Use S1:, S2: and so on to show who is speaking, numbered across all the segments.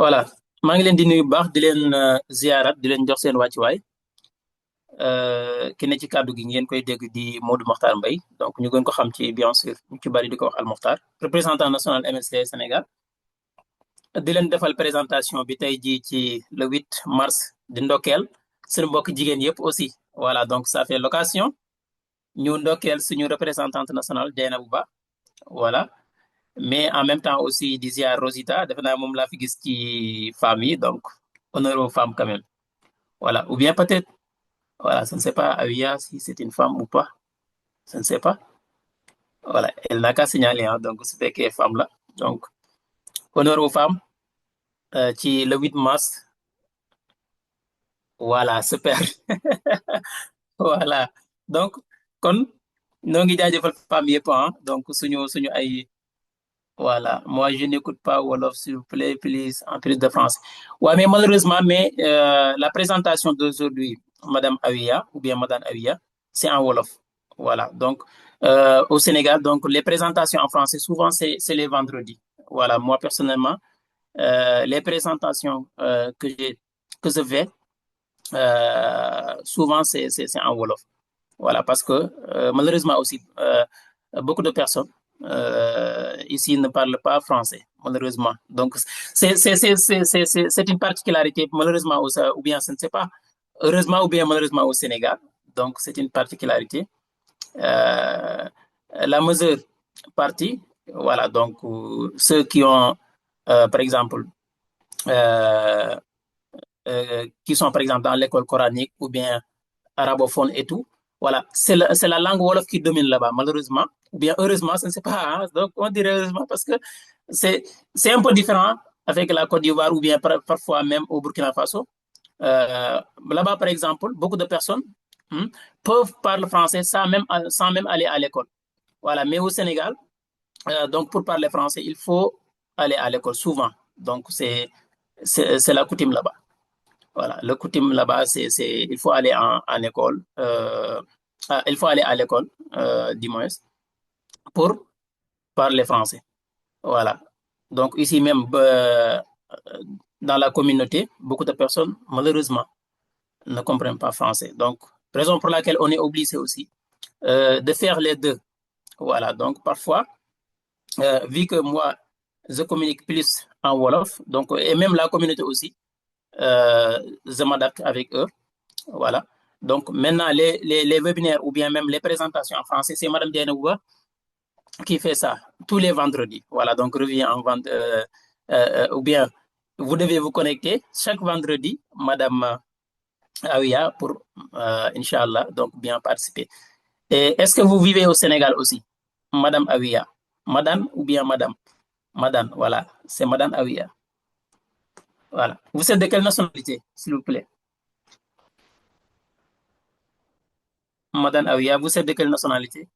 S1: voilà maa ngi leen di nuyu bu baax di leen ziarat di leen jox seen wàccuwaay ki ne ci kàddu gi ngeen koy dégg di Modou Mokhtar Mbaye donc ñu gën ko xam ci bien sûr ñu ci bari di ko wax Al Mokhtar représentant national MSC Sénégal di leen defal présentation bi tey jii ci le 8 mars di ndokkeel suñu mbokk jigéen yëpp aussi voilà donc ça fait l'occasion ñu ndokkeel suñu représentante nationale Dieynaba Ba voilà mais en même temps aussi di ziar Rosita defe naa moom laa fi gis ci femmes yi donc honneur aux femmes quand même voilà ou bien peut-être voilà je ne sais pas Awiya si c'est une femme ou pas je ne sais pas voilà elle n'a qu'à signaler hein, donc su fekkee femme la donc honneur aux femmes ci le 8 mars voilà super voilà donc kon noo ngi jaajëfal femmes yëpp ah donc suñu ay voilà moi je n'écoute pas Wolof s'il vous plaît please en plus de français ouais mais malheureusement mais la présentation d'aujourd'hui Madame Awiya ou bien Madame Awiya c'est en Wolof voilà donc au Sénégal donc les présentations en français souvent c'est les vendredis voilà moi personnellement les présentations que je fais souvent c'est en Wolof voilà parce que malheureusement aussi beaucoup de personnes ici ne parlent pas français malheureusement donc c'est une particularité malheureusement ou bien je ne sais pas heureusement ou bien malheureusement au Sénégal donc c'est une particularité euh, la majeure partie voilà donc ceux qui ont par exemple euh, qui sont par exemple dans l'école coranique ou bien arabophone et tout. Voilà, c'est la langue wolof qui domine là-bas, malheureusement. Ou bien heureusement, je ne sais pas. Hein. Donc, on dirait heureusement parce que c'est un peu différent avec la Côte d'Ivoire ou bien parfois même au Burkina Faso. Là-bas, par exemple, beaucoup de personnes hmm, peuvent parler français sans même aller à l'école. Voilà, mais au Sénégal, donc pour parler français, il faut aller à l'école souvent. Donc, c'est la coutume là-bas. Voilà, le coutume là-bas, il faut aller en école, il faut aller à l'école, du moins, pour parler français. Voilà. Donc, ici même, dans la communauté, beaucoup de personnes, malheureusement, ne comprennent pas français. Donc, raison pour laquelle on est obligé aussi de faire les deux. Voilà. Donc, parfois, vu que moi, je communique plus en Wolof, donc, et même la communauté aussi, je m'adapte avec eux. Voilà. Donc maintenant, les webinaires ou bien même les présentations en français, c'est Madame Dienouba qui fait ça tous les vendredis. Voilà, donc revient en vente, ou bien vous devez vous connecter chaque vendredi, Madame Aouya, pour, Inch'Allah, donc bien participer. Et est-ce que vous vivez au Sénégal aussi, Madame Aouya? Madame ou bien Madame? Madame, voilà, c'est Madame Aouya. Voilà. Vous êtes de quelle nationalité, s'il vous plaît? Madame Aouya, vous êtes de quelle nationalité?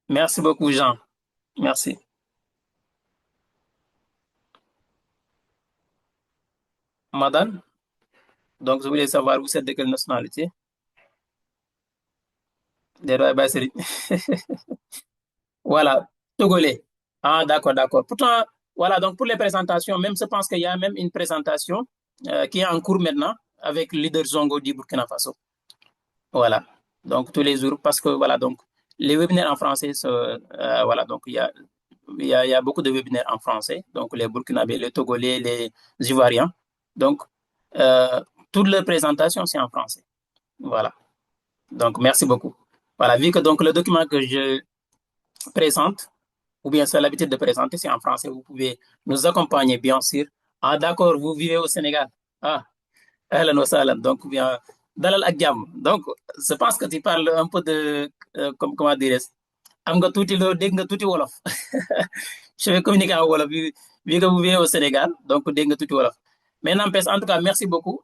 S1: Merci beaucoup, Jean. Merci. Madame, donc je voulais savoir vous êtes de quelle nationalité? Des Rois Bassiri. Voilà, Togolais. Ah, d'accord, d'accord. Pourtant, voilà, donc pour les présentations, même je pense qu'il y a même une présentation qui est en cours maintenant avec le leader Zongo du Burkina Faso. Voilà, donc tous les jours, parce que voilà, donc les webinaires en français, voilà, donc il y a beaucoup de webinaires en français, donc les Burkinabés, les Togolais, les Ivoiriens. Donc, euh, toutes les présentations, c'est en français. Voilà. Donc, merci beaucoup. Voilà, vu que donc le document que je présente, ou bien c'est l'habitude de présenter, c'est en français, vous pouvez nous accompagner, bien sûr. Ah, d'accord, vous vivez au Sénégal. Ah, ahlan wa sahlan. Donc, bien, dalal ak jàmm. Donc, je pense que tu parles un peu de, comment dire, am nga tuuti loo dégg nga tuuti wolof. Je vais communiquer en wolof, vu que vous vivez au Sénégal, donc dégg nga tuuti wolof. Mais n'empêche, en tout cas, merci beaucoup.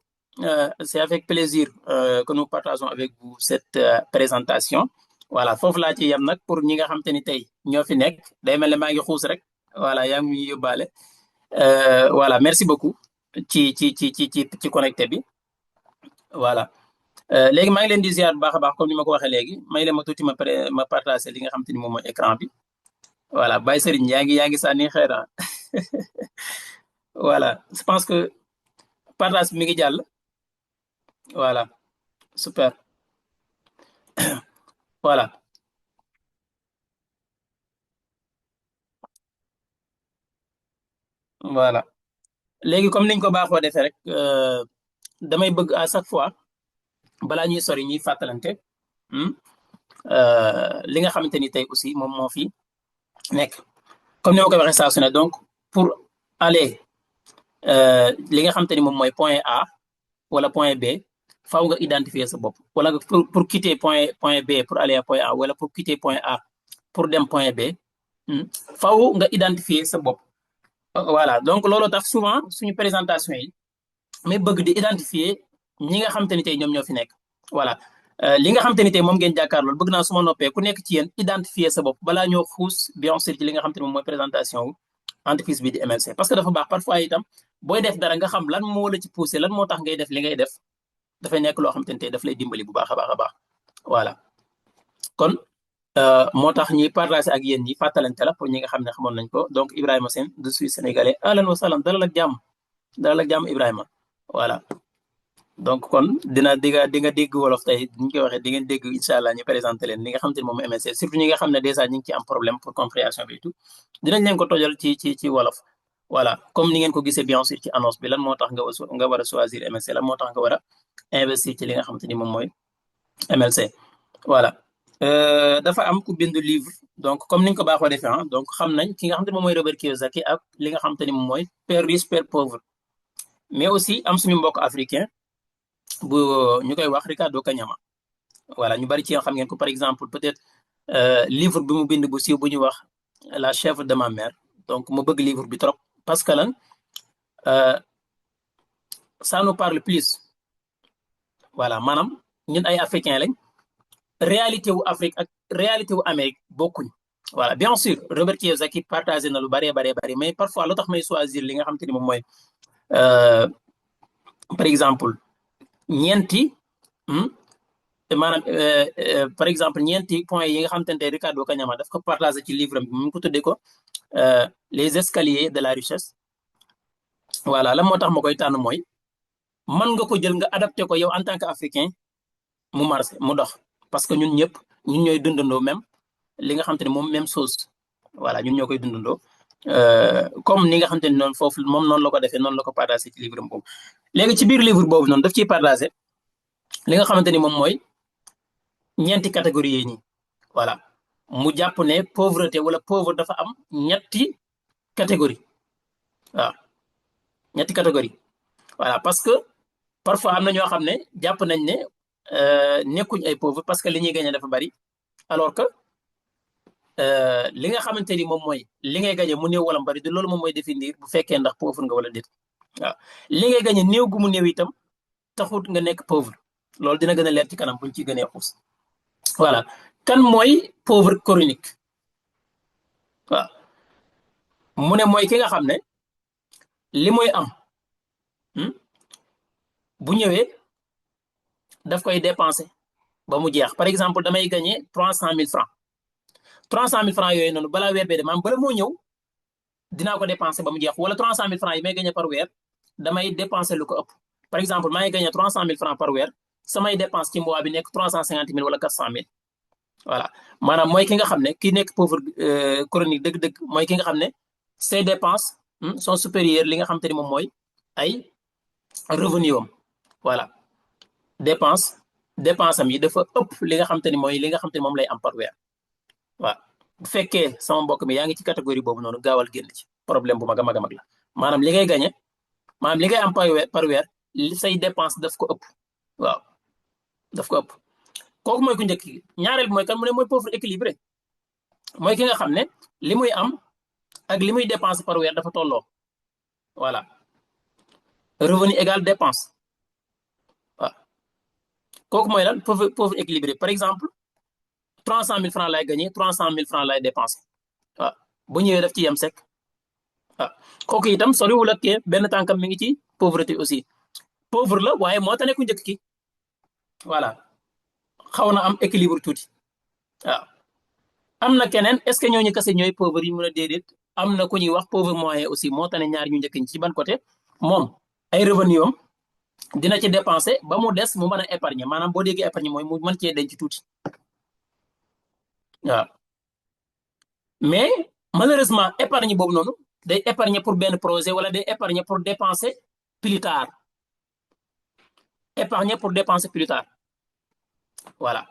S1: C'est avec plaisir que nous partageons avec vous cette présentation. Voilà, foofu laa ci yem nag pour ñi nga xam te ni tey ñoo fi nekk day mel ne maa ngi xuus rek voilà yaa ngi yóbbaale voilà merci beaucoup ci connecté bi voilà léegi maa ngi leen di ziar bu baax a baax comme ni ma ko waxee léegi may leen ma tuuti ma partagé li nga xam te ni moom mooy écran bi voilà Baye Serigne yaa ngi sànni xeer ah. Voilà je pense que partage bi mi ngi jàll voilà super voilà voilà léegi comme niñ ko baaxoo defee rek damay bëgg à chaque fois balaa ñuy sori ñuy fàttalante hmm, li nga xamante ni tey aussi moom moo fi nekk comme ni ma ko waxee saa su ne donc pour aller li nga xamante ni moom mooy point A wala point B faaw nga identifier sa bopp wala nga pour quitter point B pour aller à point A wala pour quitter point A pour dem point B faaw nga identifier sa bopp. Voilà donc looloo tax souvent suñu présentation yi mais bëgg di identifier ñi nga xamante ni tey ñoom ñoo fi nekk voilà li nga xamante ni tey moom ngeen jàkkaarlool bëgg naa su ma noppee ku nekk ci yéen identifier sa bopp balaa ñoo xuus bien sûr ci li nga xamante ni moom mooy présentation wu entreprise bi di MLC parce que dafa baax parfois itam booy def dara nga xam lan moo la ci poussé lan moo tax ngay def li ngay def dafay nekk loo xamante ni tey daf lay dimbali bu baax a baax a baax voilà kon moo tax ñuy partagé ak yéen ñi fàttalante la pour ñi nga xam ne xamoon nañ ko donc Ibrahima Sène je suis sénégalais ahlan wa sahlan dalal ak jàmm Ibrahima voilà donc kon di nga dégg wolof tey ni ñu koy waxee di ngeen dégg incha allah ñu présenté leen li nga xam te ne moom MSC surtout ñi nga xam ne dèjà ñu ngi ci am problème pour compréhension bi et tout dinañ leen ko tojal ci wolof voilà comme ni ngeen ko gisee bien sûr ci annonce bi lan moo tax nga war a choisir MSC lan moo tax nga war a investir ci li nga xam te ni moom mooy MLC voilà dafa am ku bind livre donc comme niñ ko baaxoo defee donc xam nañ ki nga xam te moom mooy Robert Kiyosaki ak li nga xam te ni moom mooy père riche père pauvre mais aussi am suñu mbokk africain bu ñu koy wax Ricardo Kanyama voilà ñu bari ci xam ngeen ko par exemple peut-être livre bi mu bind bu siiw bu ñuy wax la chèvre de ma mère donc mu bëgg livre bi trop parce que lan ça nous parle plus voilà maanaam ñun ay africain lañ réalité wu Afrique ak réalité wu Amérique bokkuñ voilà bien sûr Robert Kiyosaki partagé na lu baree bari mais parfois lu tax may choisir li nga xam te ni moom mooy par exemple ñeenti maanaam par exemple ñeenti points yi nga xam te ne Ricardo Kanyama daf ko partagé ci livre am bi mu ko tuddee ko les escaliers de la richesse voilà la moo tax ma koy tànn mooy mën nga ko jël nga adapté ko yow en tant que africain mu marché mu dox parce que ñun ñëpp ñun ñooy dundandoo même li nga xam te ne moom même chose voilà ñun ñoo koy dundandoo comme ni nga xam te ne noonu foofu moom noonu la ko defee noonu la ko partagé ci livre boobu léegi ci biir livre boobu noonu daf ciy partagé li nga xamante ni moom mooy ñeenti catégorie yi nii voilà mu jàpp ne pauvreté wala pauvre dafa am ñetti catégorie waaw ñetti catégorie voilà parce que parfois am na ñoo xam ne jàpp nañ ne nekkuñ ay pauvre parce que li ñuy gagné dafa bari alors que li nga xamante ni moom mooy li ngay gagné mu néew wala mu bari du loolu moom mooy définir bu fekkee ndax pauvre nga wala déet waaw li ngay gagné néew gu mu néew itam taxut nga nekk pauvre loolu dina gën a leer ci kanam buñ ci gënee xuus voilà kan mooy pauvre chronique waaw mu ne mooy ki nga xam ne li muy am bu ñëwee daf koy dépenser ba mu jeex par exemple damay gagné 300 000 francs 300 000 francs yooyu noonu balaa weer bee de maanaam bala moo ñëw dinaa ko dépenser ba mu jeex wala 300 000 francs yi may gagné par weer damay dépenser lu ko ëpp par exemple maa ngi gagné 300 000 francs par weer samay dépense ci mois bi nekk 350 000 wala 400 000 voilà maanaam mooy ki nga xam ne ki nekk pauvre chronique dëgg-dëgg mooy ki nga xam ne ses dépenses sont supérieures li nga xam te ni moom mooy ay revenu am voilà dépense am yi dafa ëpp li nga xam te ni mooy li nga xam te ni moom lay am par weer waaw bu fekkee sama mbokk mi yaa ngi ci catégorie boobu noonu gaawal génn ci problème bu mag a mag a mag la maanaam li ngay gagné maanaam li ngay am par weer say dépense daf ko ëpp waaw daf ko ëpp kooku mooy ku njëkk ñaareel bi mooy kan mu ne mooy pauvre équilibré mooy ki nga xam ne li muy am ak li muy dépense par weer dafa tolloo voilà revenu égal dépense waaw kooku mooy lan pauvre équilibré par exemple 300 000 francs lay gagné 300 000 francs lay dépensé waaw bu ñëwee daf ci yem sek waaw kooku itam soriwul ak benn tànkam mi ngi ci pauvreté aussi pauvre la waaye moo tane ku njëkk ki voilà xaw na am équilibre tuuti waaw. am na keneen est-ce que ñooñu kese ñooy pauvre yi mën a déedéet am na ku ñuy wax pauvre moyen aussi moo tax ne ñaar ñu njëkk ñi ci ban côté moom ay revenu am dina ci dépenser ba mu des mu mën a épargner maanaam boo déggee épargner mooy mu mën cee denc tuuti waaw mais malheureusement épargne boobu noonu day épargner pour benn projet wala day épargner pour dépenser plus tard épargner pour dépenser plus tard voilà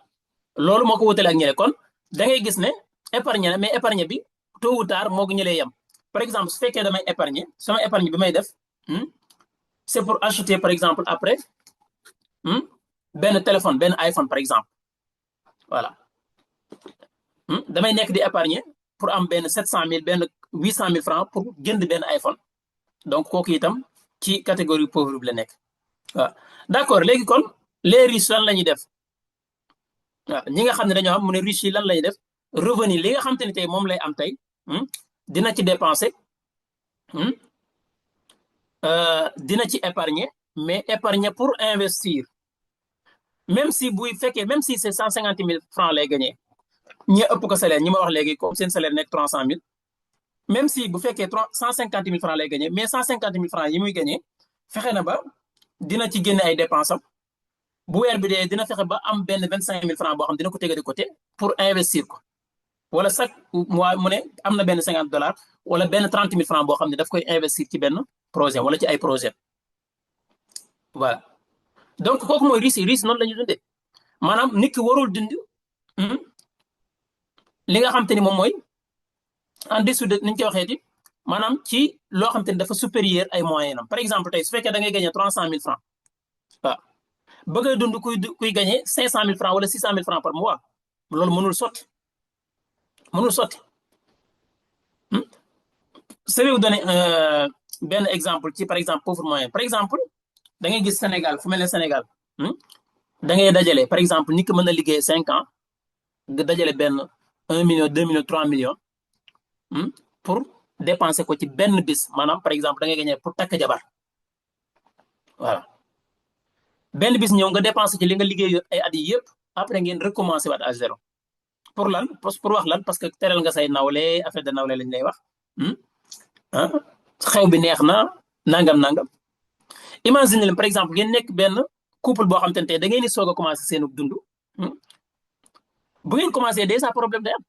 S1: loolu moo ko wutale ak ñële kon da ngay gis ne épargne na mais épargne bi tôt ou tard moo ko ñëlee yem par exemple su fekkee damay épargner sama épargne bi may def c'est pour acheter par exemple après benn téléphone benn iPhone par exemple voilà damay nekk di épargner pour am benn 700 000 benn 800 000 francs pour jënd benn iPhone donc kooku itam ci catégorie pauvre bi la nekk waaw d'accord léegi kon les riches lan la ñuy def waaw ñi nga xam ne dañoo am mu ne riches yi lan la ñuy def revenu li nga xam te ne tey moom lay am tey dina ci dépenser dina ci épargner mais épargner pour investir même si buy fekkee même si c'est 150 000 francs lay gagné ñi ëpp ko salaire ñi ma wax léegi comme seen salaire nekk 300 000 même si bu fekkee 150 000 francs lay gagné mais 150 000 francs yi muy gagné fexe na ba dina ci génne ay dépenses am bu weer bi dee dina fexe ba am benn 25 000 francs boo xam dina ko tege de côté pour investir ko wala chaque mois mu ne am na benn $50 wala benn 30 000 francs boo xam ne daf koy investir ci benn projet wala ci ay projet voilà donc kooku mooy risque noonu la ñu dundee maanaam nit ki warul dund li nga xam te ni moom mooy en dessous de ni ñu koy waxeeti maanaam ci loo xam te ni dafa supérieur ay moyens am par exemple tey su fekkee da ngay gagné 300 000 francs waaw bëgg a dund kuy gagné 500 000 francs wala 600 000 francs par mois loolu mënul sotti je vais vous donner benn exemple ci par exemple pauvre moyen par exemple da ngay gis Sénégal fu mel ne Sénégal da ngay dajale par exemple nit ki mën na liggéey 5 ans nga dajale benn 1 million 2 millions 3 millions pour dépenser ko ci benn bis maanaam par exemple da ngay gagné pour takk jabar voilà benn bis ñëw nga dépenser ci li nga liggéey ay at yi yëpp après ngeen recommencer waat à zéro pour lan pour wax lan parce que teral nga say nawle affaire de nawle lañ lay wax xew bi neex na nangam imagine leen par exemple ngeen nekk benn couple boo xam te ne tey da ngeen di soog a commencer seenu dund bu ngeen commencer déjà problème day am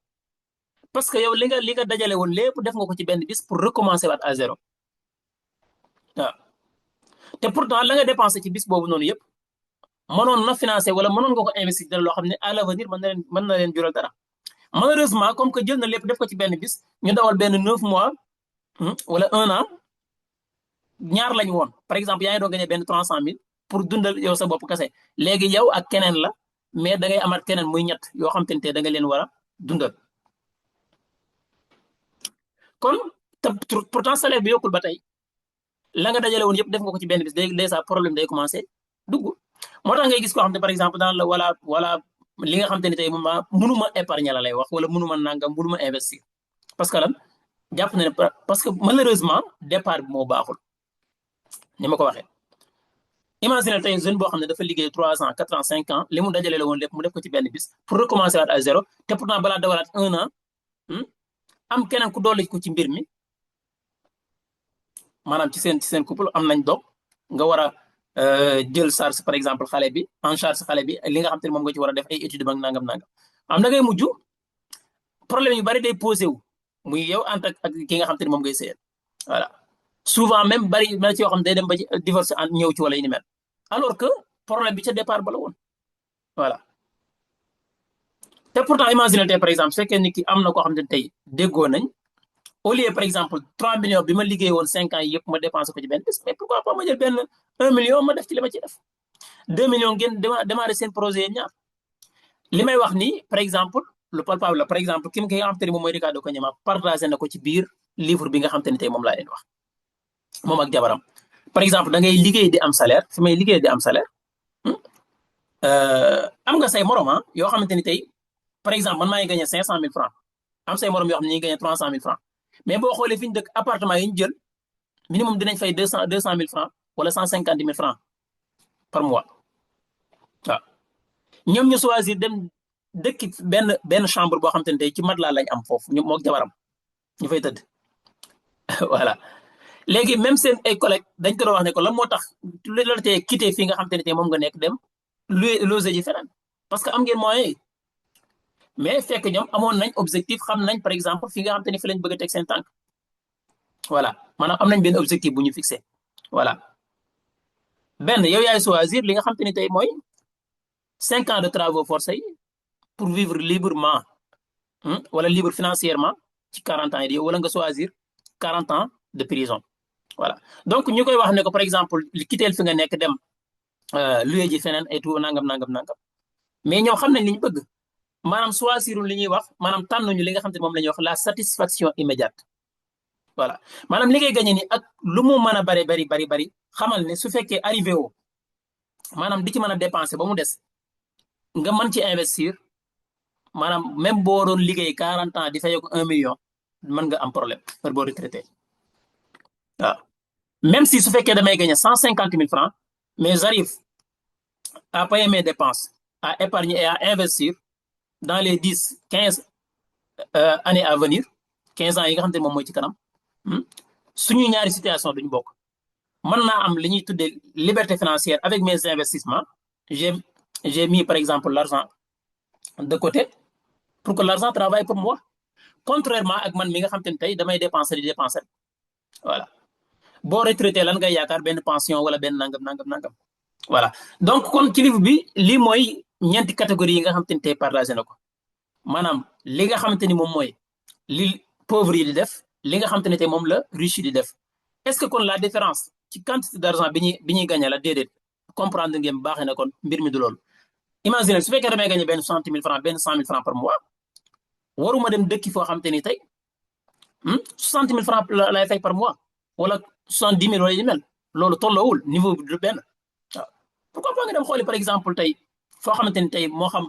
S1: parce que yow li nga dajale woon lépp def nga ko ci benn bis pour recommencer waat à zéro waaw te pourtant la nga dépensé ci bis boobu noonu yëpp mënoon na financer wala mënoon nga ko investir dara loo xam ne à l'avenir mën na leen jural dara malheureusement comme que jël na lépp def ko ci benn bis ñu dawal benn 9 mois wala 1 an ñaar lañu woon par exemple yaa ngi doon gagné benn 300 000 pour dundal yow sa bopp kese léegi yow ak keneen la mais da ngay amaat keneen muy ñett yoo xam te ne da nga leen war a dundal kon te pourtant salaire bi yokkul ba tey la nga dajale woon yëpp def nga ko ci benn bis déjà problème day commencé dugg moo tax ngay gis koo xam ne par exemple dans la wala li nga xam te ne tey moom mënuma épargner la lay wax wala mënuma nangam mënuma investir parce que lan jàpp na ne parce que malheureusement départ bi moo baaxul ni ma ko waxee imagine tey jeune boo xam ne dafa liggéey 3 ans 4 ans 5 ans li mu dajale la woon lépp mu def ko ci benn bis pour recommencer waat à zéro te pourtant balaa dawalaat 1 an am keneen ku dolli ko ci mbir mi maanaam ci seen couple am nañ doom nga war a jël charge par exemple xale bi en charge xale bi li nga xam te ne moom nga ci war a def ay études ak nangam am na ngay mujj problème yu bari day posé wu muy yow en tant ak ki nga xam te ne moom ngay sëyal voilà souvent même bari na ci yoo xam ne day dem ba ci divorce ñëw ci wala yu ni mel alors que problème bi ca départ ba la woon voilà te pourtant imagine tey par exemple su fekkee nit ki am na koo xam ne tey déggoo nañ au lieu par exemple 3 millions bi ma liggéey woon 5 ans yëpp ma dépensé ko ci benn bis mais pourquoi pas ma jël benn 1 million ma def ci li ma ci def 2 millions ngeen démarrer seen projet ñaar li may wax nii par exemple lu palpable la par exemple ki nga xam te ne moom mooy Ricardo Kanyama partagé na ko ci biir livre bi nga xam te ne tey moom laa leen wax moom ak jabaram par exemple da ngay liggéey di am salaire fi may liggéey di am salaire am nga say morom yoo xamante ni tey par exemple man maa ngi gagné 500 000 francs am say morom yoo xam ne ñu ngi gagné 300 000 francs mais boo xoolee fi ñu dëkk appartement yi ñu jël minimum dinañ fay 200 000 francs wala 150 000 francs par mois waaw ñoom ñu choisir dem dëkk benn chambre boo xam te ne tey ci matelas lañ am foofu ñu moog jabaram ñu fay tëdd voilà léegi même seen ay collègues dañ ko doon wax ne ko lan moo tax lu la tee quitté fii nga xam te ne tey moom nga nekk dem loger ji feneen parce que am ngeen moyen yi mais fekk ñoom amoon nañ objectif xam nañ par exemple fi nga xam te ne fi lañ bëgg a teg seen tànk voilà maanaam am nañ benn objectif bu ñu fixé voilà benn yow yaay choisir li nga xam te ne tey mooy 5 ans de travaux forcés yi pour vivre librement wala libre financièrement ci 40 ans yi wala nga choisir 40 ans de prison voilà donc ñu koy wax ne ko par exemple li kiteel fi nga nekk dem luye ji feneen et tout nangam mais ñoom xam nañ li ñu bëgg maanaam choisirul li ñuy wax maanaam tànnuñu li nga xam te moom la ñuy wax la satisfaction immédiate voilà maanaam li ngay gagné ni ak lu mu mën a bari xamal ne su fekkee arrivé woo maanaam di ci mën a dépenser ba mu des nga mën ci investir maanaam même boo doon liggéey 40 ans di fay ko 1 million mën nga am problème heure boo retraité waaw même si su fekkee damay gagné 150 000 francs mais j'arrive à payer mes dépenses à épargner et à investir dans les 10 15 années à venir 15 ans yi nga xam te ne moom mooy ci kanam suñu ñaari situation duñu bokk mën naa am li ñuy tuddee liberté financière avec mes investissements j'ai mis par exemple l'argent de côté pour que l'argent travaille pour moi contrairement ak man mi nga xam te ne tey damay dépenser di dépenser voilà boo retraité lan ngay yaakaar benn pension wala benn nangam voilà donc kon ci livre bi lii mooy ñeenti catégorie yi nga xam te ne tey partagé na ko maanaam li nga xamante ni moom mooy li pauvre yi di def li nga xamante ne tey moom la riche yi di def est-ce que kon la différence ci quantité d'argent bi ñuy gagné la déedéet comprendre ngeen baaxee na kon mbir mi du loolu imagine su fekkee damay gagné benn 60 000 francs benn 100 000 francs par mois waruma dem dëkki foo xamante ni tey 60 000 francs lay fay par mois wala 70 000 wala yu mel loolu tolloowul niveau bi du benn waaw pourquoi pas nga dem xooli par exemple tey foo xamante ni tey moo xam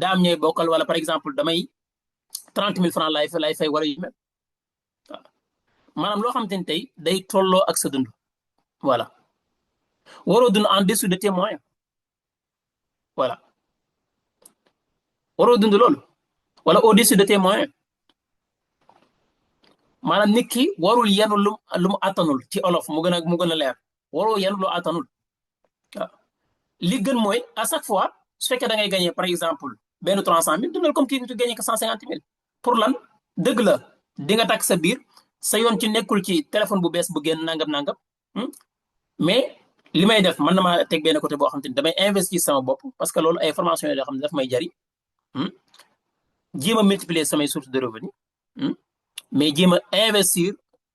S1: daam ñooy bokkal wala par exemple damay 30 000 francs lay fay wala yu mel waaw maanaam loo xamante ni tey day tolloo ak sa dund voilà waroo dund en dessous de tes moyens voilà waroo dund loolu wala au-dessus de tes moyens maanaam nit ki warul yenu lu mu attanul ci olof mu gën a leer waroo yenu lu attanul waaw li gën mooy à chaque fois su fekkee da ngay gagné par exemple benn 300 000 dundal comme kii tu gagné que 150 000 pour lan dëgg la di nga takk sa biir sa yoon ci nekkul ci téléphone bu bees bu génn nangam mais li may def man na maa teg benn côté boo xam te ni damay investir sama bopp parce que loolu ay formation yoo xam ne daf may jariñ jéem a multiplier samay sources de revenu mais jéem a investir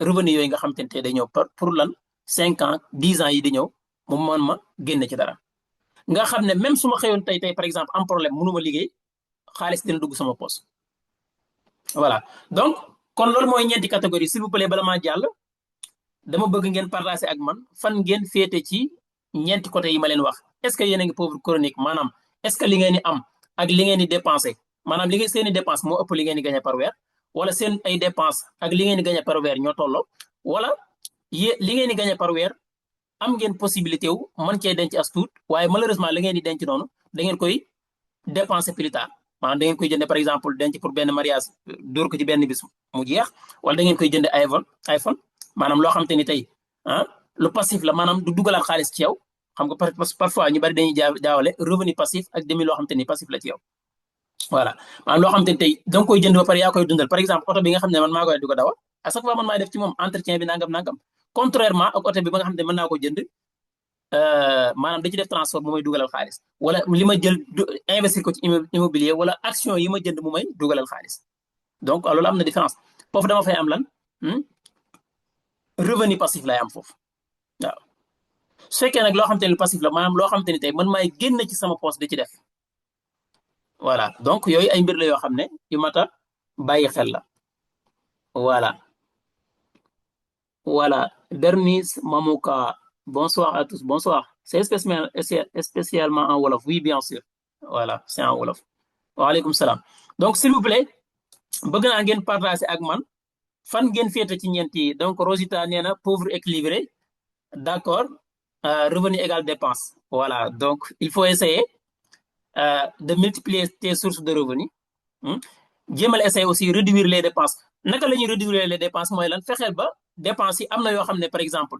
S1: revenu yooyu nga xam te ne tey day ñëw pour lan 5 ans 10 ans yi di ñëw mu mën ma génne ci dara nga xam ne même su ma xëyoon tey par exemple am problème mënu ma liggéey xaalis dina dugg sama poche voilà donc kon loolu mooy ñeenti catégorie s'il vous plaît bala maa jàll dama bëgg ngeen partager ak man fan ngeen féete ci ñeenti côté yi ma leen wax est-ce que yéen a ngi pauvre chronique maanaam est-ce que li ngeen di am ak li ngeen di dépenser maanaam li ngeen seeni dépense moo ëpp li ngeen di gagné par weer wala seen ay dépense ak li ngeen di gagné par weer ñoo tolloo wala li ngeen di gagné par weer am ngeen possibilité wu mën cee denc as tuut waaye malheureusement li ngeen di denc noonu da ngeen koy dépenser plus tard maanaam da ngeen koy jënde par exemple denc pour benn mariage dóor ko ci benn bis mu jeex wala da ngeen koy jënde iPhone maanaam loo xam te ni tey lu passif la maanaam du dugalaat xaalis ci yow xam nga parfois ñu bari dañuy jaawale revenu passif ak demi loo xam te ni passif la ci yow voilà maanaam loo xam te ni tey da nga koy jënd ba pare yaa koy dundal par exemple oto bi nga xam ne man maa koy di ko dawal à chaque fois man maay def ci moom entretien bi nangam contrairement ak oto bi ba nga xam ne mën naa ko jënd maanaam da ci def transport mu may dugalal xaalis wala li ma jël investir ko ci immobilier wala action yi ma jënd mu may dugalal xaalis donc loolu am na différence foofu dama fay am lan revenu passif lay am foofu waaw su fekkee nag loo xam te ni passif la maanaam loo xam te ni tey man maay génn ci sama poche di ci def voilà donc yooyu ay mbir la yoo xam ne yu mat a bàyyi xel la voilà Bernice Mamouka bonsoir à tous bonsoir c'est spécialement en wolof oui bien sûr voilà c'est en wolof waaleykum salaam donc s'il vous plaît bëgg naa ngeen partager ak man fan ngeen féete ci ñeent yi donc Rosita nee na pauvre équilibré d'accord revenu égal dépense voilà donc il faut essayer de multiplier tes sources de revenus. jéemal essayer aussi réduire les dépenses naka la ñuy réduire les dépenses mooy lan fexeel ba dépenses yi am na yoo xam ne par exemple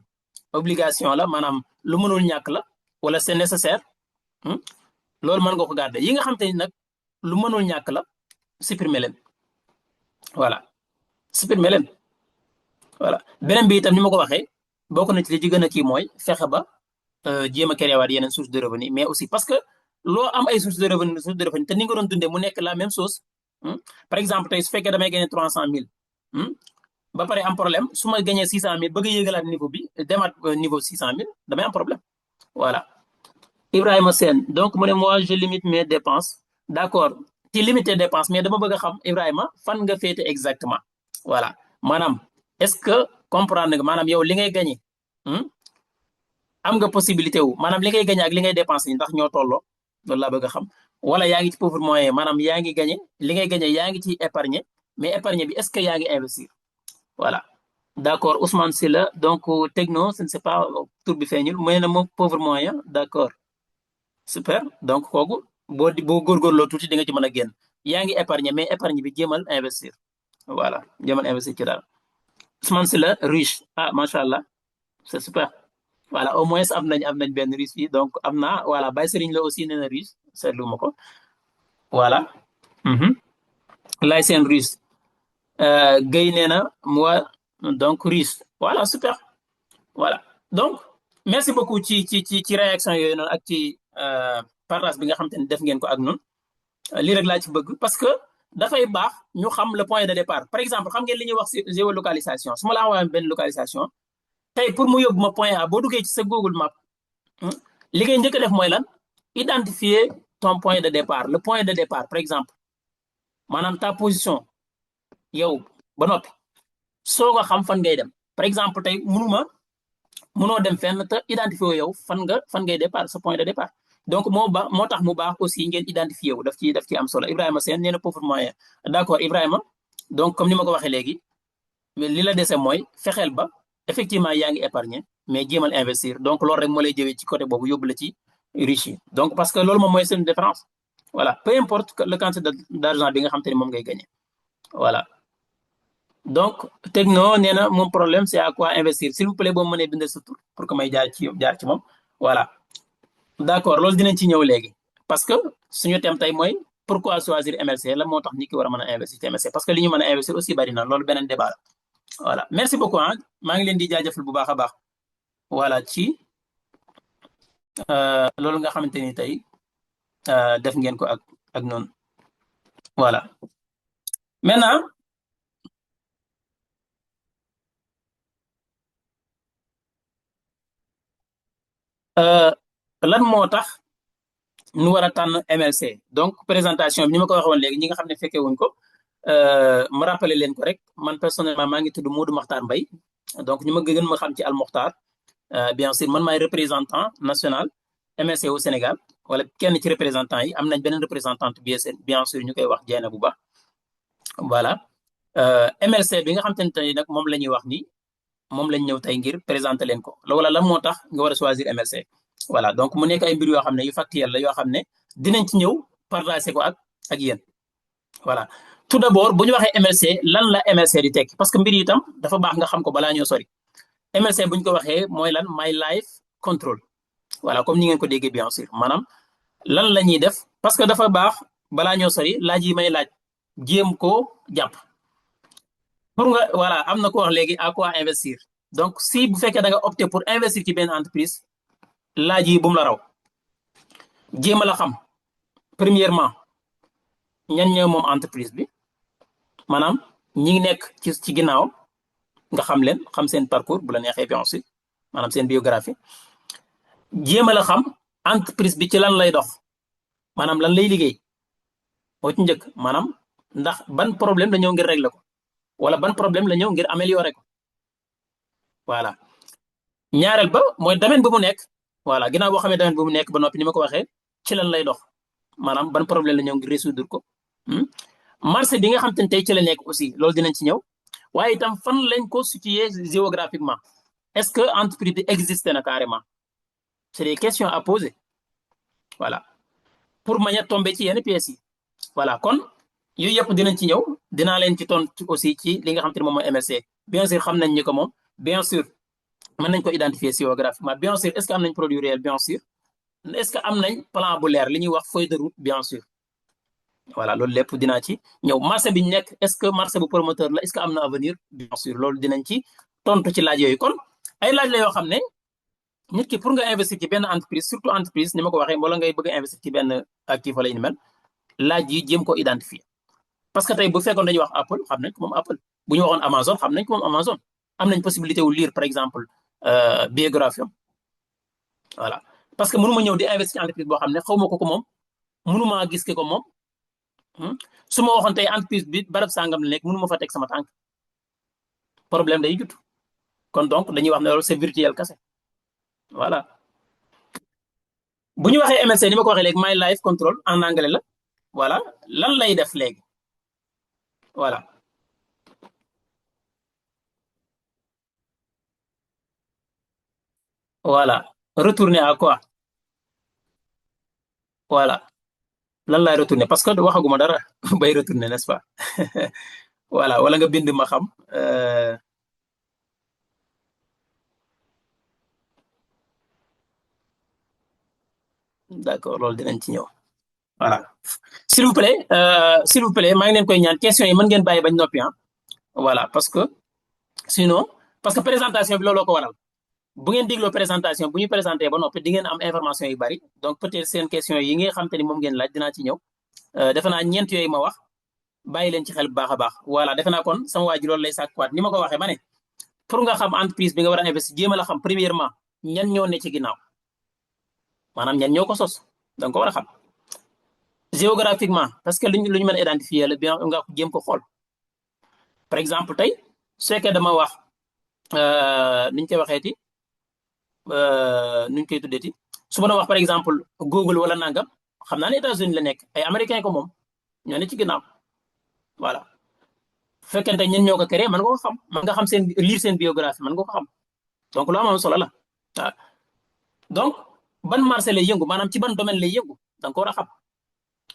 S1: obligation la maanaam lu mënul ñàkk la wala c'est nécessaire loolu mën nga ko garder yi nga xam te ni nag lu mënul ñàkk la supprimer leen voilà supprimer leen voilà beneen bi itam ni ma ko waxee bokk na ci li ci gën a kii mooy fexe ba jéem a créer waat yeneen source de revenu mais aussi parce que loo am ay source de revenu te ni nga doon dundee mu nekk la même chose par exemple tey su fekkee damay gagné 300 000 ba pare am problème su ma gagné 600 000 bëgg a yëgalaat niveau bi demaat niveau 600 000 damay am problème voilà. Ibrahima Sène donc mu ne moi je limite mes dépenses d'accord ci limiter dépenses mais dama bëgg a xam Ibrahima fan nga féete exactement voilà maanaam est-ce que comprendre nga maanaam yow li ngay gagné am nga possibilité wu maanaam li ngay gagné ak li ngay dépensé ndax ñoo tolloo loolu laa bëgg a xam wala yaa ngi ci pauvre moyen maanaam yaa ngi gagné li ngay gagné yaa ngi ci épargner mais épargne bi est-ce que yaa ngi investir voilà d'accord Ousmane Sylla donc techno je ne sais pas tur bi feeñul mooy na moom pauvre moyen d'accord super donc kooku boo góorgóorloo tuuti di nga ci mën a génn yaa ngi épargner mais épargne bi jéemal investir voilà jéemal investir ci daal Ousmane Sylla riche ah macha allah c'est super voilà au moins am nañ benn riche fii donc am naa voilà Baye Serigne la aussi nee na riche seetlu ma ko voilà lay seen riche Guèye nee na moi donc riche voilà super voilà donc merci beaucoup ci réaction yooyu noonu ak ci partage bi nga xam te ne def ngeen ko ak noonu lii rek laa ci bëgg parce que dafay baax ñu xam le point de départ par exemple xam ngeen li ñuy wax géolocalisation su ma la envoyé benn localisation tey pour mu yóbbu ma point A boo duggee ci sa Google Map li ngay njëkk a def mooy lan identifier ton point de départ le point de départ par exemple maanaam ta position yow ba noppi soo ko xam fan ngay dem par exemple tey mënoo dem fenn te identifier yow fan ngay départ sa point de départ donc moo tax mu baax aussi ngeen identifier wu daf ci am solo Ibrahima Sène nee na pauvre moyen d'accord Ibrahima donc comme ni ma ko waxee léegi li la dese mooy fexeel ba effectivement yaa ngi épargner mais jéemal investir donc loolu rek moo lay jëwee ci côté boobu yóbbu la ci riche yi donc parce que loolu moom mooy seen différence voilà peu importe le quantité d'argent bi nga xam te ne moom ngay gagner voilà donc techno nee na mon problème c'est à quoi investir s'il vous plaît boo mënee bindal sa tur pour que may jaar ci moom voilà d'accord loolu dinañ ci ñëw léegi parce que suñu thème tey mooy pourquoi choisir MLC la moo tax nit ki war a mën a investir ci MLC parce que li ñu mën a investir aussi bari na loolu beneen débat la voilà merci beaucoup maa ngi leen di jaajëfal bu baax a baax voilà ci loolu nga xamante ni tey def ngeen ko ak noonu voilà maintenant lan moo tax ñu war a tànn MLC donc présentation bi ni ma ko waxoon léegi ñi nga xam ne fekkee wuñ ko ma rappelé leen ko rek man personnellement maa ngi tudd Modou Makhtar Mbaye donc ñu ma gën ma xam ci Al Mokhtar bien sûr man maay représentant national MLC au Sénégal wala kenn ci représentant yi am nañ beneen représentante bien sûr ñu koy wax Dieyna bu baax voilà MLC bi nga xam te ne tey nag moom la ñuy wax ni moom lañ ñëw tey ngir présenter leen ko wala lan moo tax nga war a choisir MLC voilà donc mu nekk ay mbir yoo xam ne yu factuel la yoo xam ne dinañ ci ñëw partager ko ak yéen voilà tout d'abord bu ñu waxee MLC lan la MLC di tekki parce que mbir yi itam dafa baax nga xam ko balaa ñoo sori MLC bu ñu ko waxee mooy lan My Life Control voilà comme ni ngeen ko déggee bien sûr maanaam lan la ñuy def parce que dafa baax balaa ñoo sori laaj yi may laaj jéem koo jàpp pour nga voilà am na ko wax léegi à quoi investir donc si bu fekkee da nga opter pour investir ci benn entreprise laaj yi bu mu la raw jéem a la xam premièrement ñan ñoo moom entreprise bi maanaam ñi ngi nekk ci ginnaaw nga xam leen xam seen parcours bu la neexee bien sûr maanaam seen biographie jéem a la xam entreprise bi ci lan lay dox maanaam lan lay liggéey moo ci njëkk maanaam ndax ban problème la ñëw ngir régler ko wala ban problème la ñëw ngir améliorer ko voilà ñaareel ba mooy domaine bu mu nekk voilà ginnaaw boo xamee domaine bu mu nekk ba noppi ni ma ko waxee ci lan lay dox maanaam ban problème la ñëw ngir résoudre ko marché bi nga xam te ne tey ci la nekk aussi loolu dinañ ci ñëw waaye itam fan lañ ko situé géographiquement est-ce que entreprise bi existe na carrément c'est des questions à poser voilà pour mañ a tomber ci yenn pièces yi voilà kon yooyu yëpp dinañ ci ñëw dinaa leen ci tontu aussi ci li nga xam te ne moom mooy MLC bien sûr xam nañ ni ko moom bien sûr mën nañ ko identifier géographiquement bien sûr est-ce que am nañ produit réel bien sûr est-ce que am nañ plan bu leer li ñuy wax feuille de route bien sûr voilà loolu lépp dinaa ci ñëw marché bi ñu nekk est-ce que marché bu promoteur la est-ce que am na avenir bien sûr loolu dinañ ci tontu ci laaj yooyu kon ay laaj la yoo xam ne nit ki pour nga investir ci benn entreprise surtout entreprise ni ma ko waxee wala ngay bëgg a investir ci benn actif wala yu mel laaj yi jéem ko identifier parce que tey bu fekkoon dañuy wax Apple xam nañ ko moom Apple bu ñu waxoon Amazon xam nañ ko moom Amazon am nañ possibilité wu lire par exemple biographie am voilà parce que mënu ma ñëw di investir ci entreprise boo xam ne xaw ma ko moom mënu maa gis ke ko moom su ma waxoon tey entreprise bi barab sangam la nekk mënu ma fa teg sama tànk problème day jut kon donc dañuy wax ne loolu c'est virtuel kese voilà bu ñu waxee MLC ni ma ko waxee léegi My Life Control en anglais la voilà lan lay def léegi voilà voilà retourner à quoi voilà lan lay retourner parce que waxaguma dara bay retourner n'est-ce pas voilà wala nga bind ma xam d'accord loolu dinañ ci ñëw voilà s'il vous plaît maa ngi leen koy ñaan question yi mën ngeen bàyyi bañ noppi ah voilà parce que sinon parce que présentation bi looloo ko waral bu ngeen dégloo présentation bu ñu présenté ba noppi di ngeen am information yu bari donc peut-être seen question yi nga xam te ni moom ngeen laaj dinaa ci ñëw defe naa ñeent yooyu ma wax bàyyi leen ci xel bu baax a baax voilà defe naa kon sama waa ji loolu lay sàkkuwaat ni ma ko waxee ma ne pour nga xam entreprise bi nga war a investir jéem a la xam premièrement ñan ñoo ne ci ginnaaw maanaam ñan ñoo ko sos da nga ko war a xam géographiquement parce que lu ñu mën a identifier la bien nga jéem ko xool par exemple tey su fekkee dama wax nuñ koy waxeeti nuñ koy tuddeti su ma doon wax par exemple Google wala nangam xam naa ne États-Unis la nekk ay américain ko moom ñoo ne ci ginnaaw voilà fekkente ñen ñoo ko créé mën nga ko xam mën nga xam seen lire seen biographie mën nga ko xam donc lu amoon solo la waaw donc ban marché lay yëngu maanaam ci ban domaine lay yëngu da nga ko war a xam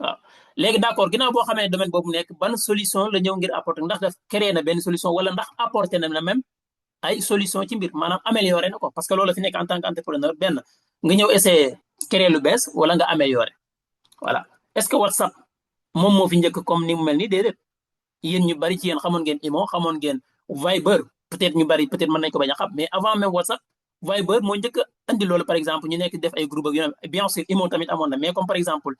S1: waaw léegi d'accord ginnaaw boo xamee domaine boobu nekk ban solution la ñëw ngir apporter ndax daf créé na benn solution wala ndax apporter na même ay solution ci mbir maanaam améliorer na ko parce que loolu fi nekk en tant qu'entrepreneur benn nga ñëw essayer créer lu bees wala nga améliorer voilà est-ce que WhatsApp moom moo fi njëkk comme ni mu mel nii déedéet yéen ñu bari ci yéen xamoon ngeen Imo xamoon ngeen Viber peut-être ñu bari peut-être mën nañ ko bañ a xam mais avant même WhatsApp Viber moo njëkk a andi loolu par exemple ñu nekk def ay groupe ak yu bien sûr Imo tamit amoon na mais comme par exemple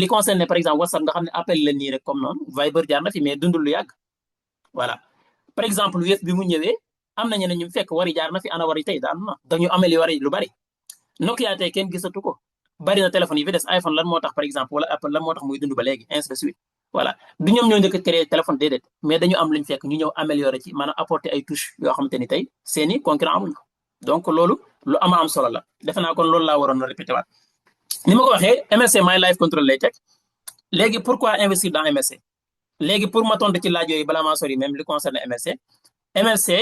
S1: li concerne par exemple WhatsApp nga xam ne appel la nii rek comme noonu Viber jaar na fi mais dundul lu yàgg voilà par exemple Wave bi mu ñëwee am na ñeneen ñu fekk wari jaar na fi ana wari tey daan na dañu améliorer lu bari Nokia tey kenn gisatu ko bari na téléphone yi fi des iPhone lan moo tax par exemple wala Apple lan moo tax muy dund ba léegi ainsi de suite voilà du ñoom ñoo njëkk a créer téléphone déedéet mais dañu am luñ fekk ñu ñëw améliorer ci maanaam apporter ay touches yoo xamante ni tey seeni concurrent amuñ ko donc loolu lu am solo la defe naa kon loolu laa waroon a répété waat ni ma ko waxee MLC My Life Control lay teg léegi pourquoi investir dans MLC léegi pour ma tontu ci laaj yooyu balaa maa sori même li concerne MLC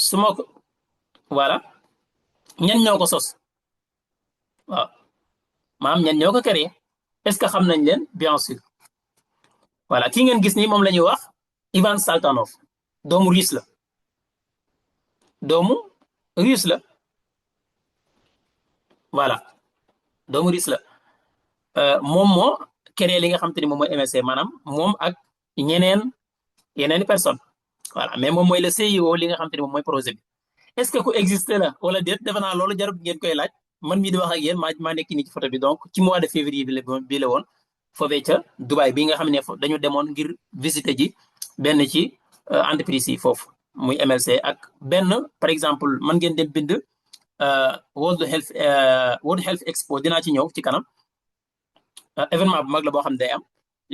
S1: su ma ko voilà ñan ñoo ko sos waaw maam ñan ñoo ko créé est-ce que xam nañ leen bien sûr voilà ki ngeen gis nii moom la ñuy wax Ivan Saltanov doomu russe la voilà doomu russe la moom moo créé li nga xam te ni moom mooy MLC maanaam moom ak yeneeni personne voilà mais moom mooy le CIO li nga xam te ni moom mooy projet bi est-ce que ku existe la wala déet defe naa loolu jarut ngeen koy laaj man mii di wax ak yéen maa nekk nii ci photo bi donc ci mois de février bi la woon foofee ca Dubaï bi nga xam ne dañu demoon ngir visiter ji benn ci entreprise yi foofu muy MLC ak benn par exemple man ngeen dem bind World Health Expo dinaa ci ñëw ci kanam événement bu mag la boo xam ne day am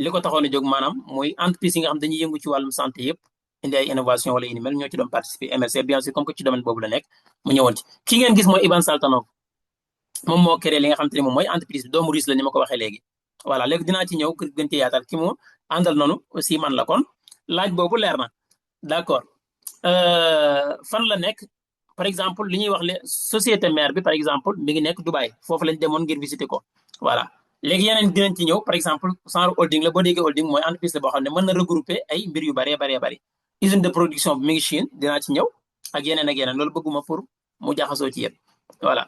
S1: li ko taxoon a jóg maanaam mooy entreprise yi nga xam dañuy yëngu ci wàllum santé yëpp indi ay innovation wala yu mel ñoo ci doon participer MLC bien sûr comme que ci domaine boobu la nekk mu ñëwoon ci ki ngeen gis mooy Ivan Saltanov moom moo créé li nga xam te ne moom mooy entreprise bi doomu russe la ni ma ko waxee léegi voilà léegi dinaa ci ñëw gën ci yaatal ki mu àndal noonu aussi man la kon laaj boobu leer na d'accord fan la nekk par exemple li ñuy wax les société mère bi par exemple mi ngi nekk Dubaï foofu lañ demoon ngir visiter ko voilà léegi yeneen dinañ ci ñëw par exemple genre holding la boo déggee holding mooy entreprise la boo xam ne mën na regrouper ay mbir yu baree bari usine de production bi mi ngi Chine dinaa ci ñëw ak yeneen loolu bëgguma pour mu jaxasoo ci yéen voilà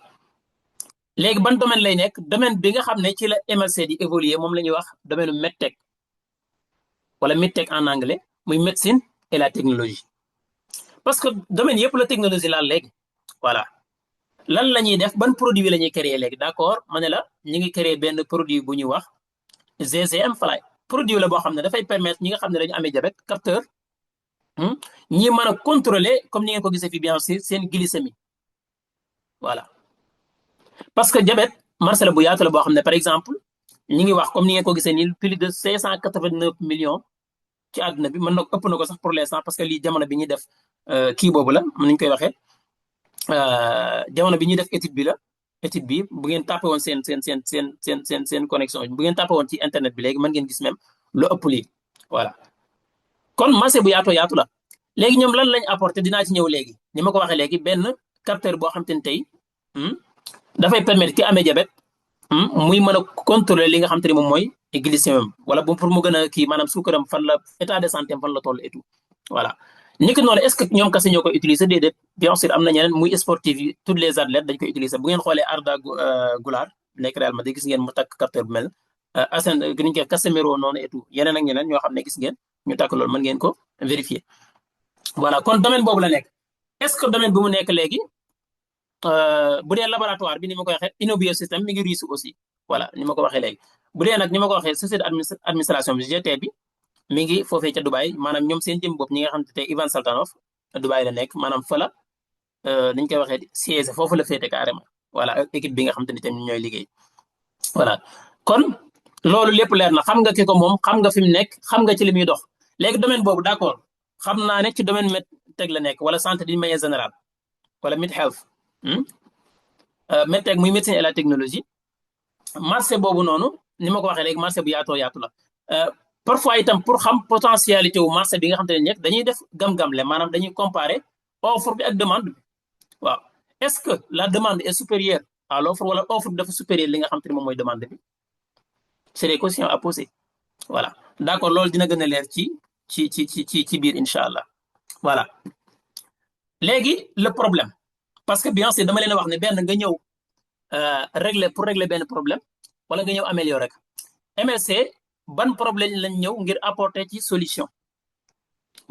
S1: léegi ban domaine lay nekk domaine bi nga xam ne ci la MLC di évoluer moom la ñuy wax domaine medtech wala medtech en anglais muy médecine et la technologie parce que domaine yëpp la technologie laal léegi voilà lan la ñuy def ban produit bi la ñuy créer léegi d'accord ma ne la ñu ngi créer benn produit bu ñuy wax GCM Fly produit la boo xam ne dafay permettre ñi nga xam ne dañu amee diabète capteur ñi mën a contrôler comme ni ngeen ko gisee fii bien sûr seen glycémie voilà parce que diabète marché la bu yaatu la boo xam ne par exemple ñi ngi wax comme ni ngeen ko gisee nii plus de 589 millions ci àdduna bi mën na ëpp na ko sax pour l'instant parce que lii jamono bi ñuy def kii boobu la mën nañu koy waxee jamono bi ñuy def étude bi la étude bi bu ngeen tapé woon seen connexion bu ngeen tapé woon ci internet bi léegi mën ngeen gis même lu ëpp lii voilà kon marché bu yaatu la léegi ñoom lan lañ apporté dinaa ci ñëw léegi ni ma ko waxee léegi benn capteur boo xam te ne tey dafay permettre ki amee diabète muy mën a contrôler li nga xam te ne moom mooy glycémie wala bu pour mu gën a kii maanaam suukaram fan la état de santé fan la toll et tout voilà ni ko noonu est-ce que ñoom kese ñoo koy utiliser déedéet bien sûr am na ñeneen muy sportif yi tous les athlètes dañ koy utiliser bu ngeen xoolee Arda Güler nekk Real Madrid gis ngeen mu takk capteur bu mel Assane niñ koy Casemiro noonu et tout yeneen ak ñeneen ñoo xam ne gis ngeen ñu takk loolu mën ngeen ko vérifier voilà kon domaine boobu la nekk est-ce que domaine bi mu nekk léegi bu dee laboratoire bi ni ma ko waxee InnoBiosystem mi ngi Russie aussi voilà ni ma ko waxee léegi bu dee nag ni ma ko waxee société administration bi GT bi mi ngi foofee ca Dubaï maanaam ñoom seen jëm bopp ñi nga xam te Ivan Saltanov Dubaï la nekk maanaam fa la niñ koy waxee siège foofu la féete carrément voilà équipe bi nga xam te ni tamit ñooy liggéey voilà kon loolu lépp leer na xam nga ki ko moom xam nga fi mu nekk xam nga ci li muy dox léegi domaine boobu d'accord xam naa ne ci domaine medtech la nekk wala santé d'une manière générale wala mid health medtech muy médecine et la technologie marché boobu noonu ni ma ko waxee léegi marché bu yaatu la parfois itam pour xam potentialité wu marché bi nga xam te ne nekk dañuy def gam-gamle maanaam dañuy comparer offre bi ak demande bi waaw est-ce que la demande est supérieure à l'offre wala offre bi dafa supérieure li nga xam te ne moom mooy demande bi c'est des questions à poser voilà d'accord loolu dina gën a leer ci biir incha allah voilà léegi le problème parce que bien sûr dama leen a wax ne benn nga ñëw régler benn problème wala nga ñëw améliorer ko MLC ban problème lañ ñëw ngir apporter ci solution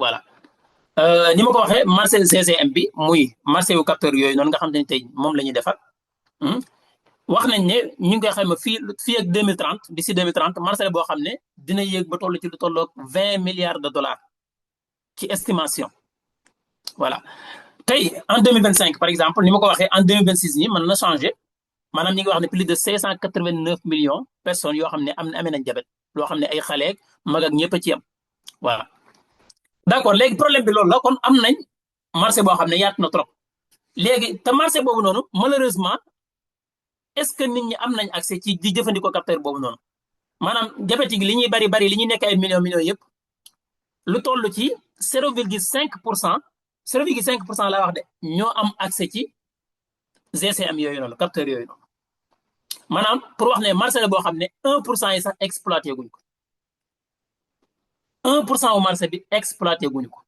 S1: voilà ni ma ko waxee marché GCM bi muy marché wu capteur yooyu noonu nga xam te ne tey moom la ñuy defar wax nañ ne ñu ngi koy xayma fii ak 2030 d'ici 2030 marché la boo xam ne dina yéeg ba toll ci lu tolloog 20 milliards de dollars ci estimation voilà tey en 2025 par exemple ni ma ko waxee en 2026 nii mën na changer maanaam ñi ngi wax ne plus de 589 millions personnes yoo xam ne amee nañ diabète loo xam ne ay xale mag ak ñëpp a ci am voilà d'accord léegi problème bi loolu la kon am nañ marché boo xam ne yaatu na trop léegi te marché boobu noonu malheureusement est-ce que nit ñi am nañ accès ci di jëfandikoo capteur boobu noonu maanaam diabétique li ñuy bari li ñuy nekk ay millions yëpp lu toll ci 0,5% laa wax de ñoo am accès ci GCM yooyu noonu capteur yooyu noonu maanaam pour wax ne marché la boo xam ne 1% yi sax exploité guñ ko 1% wu marché bi exploité guñ ko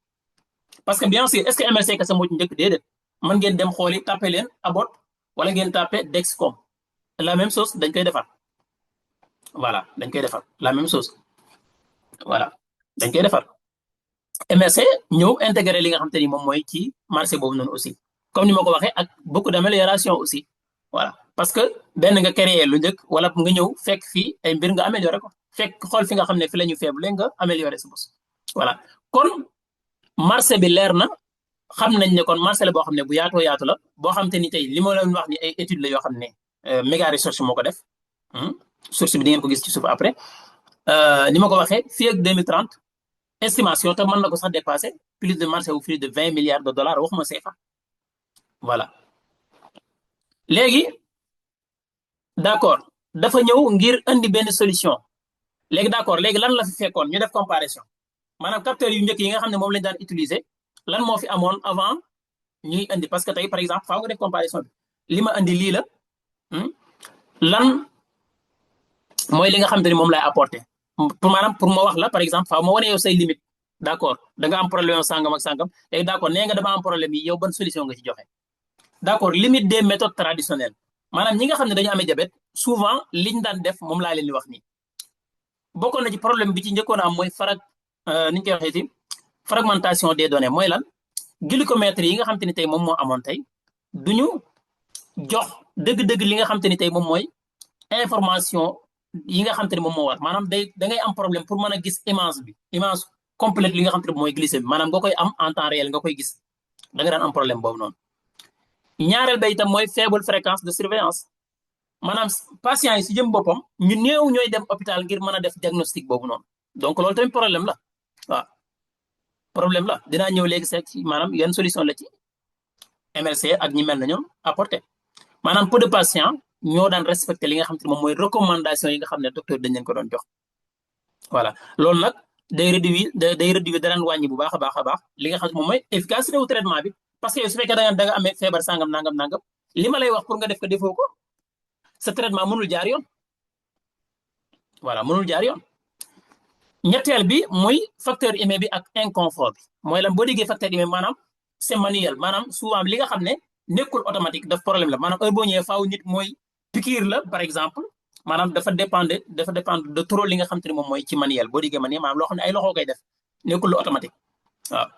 S1: parce que bien sûr est-ce que MLC kese moo ci njëkk déedéet mën ngeen dem xooli tapé leen Abbott wala ngeen tapé Dexcom la même chose dañ koy defar voilà dañ koy defar la même chose voilà dañ koy defar MLC ñëw intégré li nga xam te ni moom mooy ci marché boobu noonu aussi comme ni ma ko waxee ak beaucoup d'amélioration aussi voilà parce que benn nga créer lu njëkk wala nga ñëw fekk fii ay mbir nga amélioré ko fekk xool fi nga xam ne fi la ñu faible nga amélioré sa bos voilà kon marché bi leer na xam nañ ne kon marché la boo xam ne bu yaatu la boo xam te ni tey li ma leen wax ni ay études la yoo xam ne méga recherche moo ko def source bi di ngeen ko gis ci suuf après ni ma ko waxee fii ak 2030 estimation te mën na ko sax dépasser plus de marché wu plus de 20 milliards de dollars waxuma CFA voilà léegi d'accord dafa ñëw ngir andi benn solution léegi d'accord léegi lan la fi fekkoon ñu def comparaison maanaam capteurs yu njëkk yi nga xam ne moom lañ daan utiliser lan moo fi amoon avant ñuy indi parce que tey par exemple faaw nga def comparaison bi li ma indi lii la lan mooy li nga xamante ni moom laay apporter pour maanaam pour ma wax la par exemple faaw ma wane yow say limite d'accord da nga am problème yow sàngam ak sàngam léegi d'accord nee nga dama am problème yi yow ban solution nga ci joxe d'accord limite des méthodes traditionnelles maanaam ñi nga xam ne dañu amee diabète souvent liñ daan def moom laa leen di wax nii bokkoon na ci problème bi ci njëkkoon a am mooy ni ñu koy waxee ci fragmentation des données mooy lan glucomètre yi nga xam te ni tey moom moo amoon tey duñu jox dëgg-dëgg li nga xam te ni tey moom mooy information yi nga xam te ni moom moo war maanaam da ngay am problème pour mën a gis image complète li nga xam te ne mooy glycémie maanaam nga koy am en temps réel nga koy gis da nga daan am problème boobu noonu ñaareel ba itam mooy faible fréquence de surveillance maanaam patients yi si jëm boppam ñu néew ñooy dem hôpital ngir mën a def diagnostic boobu noonu donc loolu tamit problème la waaw problème la dinaa ñëw léegi seet maanaam yan solution la ci MLC ak ñi mel na ñoom apporté maanaam peu de patients ñoo daan respecté li nga xam te moom mooy recommandation yi nga xam ne docteur dañ leen ko doon jox voilà loolu nag day réduire daan wàññi bu baax a baax li nga xam ne moom mooy efficacité wu traitement bi parce que yow su fekkee da nga amee feebar sangam nangam li ma lay wax pour nga def ko defoo ko sa traitement mënul jaar yoon voilà mënul jaar yoon ñetteel bi muy facteur humain bi ak inconfort bi mooy lan boo déggee facteur humain maanaam c'est manuel maanaam souvent li nga xam ne nekkul automatique daf problème la maanaam heure boo ñëwee faaw nit mooy piqûre la par exemple maanaam dafa dépendre de trop li nga xam te ne moom mooy ci manuel boo déggee manuel maanaam loo xam ne ay loxo koy def nekkul lu automatique waaw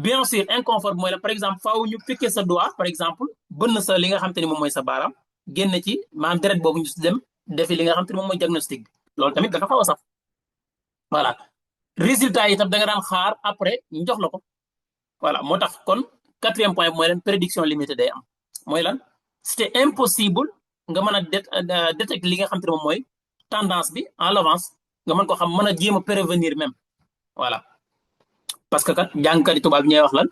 S1: bien sûr inconfort bi mooy la par exemple faaw ñu piquer sa doigt par exemple bënn sa li nga xam te ne moom mooy sa baaraam génn ci maanaam deret boobu ñu dem defi li nga xam te ne moom mooy diagnostic bi loolu tamit dafa xaw a saf voilà résultat yi tam da nga daan xaar après ñu jox la ko voilà moo tax kon quatrième point bi mooy lan prédiction limitée day am mooy lan c'était impossible nga mën a détecter li nga xam te ne moom mooy tendance bi en l'avance nga mën ko xam mën a jéem a prévenir même voilà parce que kat jàngkat yi tubaab bi ñooy wax lan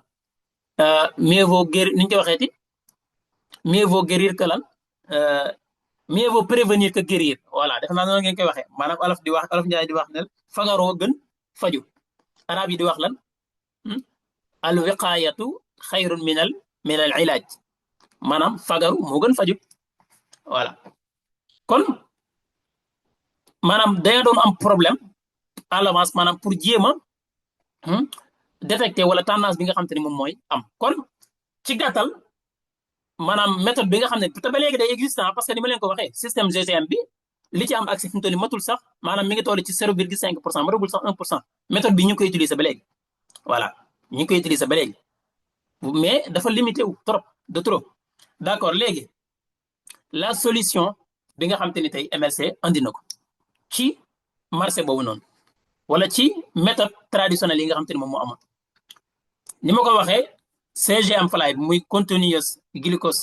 S1: mieux vaut guérir ni ñu ko waxeeti mieux vaut guérir que lan mieux vaut prévenir que guérir voilà def naa noonu ngeen koy waxee maanaam olof Njaay di wax ne fagaroo gën faju arab yi di wax lan al wiqaayatu xayrun minal ilaaj maanaam fagaru moo gën faju voilà kon maanaam danga doon am problème à l'avance maanaam pour jéem a détecter wala tendance bi nga xam te ni moom mooy am kon ci gàttal maanaam méthode bi nga xam ne te ba léegi day existant parce que ni ma leen ko waxee système GCM bi li ci am accès fi mu toll nii matul sax maanaam mi ngi toll ci 0,5% matagul sax 1% méthode bi ñu ngi koy utiliser ba léegi voilà ñu ngi koy utiliser ba léegi mais dafa limité wu trop d'accord léegi la solution bi nga xam te ni tey MLC andi na ko ci marché boobu noonu wala ci méthode traditionnelle yi nga xam te ni moom moo amoon ni ma ko waxee CGM Fly bi muy continuous glucose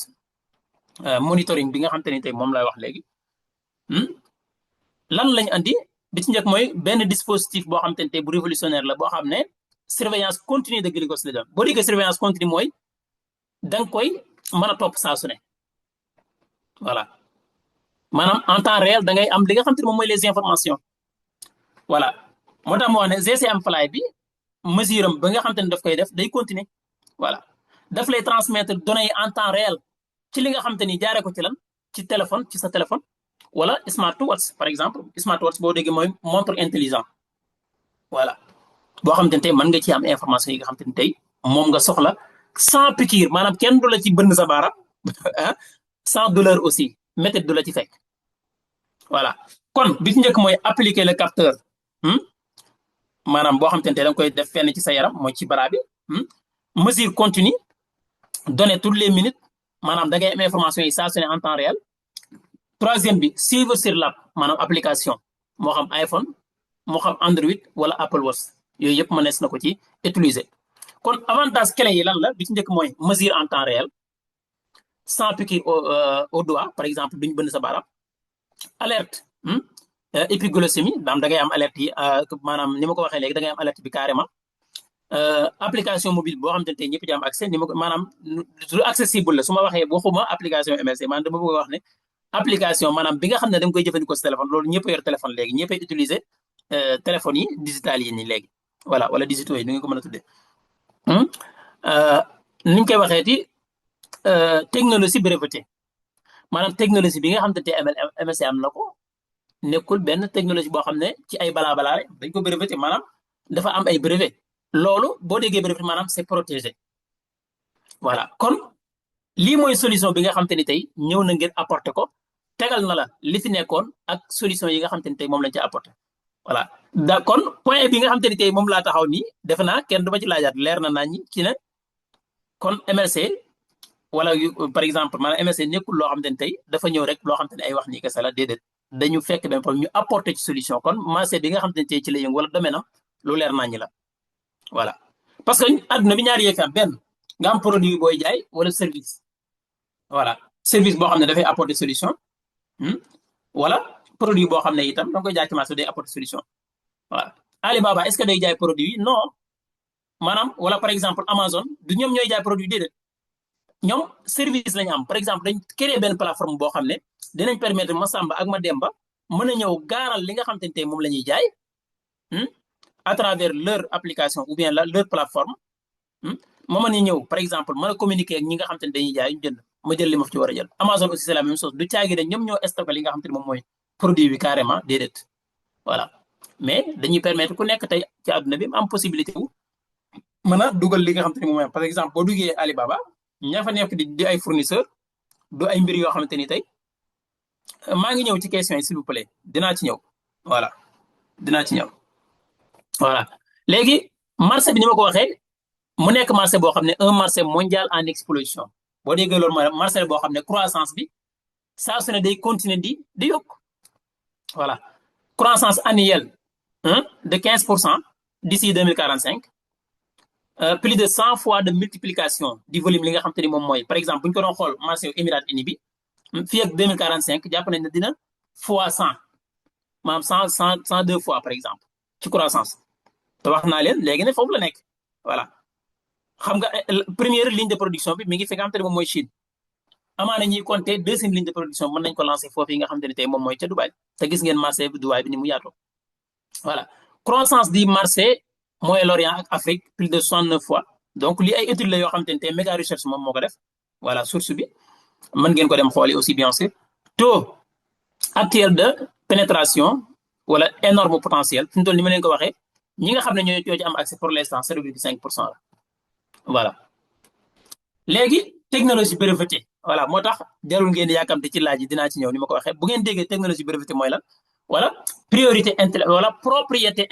S1: monitoring bi nga xam te ni tey moom lay wax léegi lan lañ andi bi ci njëkk mooy benn dispositif boo xam te ni tey bu révolutionnaire la boo xam ne surveillance continue de glucose la doon boo déggee surveillance continue mooy da nga koy mën a topp saa su ne voilà maanaam en temps réel da ngay am li nga xam te ne moom mooy les informations voilà moo tax moo wax ne GCM Fly bi mesure am ba nga xam te ne daf koy def day continuer voilà daf lay transmettre données yi en temps réel ci li nga xam te ni jaaree ko ci lan ci téléphone ci sa téléphone wala smartwatch par exemple smartwatch boo déggee mooy montre intelligent voilà boo xam te ne tey mën nga ci am information yi nga xam te ne tey moom nga soxla sans piqûre maanaam kenn du la ci bënn sa baaraam sans douleur aussi méthode du la ci fekk voilà kon bi ci njëkk mooy appliquer le capteur maanaam boo xam te ne tey da nga koy def fenn ci sa yaram mooy ci bara bi mesure continue données toutes les minutes maanaam da ngay am information yi saa su ne en temps réel troisième bi suivre sur l'app maanaam application moo xam iPhone moo xam Android wala Apple Watch yooyu yëpp mënees na ko ci utiliser kon avantage clé yi lan la bi ci njëkk mooy mesure en temps réel sans piqûre au doigt par exemple duñ bënn sa baaraam alerte épiglycémie da ngay am alerte yi maanaam ni ma ko waxee léegi da ngay am alerte bi carrément application mobile boo xam te ne tey ñëpp ci am accès ni ma ko maanaam lu accessible la su ma waxee waxuma application MLC maanaam dama bëgg a wax ne application maanaam bi nga xam ne da nga koy jëfandikoo si téléphone loolu ñëpp yor téléphone léegi ñëpp ay utiliser téléphone yi digital yi nii léegi voilà wala digitaux yi ni nga ko mën a tuddee niñ koy waxeeti technologie brevetée maanaam technologie bi nga xam te ne MSC am na ko nekkul benn technologie boo xam ne ci ay balaa rek dañ ko breveté maanaam dafa am ay brevet loolu boo déggee brevet maanaam c'est protégé voilà kon lii mooy solution bi nga xam te ni tey ñëw na ngeen apporter ko tegal na la li fi nekkoon ak solution yi nga xam te ni tey moom lañ ci apporter voilà da kon point bi nga xam te ni tey moom laa taxaw nii defe naa kenn du ma ci laajaat leer na naa ñi ci ne kon MLC wala par exemple maanaam MLC nekkul loo xam te ni tey dafa ñëw rek loo xam te ne ay wax nii kese la déedéet dañu fekk benn problème ñu apporter ci solution kon marché bi nga xam te ne tey ci la yëngu wala domaine am lu leer naa ñi la voilà parce que àdduna bi ñaari yëf am benn nga am produit booy jaay wala service voilà service boo xam ne dafay apporter solution wala produit boo xam ne itam da nga koy jaay ci marché day apporter solution voilà Alibaba est-ce que day jaay produit non maanaam wala par exemple Amazon du ñoom ñooy jaay produit déedéet ñoom service lañu am par exemple dañ créer benn plateforme boo xam ne dinañ permettre Masamba ak Mademba mën a ñëw gaaral li nga xam te ne tey moom la ñuy jaay à travers leur application ou bien leur plateforme ma mën a ñëw par exemple mën a communiquer ak ñi nga xam te ne dañuy jaay ñu jënd ma jël li ma fi ci war a jël Amazon aussi c'est la même chose du caagi ne ñoom ñoo stocké li nga xam te ne moom mooy produit bi carrément déedéet voilà mais dañuy permettre ku nekk tey ci àdduna bi am possibilité wu mën a dugal li nga xam te ne moom mooy par exemple boo duggee Alibaba ña fa nekk di ay fournisseur du ay mbir yoo xamante ni tey maa ngi ñëw ci question yi s'il vous plaît dinaa ci ñëw voilà dinaa ci ñëw voilà léegi marché bi ni ma ko waxee mu nekk marché boo xam ne un marché mondial en explosion boo déggee loolu mooy marché boo xam ne croissance bi saa su ne day continuer di yokk voilà croissance annuelle de 15% d'ici 2045 plus de 100 fois de multiplication du volume li nga xam te ni moom mooy par exemple bu ñu ko doon xool marché yu Émirats unis bi fii ak 2045 jàpp nañ ne dina fois 100 maanaam 102 fois par exemple ci croissance te wax naa leen léegi ne foofu la nekk voilà xam nga première ligne de production bi mi ngi fi nga xam te ne moom mooy Chine amaana ñuy compter deuxième ligne de production mën nañ ko lancer foofu yi nga xam te ne tey moom mooy ca Dubaï te gis ngeen marché bi Dubaï bi ni mu yaatoo voilà croissance du marché Moyen-Orient ak Afrique plus de 69 fois donc lii ay études la yoo xam te ne tey méga recherche moom moo ko def voilà source bi mën ngeen ko dem xooli aussi bien sûr taux actuel de pénétration wala énorme potentiel fi mu toll ni ma leen ko waxee ñi nga xam ne ñoo ci am accès pour l'instant 0,5% la voilà léegi technologie brevetée voilà moo tax jarul ngeen yàkkamte ci laaj yi dinaa ci ñëw ni ma ko waxee bu ngeen déggee technologie brevetée mooy lan wala priorité intellectuelle wala propriété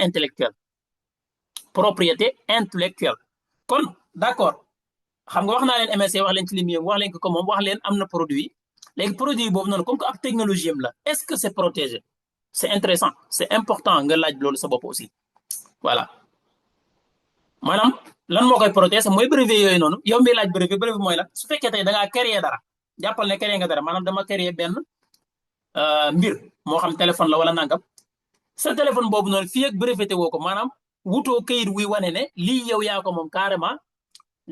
S1: intellectuelle kon d'accord xam nga wax naa leen MSC wax leen ci lim wax leen ko moom wax leen am na produit léegi produit boobu noonu comme que ab technologie am la est-ce que c'est protégé c'est intéressant c'est important nga laaj loolu sa bopp aussi voilà maanaam lan moo koy protéger mooy brevet yooyu noonu yow mi laaj brevet mooy lan su fekkee tey da ngaa créer dara jàppal ne créer nga dara maanaam dama créer benn mbir moo xam téléphone la wala nangam sa téléphone boobu noonu fii ak breveté woo ko maanaam wutoo kayit wuy wane ne lii yow yaa ko moom carrément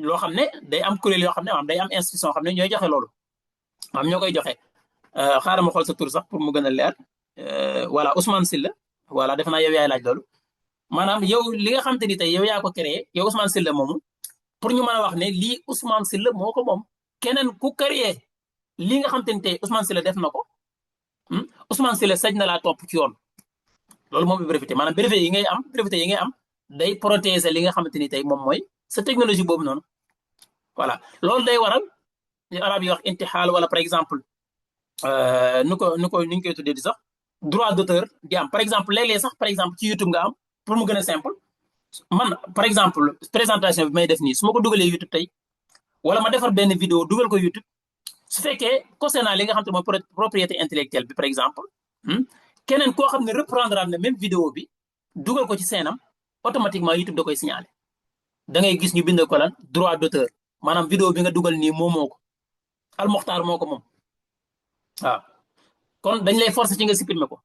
S1: loo xam ne day am kuréel yoo xam ne maanaam day am institution xam ne ñooy joxe loolu maanaam ñoo koy joxe xaaral ma xool sa tur sax pour mu gën a leer voilà Ousmane Sylla voilà defe naa yow yaay laaj loolu maanaam yow li nga xam te ni tey yow yaa ko créé yow Ousmane Sylla moomu pour ñu mën a wax ne lii Ousmane Sylla moo ko moom keneen ku créé li nga xam te ni tey Ousmane Sylla def na ko Ousmane Sylla sañ na laa topp ci yoon loolu moom breveté maanaam breveté yi ngay am day protéger li nga xamante ni tey moom mooy sa technologie boobu noonu voilà loolu day waral arab yi wax intixaal wala par exemple nu ñu koy tuddee di sax droit d'auteur di am par exemple léeg-léeg sax par exemple ci YouTube nga am pour mu gën a simple man par exemple présentation bi may def nii su ma ko dugalee YouTube tey wala ma defar benn vidéo dugal ko YouTube su fekkee concernant li nga xam te mooy propriété intellectuelle bi par exemple keneen koo xam ne reprendre na même vidéo bi dugal ko ci seenam automatiquement YouTube da koy signaler da ngay gis ñu bind ko lan droit d'auteur maanaam vidéo bi nga dugal nii moomoo ko Al Mokhtar moo ko moom waaw kon dañ lay forcer ci nga supprimer ko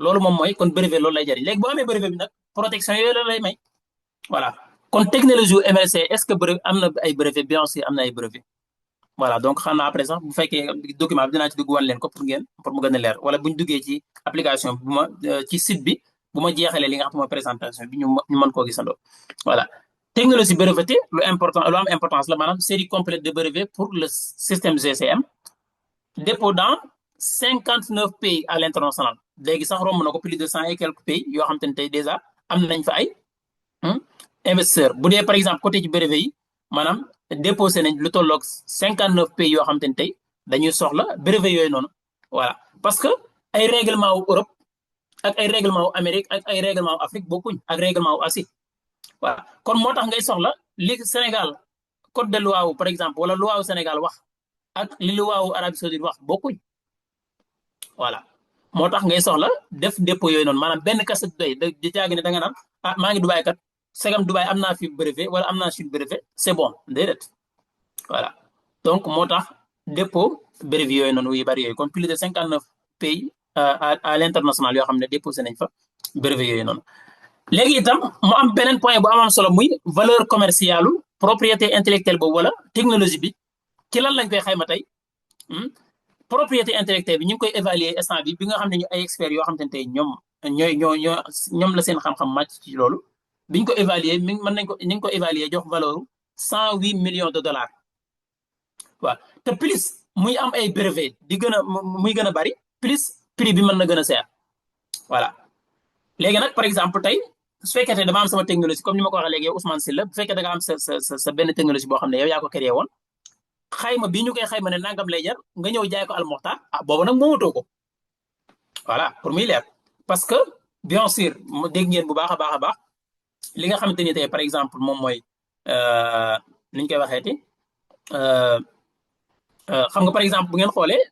S1: loolu moom mooy kon brevet loolu lay jariñ léegi boo amee brevet bi nag protection yooyu la lay may voilà kon technologie yu MLC est-ce que brevet am na ay brevet bien sûr am na ay brevet voilà donc xam naa après sax bu fekkee document bi dinaa ci dugg wan leen ko pour mu gën a leer wala bu ñu duggee ci application bi ci site bi bu ma jeexalee li nga xam ne mooy présentation bi ñu mën koo gisandoo voilà technologie breveté lu am importance la maanaam série complète de brevet pour le système GCM dépôt dans 59 pays à l'international léegi sax romb na ko plus de 100 et quelques pays yoo xam te ne tey déjà am nañ fa ay investisseurs bu dee par exemple côté ci brevet yi maanaam déposé nañ lu tolloog 59 pays yoo xam te ne tey dañuy soxla brevet yooyu noonu voilà parce que ay règlement wu Europe ak ay règlement wu Amérique ak ay règlement wu Afrique bokkuñ ak règlement wu Asie voilà kon moo tax ngay soxla li Sénégal code de loi wu par exemple wala loi wu Sénégal wax ak li loi wu Arabie Saoudite wax bokkuñ voilà moo tax ngay soxla def dépôt yooyu noonu maanaam benn kese doy di jaagi ne da nga naan ah maa ngi Dubaay kat segam Dubaay am naa fi brevet wala am naa fi brevet c'est bon déedéet voilà donc moo tax dépôt brevet yooyu noonu yu bari yooyu kon plus de 59 pays à l'international yoo xam ne déposé nañ fa brevet yooyu noonu. léegi itam mu am beneen point bu am solo muy valeur commerciale propriété intellectuelle boobu wala technologie bi ci lan lañ koy xayma tey propriété intellectuelle bi ñu ngi koy évaluer instant bi nga xam ne ñu ay experts yoo xam te ne tey ñoom la seen xam-xam màcc ci loolu biñ ko évaluer mën nañ ko ñu ngi ko évaluer jox valeur 108 millions de dollars waaw te plus muy am ay brevet di gën a muy gën a bari plus prix bi mën na gën a seer voilà léegi nag par exemple tey su fekkee tey dama am sama technologie comme ni ma ko waxee léegi yow Ousmane Sylla bu fekkee da nga am sa benn technologie boo xam ne yow yaa ko créé woon xayma bii ñu koy xayma ne nangam lay jar nga ñëw jaay ko Al Mokhtar boobu nag moomatoo ko voilà pour muy leer parce que bien sûr dégg ngeen bu baax a baax li nga xamante ni tey par exemple moom mooy ni ñu koy waxeeti xam nga par exemple bu ngeen xoolee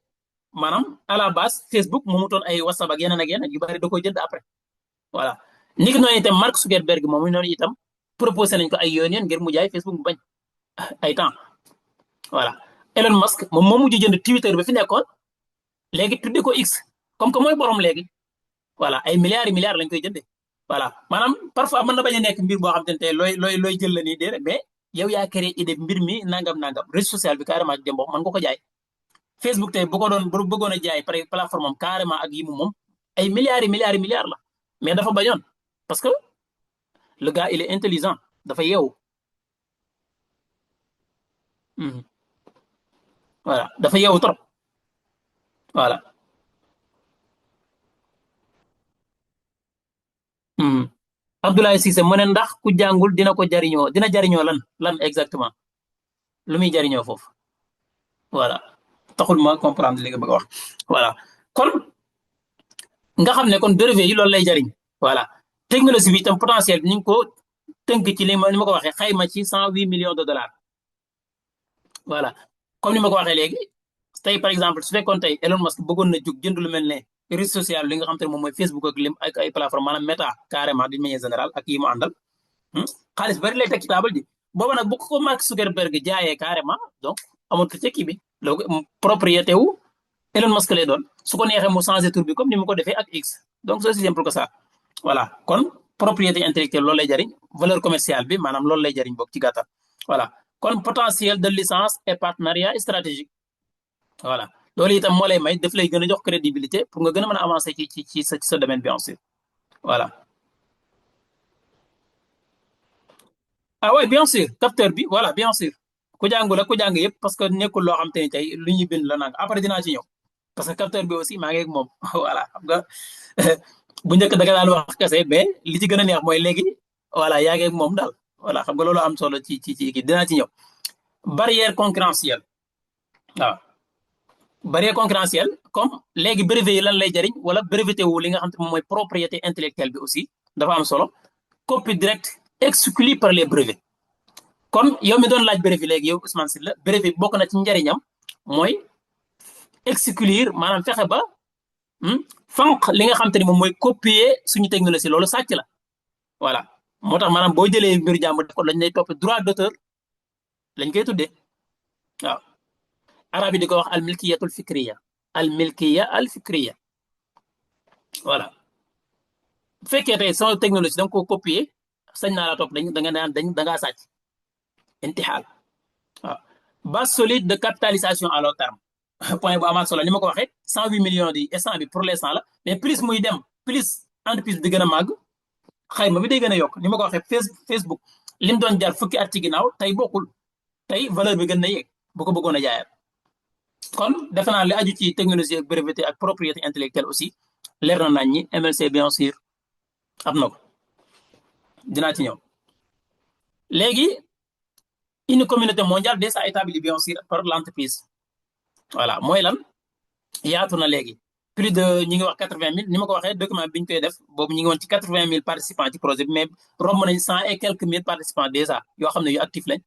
S1: maanaam à la base Facebook moomutoon ay WhatsApp ak yeneen yu bari da koy jënd après voilà ni ki noonu itam Mark Zuckerberg moom noonu itam proposé nañ ko ay yoon ngir mu jaay Facebook mu bañ ay temps voilà Elon Musk moom moo mujj jënd Twitter ba fi nekkoon léegi tudde ko X comme que mooy borom léegi voilà ay milliards lañ koy jënde voilà maanaam parfois mën na bañ a nekk mbir boo xam te ne tey looy jël la nii déedéet mais yow yaa créé idée mbir mi nangam réseau social bi carrément dem boo mën nga ko jaay Facebook tey bu ko doon bu bëggoon a jaay par plateforme am carrément ak yi mu moom ay milliards la mais dafa bañoon parce que le gars il est intelligent dafa yeewu voilà dafa yeewu trop voilà Abdoulaye Cissé mu ne ndax ku jàngul dina jariñoo lan exactement lu muy jariñoo foofu voilà taxul ma comprendre li nga bëgg a wax voilà kon nga xam ne kon brevet yi loolu lay jariñ voilà technologie bi itam potentiel bi ñu ngi ko tënk ci li ma ko waxee xayma ci 108 millions de dollars voilà comme ni ma ko waxee léegi tey par exemple su fekkoon tey Elon Musk bëggoon na jóg jënd lu mel ne réseau social li nga xam te ne moom mooy Facebook ak ay plateforme maanaam Meta carrément d'une manière générale ak yi mu àndal xaalis bari lay teg ci taabal ji booba nag bu ko Mark Zuckerberg jaayee carrément donc amatul ci kii bi donc propriété wu Elon Musk lay doon su ko neexee mu changer tur bi comme ni mu ko defee ak X donc c'est aussi simple que ça voilà kon propriété intellectuelle loolu lay jariñ valeur commerciale bi maanaam loolu lay jariñ bokk ci gàttal voilà kon potentiel de licence et partenariat stratégique voilà loolu itam moo lay may daf lay gën a jox crédibilité pour nga gën a mën a avancer ci sa domaine bien sûr voilà ah oui bien sûr capteur bi voilà bien sûr ku jàngul ak ku jàng yëpp parce que nekkul loo xam te ni tey lu ñuy bind la nang après dinaa ci ñëw parce que capteur bi aussi maa ngi ak moom voilà xam nga bu njëkk da nga daan wax kese mais li ci gën a neex mooy léegi voilà yaa ngi ak moom daal voilà xam nga loolu am solo ci kii dinaa ci ñëw barrière concurrentielle waaw barrière concurrentielle comme léegi brevet yi lan lay jariñ wala breveté wu li nga xam te moom mooy propriété intellectuelle bi aussi dafa am solo copie directe exclue par les brevets kon yow mi doon laaj brevet léegi yow Ousmane Sylla brevet bokk na ci njariñam mooy exclure maanaam fexe ba fanq li nga xam te ni moom mooy copier suñu technologie loolu sàcc la voilà moo tax maanaam boo jëlee mbiru jàmbur def ko lañ lay topp droit d'auteur lañ koy tuddee waaw arab yi di ko wax al milkiyatul fikriya al fikriya voilà bu fekkee tey sama technologie da nga ko copier sañ naa la topp da nga naan da ngaa sàcc intixaal waaw base solide de capitalisation à long terme point bu amaat solo ni ma ko waxee 108 millions di instant bi pour l'instant la mais plus muy dem plus entreprise bi di gën a màgg xayma bi day gën a yokk ni ma ko waxee Facebook lim doon jar fukki at ci ginnaaw tey bokkul tey valeur bi gën na yéeg bu ko bëggoon a jaayaat kon defe naa li aju ci technologie ak breveté ak propriété intellectuelle aussi leer na nañ ñi MLC bien sûr am na ko dinaa ci ñëw léegi une communauté mondiale déjà établie bien sûr par l'entreprise voilà mooy lan yaatu na léegi plus de ñi ngi wax 80 000 ni ma ko waxee document bi ñu koy def boobu ñi ngi woon ci 80 000 participants ci projet bi mais romb nañ 100 et quelques mille participants déjà yoo xam ne yu actif lañ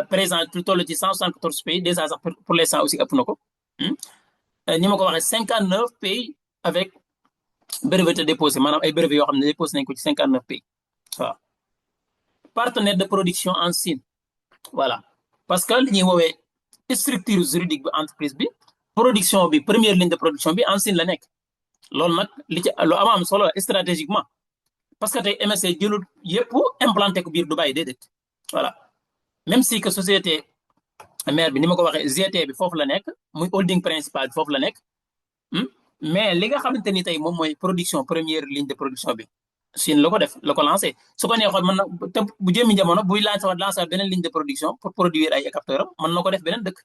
S1: présent lu toll ci 174 pays déjà sax pour l'instant aussi ëpp na ko ni ma ko waxee 59 pays avec brevet déposé maanaam ay brevet yoo xam ne déposé nañ ko ci 59 pays waaw partenaire de production en Chine voilà parce que li ñuy woowee structure juridique bi entreprise bi production bi première ligne de production bi en Chine la nekk loolu nag li ci lu am solo la stratégiquement parce que tey MSC jëlul yëpp implanté ko biir Dubaï déedéet voilà même si que société mère bi ni ma ko waxee GT bi foofu la nekk muy holding principal bi foofu la nekk mais li nga xamante ni tey moom mooy production première ligne de production bi Chine la ko def la ko lancé su ko neexoon mën na te bu jëmi jamono buy lancé beneen ligne de production pour produire ay capteurs mën na ko def beneen dëkk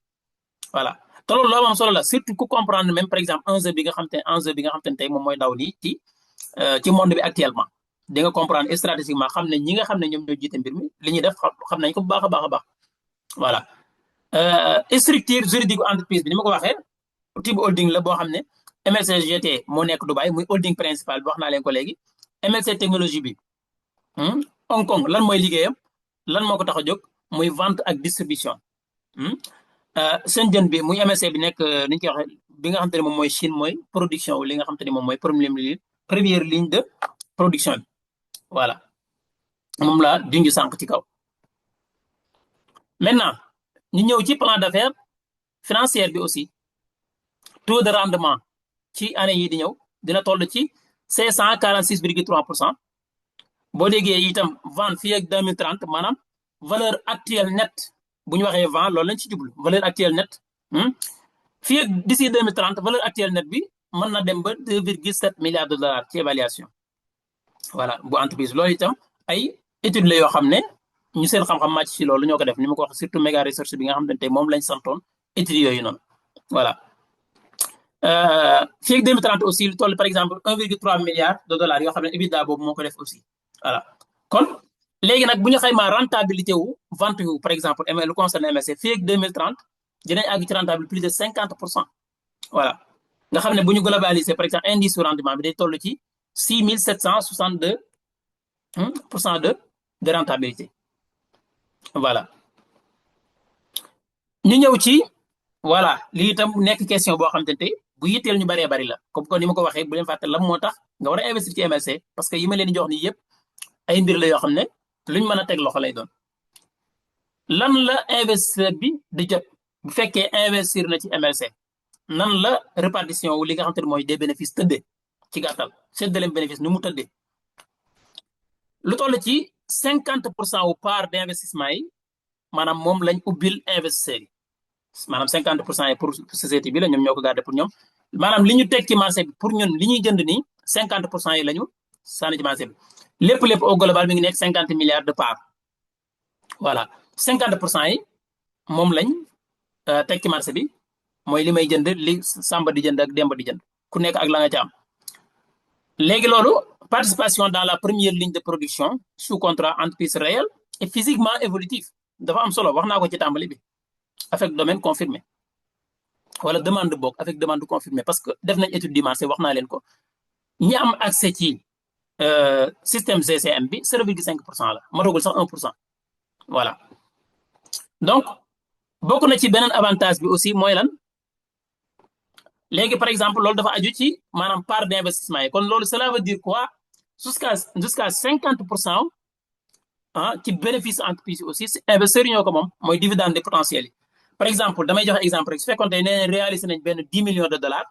S1: voilà te loolu loo am solo la surtout ku comprendre même par exemple enjeu bi nga xam te ne tey moom mooy daw nii ci monde bi actuellement di nga comprendre stratégiquement xam ne ñi nga xam ne ñoom ñoo jiite mbir mi li ñuy def xam nañ ko bu baax a baax a baax voilà structure juridique entreprise bi ni ma ko waxee type holding la boo xam ne MLC GT moo nekk Dubaï muy holding principal bi wax naa leen ko léegi MLC technologie bi Hong Kong lan mooy liggéeyam lan moo ko tax a jóg muy vente ak distribution Shenzhen bi muy MLC bi nekk ni ñu koy waxee bi nga xam te ne moom mooy Chine mooy production li nga xam te ne moom mooy première ligne de production bi voilà moom la junj sànq ci kaw maintenant ñu ñëw ci plan d'affaires financière bi aussi taux de rendement ci année yi di ñëw dina toll ci 546,3% boo déggee itam vente fii ak 2030 maanaam valeur actuelle nette bu ñu waxee vente loolu lañ ci jublu valeur actuelle nette fii ak d'ici 2030 valeur actuelle nette bi mën na dem ba 2,7 milliards de dollars ci évaluation voilà bu entreprise loolu itam ay études la yoo xam ne ñu seen xam-xam màcc ci loolu ñoo ko def ni ma ko wax surtout méga recherche bi nga xam ne tey moom lañ santoon études yooyu noonu voilà fii ak 2030 aussi lu toll par exemple 1,3 milliard de dollars yoo xam ne EBITDA boobu moo ko def aussi voilà kon léegi nag bu ñu xaymaa rentabilité wu vente wu par exemple lu concerne MSC fii ak 2030 dinañ àgg ci rentabilité plus de 50% voilà nga xam ne bu ñu globaliser par exemple indice su rendement bi day toll ci 6,762% de rentabilité voilà ñu ñëw ci voilà lii itam nekk question boo xam te ne tey bu yitteel ñu bëree bëri la comme que ni ma ko waxee bu leen fàtte lan moo tax nga war a investir ci MLC parce que yi ma leen di jox nii yëpp ay mbir la yoo xam ne luñ mën a teg loxo lay doon lan la investisseur bi di jot bu fekkee investir na ci MLC nan la répartition wu li nga xam te ne mooy des bénéfices tëddee ci gàttal séddaleem bénéfice nu mu tëddee lu toll ci 50% wu part d'investissement yi maanaam moom lañ ubbil investisseurs yi maanaam 50% yi pour société bi la ñoom ñoo ko gardé pour ñoom maanaam li ñu teg ci marché bi pour ñun li ñuy jënd nii 50% yi la ñu sànni ci marché bi lépp au global mi ngi nekk 50 milliards de parts voilà 50% yi moom lañ teg ci marché bi mooy li may jënd li Samba di jënd ak Demba di jënd ku nekk ak la nga ci am léegi loolu participation dans la première ligne de production sous contrat entreprise réelle et physiquement évolutive dafa am solo wax naa ko ci tàmbali bi avec domaine confirmé wala demande bokk avec demande confirmée parce que def nañ étude du marché wax naa leen ko ñi am accès ci système GCM bi 0,5% la matagul sax 1% voilà donc bokk na ci beneen avantage bi aussi mooy lan léegi par exemple loolu dafa aju ci maanaam part d'investissement yi kon loolu cela veut dire quoi jusqu'à 50% ci bénéfice entreprise yi aussi investisseurs yi ñoo ko moom mooy dividende potentiel yi par exemple damay joxe exemple rek su fekkoon tey nee réalisé nañ benn 10 millions de dollars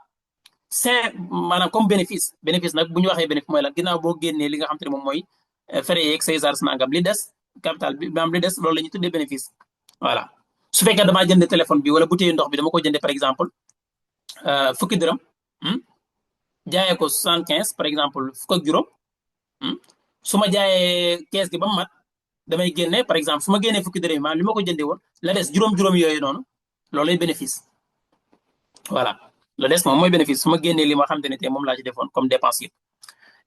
S1: maanaam comme bénéfice nag bu ñu waxee bénéfice mooy lan ginnaaw boo génnee li nga xam te ne moom mooy frais yeeg say charges nangam li des capital bi maanaam li des loolu la ñuy tuddee bénéfice voilà su fekkee damaa jënd téléphone bi wala bouteille ndox bi dama ko jëndee par exemple fukki dërëm jaayee ko 75 par exemple fukk ak juróom su ma jaayee kees gi ba mu mat damay génne par exemple su ma génnee fukki dërëm maanaam li ma ko jëndee woon la des juróom-juróom yooyu noonu loolay bénéfice voilà la des moom mooy bénéfice su ma génnee li ma xamante ne tey moom laa ci defoon comme dépense yi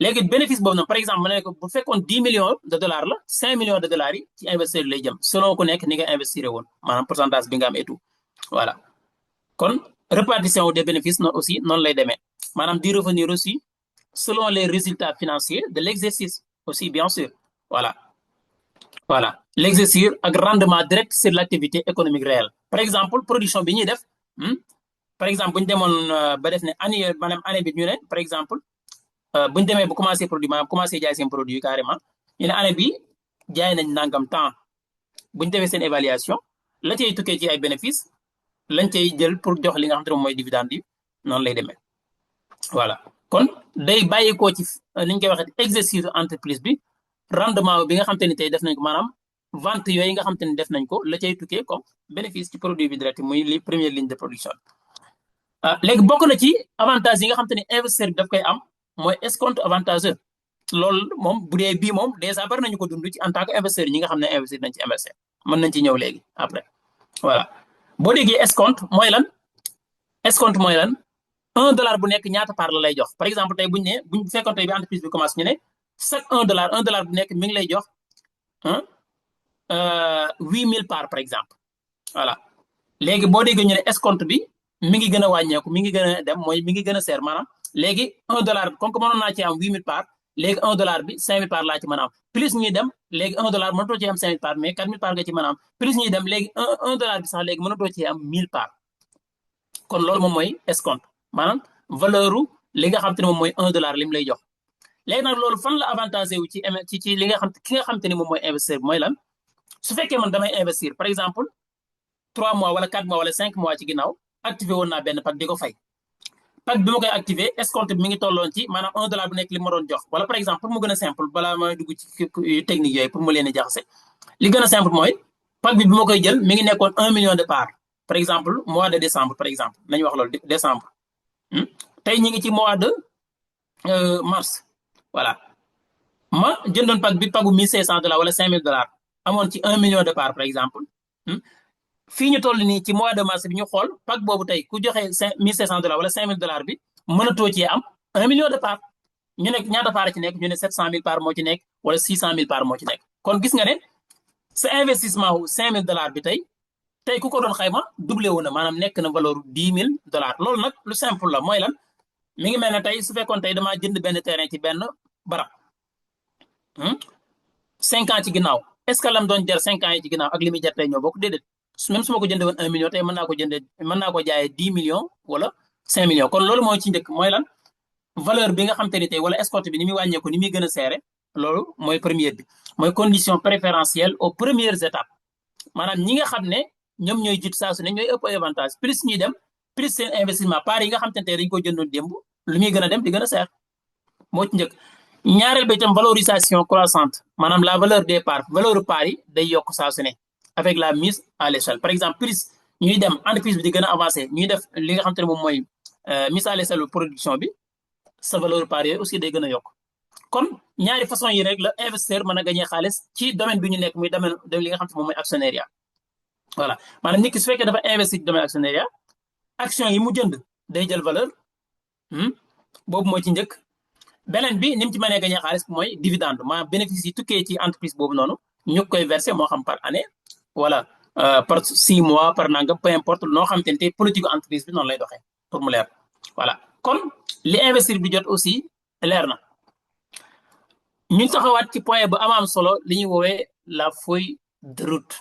S1: léegi bénéfice boobu nag par exemple ma ne ko bu fekkoon 10 millions de dollars la 5 millions de dollars yi ci investisseur lay jëm selon ku nekk ni nga investir woon maanaam pourcentage bi nga am et tout voilà kon répartition des bénéfices noonu aussi noonu lay demee maanaam di revenir aussi selon les résultats financiers de l'exercice aussi bien sûr voilà l'exercice ak rendement direct sur l'activité économique réelle par exemple production bi ñuy def par exemple bu ñu demoon ba def ne année maanaam année bi ñu ne par exemple bu ñu demee bu commencé produit maanaam commencé jaay seen produit carrément ñu ne année bi jaay nañ nangam temps bu ñu defee seen évaluation la cay tukkee ci ay bénéfices lañ cay jël pour jox li nga xam te ne mooy dividende yi noonu lay demee voilà kon day bàyyikoo ci ni ñu koy waxee exercice entreprise bi rendement bi nga xam te ni tey def nañ ko maanaam vente yooyu nga xam te ni def nañ ko la cay tukkee comme bénéfice ci produit bi direct muy li première ligne de production léegi bokk na ci avantage yi nga xam te ni investisseur bi daf koy am mooy escompte avantageux loolu moom bu dee bii moom dèjà bari nañu ko dund ci en tant que investisseur ñi nga xam ne investir nañ ci MLC mën nañ ci ñëw léegi après voilà boo déggee escompte mooy lan escompte mooy lan $1 bu nekk ñaata part la lay jox par exemple tey buñu ne buñ fekkoon tey bi entreprise bi commencé ñu ne chaque $1 bu nekk mi ngi lay jox 8000 parts par exemple voilà léegi boo déggee ñu ne escompte bi mi ngi gën a wàññeeku mi ngi gën a dem mooy mi ngi gën a seer maanaam léegi $1 bi comme que mënoon naa ci am 8000 parts léegi $1 bi 5000 parts laa ci mën a am plus ñuy dem léegi $1 mënatoo ci am 5000 parts mais 4000 parts nga ci mën a am plus ñuy dem léegi $1 bi sax léegi mënatoo ci am 1000 parts kon loolu moom mooy escompte maanaam valeur li nga xam te ne moom mooy $1 lim lay jox léegi nag loolu fan la avantage wu ci li nga xam ki nga xam te ne moom mooy investisseur bi mooy lan su fekkee man damay investir par exemple 3 mois wala 4 mois wala 5 mois ci ginnaaw activé woon naa benn pack di ko fay pack bi ma koy activé escompte bi mi ngi tolloon ci maanaam $1 bu nekk li ma doon jox wala par exemple pour mu gën a simple balaa may dugg ci technique yooyu pour mu leen a jaxase li gën a simple mooy pack bi ma koy jël mi ngi nekkoon 1 million de parts par exemple mois de décembre par exemple nañu wax loolu décembre tey ñi ngi ci mois de mars voilà ma jëndoon pack bi packu $1500 wala $5000 amoon ci 1 million de parts par exemple fii ñu toll nii ci mois de mars bi ñu xool pack boobu tey ku joxe $1500 wala $5000 bi mënatoo cee am 1 million de parts ñu ne ñaata parts ci nekk ñu ne 700000 parts moo ci nekk wala 600000 parts moo ci nekk kon gis nga ne sa investissement wu $5000 bi tey ku ko doon xayma doublé wu na maanaam nekk na valeur $10000 loolu nag lu simple la mooy lan mi ngi mel ne tey su fekkoon tey damaa jënd benn terrain ci benn barab 5 ans ci ginnaaw est-ce que lam doon jar 5 ans yi ci ginnaaw ak li muy jar tey ñoo bokk déedéet même su ma ko jëndee woon 1 million tey mën naa ko jaayee 10 millions wala 5 millions kon loolu moo ci njëkk mooy lan valeur bi nga xam te ni tey wala escompte bi ni muy wàññeeku ni muy gën a seere loolu mooy première bi mooy condition préférentielle aux premières étapes maanaam ñi nga xam ne ñoom ñooy jiitu saa su ne ñooy ëpp ay avantage plus ñuy dem plus seen investissement part yi nga xam te ne tey dañu ko jëndoon démb lu muy gën a dem di gën a seer moo ci njëkk ñaareel ba itam valorisation croissante maanaam la valeur des parts valeur part yi day yokk saa su ne avec la mise à l'échelle par exemple plus ñuy dem entreprise bi di gën a avancé ñuy def li nga xam te ne moom mooy mise à l'échelle production bi sa valeur part yooyu aussi day gën a yokk kon ñaari façon yi rek la investisseur mën a gagner xaalis ci domaine bi ñu nekk muy domaine li nga xam te moom mooy actionnariat voilà maanaam nit ki su fekkee dafa investir ci domaine actionnariat action yi mu jënd day jël valeur boobu moo ci njëkk beneen bi ni mu ci mënee gagner xaalis mooy dividende maanaam bénéfice yi tukkee ci entreprise boobu noonu ñu koy verser moo xam par année wala par 6 mois par nangam peu importe noo xam te ne tey politique entreprise bi noonu lay doxee pour mu leer voilà kon li investir bi jot aussi leer na ñu taxawaat ci point bu am solo li ñuy woowee la feuille de route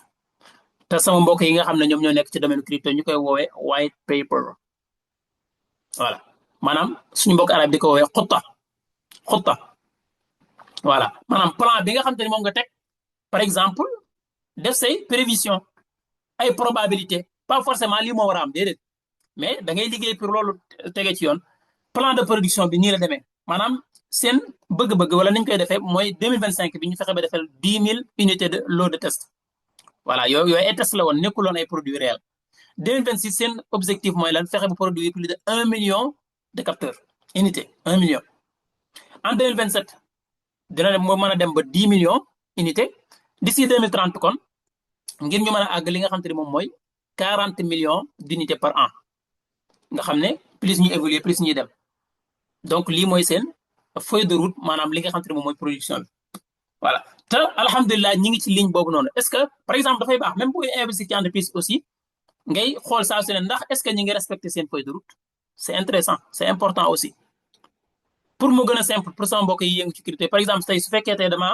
S1: te sama mbokk yi nga xam ne ñoom ñoo nekk ci domaine crypto ñu koy woowee white paper voilà maanaam suñu mbokk arab di ko woowee xutta voilà maanaam plan bi nga xam te ne moom nga teg par exemple def say prévision ay probabilité pas forcément lii moo war a am déedéet mais da ngay liggéey pour loolu tege ci yoon plan de production bi nii la demee maanaam seen bëgg-bëgg wala ni ñu koy defee mooy 2025 bi ñu fexe ba defal 10 000 unités de lot de test voilà yooyu ay test la woon nekkuloon ay produits réels 2026 seen objectif mooy lan fexe ba produire plus de 1 million de capteurs unité 1 million en 2027 dina dem moo mën a dem ba 10 millions unités d'ici 2030 kon ngir ñu mën a àgg li nga xam te ne moom mooy 40 millions d'unités par an nga xam ne plus ñu évoluer plus ñuy dem donc lii mooy seen feuille de route maanaam li nga xam te ne moom mooy production bi voilà te alhamdulilah ñi ngi ci ligne boobu noonu est-ce que par exemple dafay baax même booy investir ci entreprise aussi ngay xool saa su ne ndax est-ce que ñi ngi respecter seen feuille de route c'est intéressant c'est important aussi pour mu gën a simple pour sama mbokk yi yëngu ci crypto par exemple tey su fekkee tey dama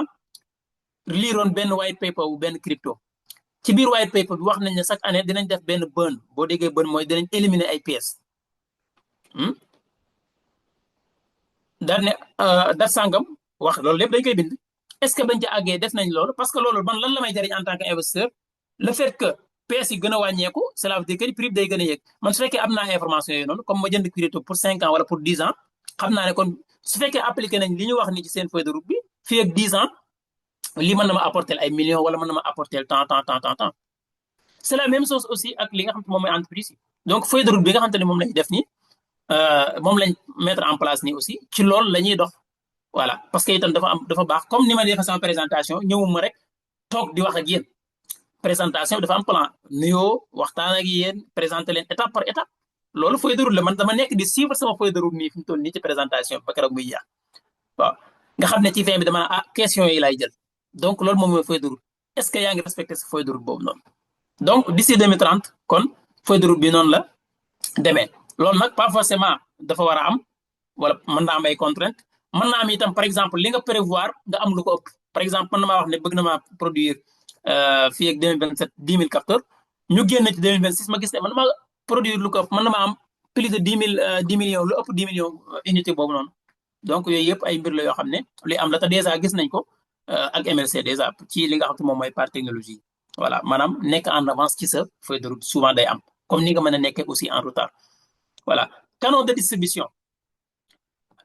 S1: liiroon benn white paper wu benn crypto ci biir white paper bi wax nañ ne chaque année dinañ def benn burn boo déggee burn mooy dinañ éliminer ay pièces daal ne dat sàngam wax loolu lépp dañ koy bind est-ce que bañ ci àggee def nañ loolu parce que loolu man lan la may jariñ en tant que investisseur le fait que pièces yi gën a wàññeeku cela veut dire que prix bi day gën a yéeg man su fekkee am naa information yooyu noonu comme ma jënd crypto pour 5 ans wala pour 10 ans xam naa ne kon su fekkee appliqué nañ li ñu wax ni ci seen feuille de route bi fii ak 10 ans lii mën na ma apporter ay millions wala mën na ma apporter temps c'est la même chose aussi ak li nga xam te moom mooy entreprise yi donc feuille de route bi nga xam te ne moom lañ def nii moom lañ mettre en place nii aussi ci loolu la ñuy dox voilà parce que itam dafa baax comme ni ma defee sama présentation ñëwuma rek toog di wax ak yéen présentation dafa am plan nuyoo waxtaan ak yéen présenter leen étape par étape loolu feuille de route la man dama nekk di suivre sama feuille de route nii fi mu toll nii ci présentation ba keroog muy jeex waaw nga xam ne ci fin bi dama question yi lay jël donc loolu moom mooy feuille de route est-ce que yaa ngi respecté sa feuille de route boobu noonu donc d'ici 2030 kon feuille de route bi noonu la demee loolu nag pas forcément dafa war a am wala mën naa am ay contraintes mën naa am itam par exemple li nga prévoir nga am lu ko ëpp par exemple mën na maa wax ne bëgg na maa produire fii ak 2027 10 000 capteurs ñu génn ci 2026 ma gis ne man maa produire lu ko ëpp mën na maa am plus de 10 millions lu ëpp 10 millions unité boobu noonu donc yooyu yëpp ay mbir la yoo xam ne li am la te déjà gis nañ ko ak MLC déjà ci li nga xam te moom mooy par technologie voilà maanaam nekk en avance ci sa feuille de route souvent day am comme ni nga mën a nekkee aussi en retard voilà canaux de distribution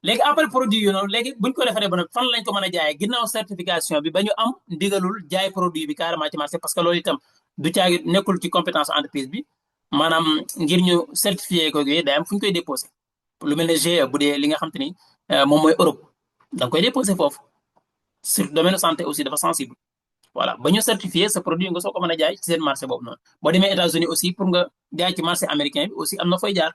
S1: léegi après produit yu noonu léegi buñ ko defaree ba nag fan lañ ko mën a jaayee ginnaaw certification bi ba ñu am ndigalul jaay produit bi carrément ci marché parce que loolu itam du caagi nekkul ci compétence entreprise bi maanaam ngir ñu certifié ko day am fu ñu koy déposé lu mel ne GE bu dee li nga xam te ni moom mooy Europe da nga koy déposé foofu sur domaine santé aussi dafa sensible voilà ba ñu certifié sa produit nga soo ko mën a jaay ci seen marché boobu noonu boo demee États-Unis aussi pour nga jaay ci marché américain bi aussi am na fooy jaar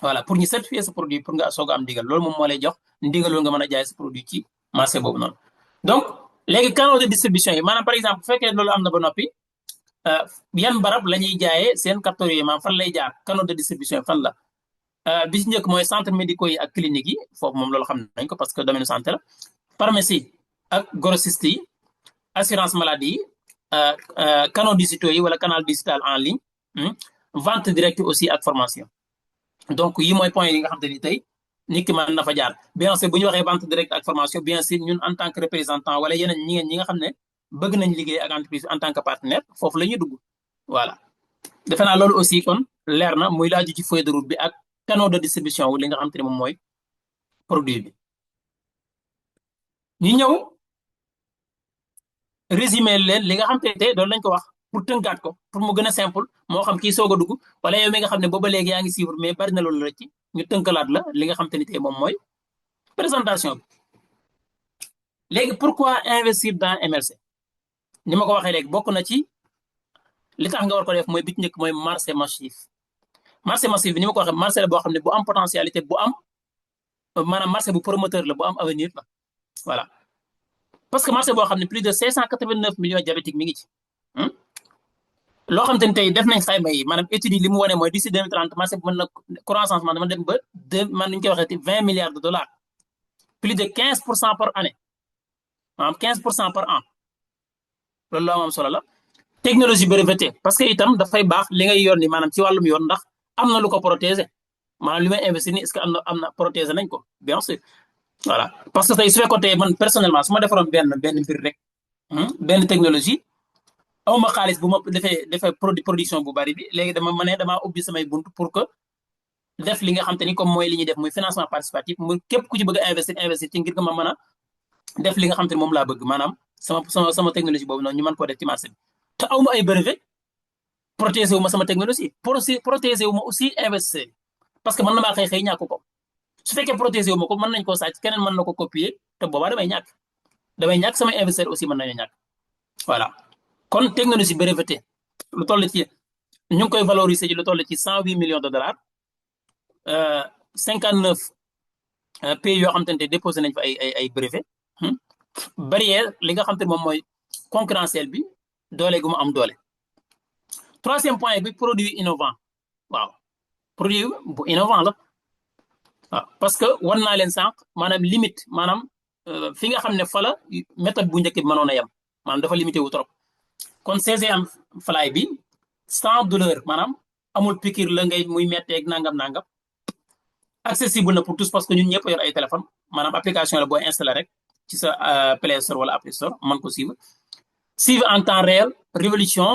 S1: voilà pour ñu certifier sa produit pour nga soog a am ndigal loolu moom moo lay jox ndigalul nga mën a jaay sa produit ci marché boobu noonu donc léegi canaux de distribution yi maanaam par exemple bu fekkee loolu am na ba noppi yan barab la ñuy jaayee seen capteurs yi maanaam fan lay jaar canaux de distribution yi fan la bi ci njëkk mooy centre médicaux yi ak clinique yi foofu moom loolu xam nañ ko parce que domaine santé la pharmacie ak grossiste yi assurance maladie yi canaux digitaux yi wala canal digital en ligne vente directe aussi ak formation donc yi mooy point yi nga xam te ni tey nit ki mën na fa jaar bien sûr bu ñu waxee vente directe ak formation bien sûr ñun en tant que représentant wala yeneen ñi nga xam ne bëgg nañ liggéey ak entreprise en tant que partenaire foofu la ñuy dugg voilà defe naa loolu aussi kon leer na muy laaju ci feuille de route bi ak canaux de distribution wu li nga xam te ne moom mooy produit bi ñu ñëw résumé leen li nga xam te ne tey loolu lañ ko wax pour tënkaat ko pour mu gën a simple moo xam kii soog a dugg wala yow mi nga xam ne booba léegi yaa ngi suivre mais bari na loolu la ci ñu tënkalaat la li nga xam te ni tey moom mooy présentation bi léegi pourquoi investir dans MLC ni ma ko waxee léegi bokk na ci li tax nga war ko def mooy bi ci njëkk mooy marché massif bi ni ma ko waxee marché la boo xam ne bu am potentialité bu am maanaam marché bu promoteur la bu am avenir la voilà parce que marché boo xam ne plus de 589 millions diabétiques mi ngi ci loo xam te ne tey def nañ xayma yi maanaam études yi li mu wane mooy d'ici 2030 marché bi mën na croissance man dama dem ba man ni ñu koy waxee 20 milliards de dollars plus de 15% par année maanaam 15% par an loolu loo am solo la technologie brevetée parce que itam dafay baax li ngay yor ni maanaam ci wàllum yoon ndax am na lu ko protéger maanaam li may investir ni est-ce que am na protéger nañ ko bien sûr voilà parce que tey su fekkoon tey man personnellement su ma defaroon benn mbir rek benn technologie awma xaalis bu ma defee production bu bari bi léegi damaa ubbi samay bunt pour que def li nga xam te ni comme mooy li ñuy def muy financement participatif muy képp ku ci bëgg a investir ci ngir nga ma mën a def li nga xam te ni moom laa bëgg maanaam sama technologie boobu noonu ñu mën koo def ci marché bi te awma ay brevet protéger wu ma sama technologie protéger wu ma aussi investisseur parce que mën na maa xëy ñàkk ko su fekkee protéger wu ma ko mën nañ koo sàcc keneen mën na ko copier te boobaa damay ñàkk samay investisseur aussi mën nañu ñàkk voilà kon technologie breveté lu toll ci ñu ngi koy valoriser ci lu toll ci 108 millions de dollars 59 pays yoo xam te ne déposé nañ fa ay brevet barrière li nga xam te ne moom mooy concurrentiel bi doole gu mu am doole. Troisième point bi produit innovant waaw produit bu innovant la waaw parce que wan naa leen sànq maanaam limite maanaam fi nga xam ne fa la méthode bu njëkk bi mënoon a yem maanaam dafa limité wu trop kon CGM fly bi sans douleur maanaam amul piqûre la ngay muy metteeg nangam accessible na pour tous parce que ñun ñëpp yor ay téléphone maanaam application la booy installé rek ci sa Play Store wala Apple Store mën ko suivre en temps réel révolution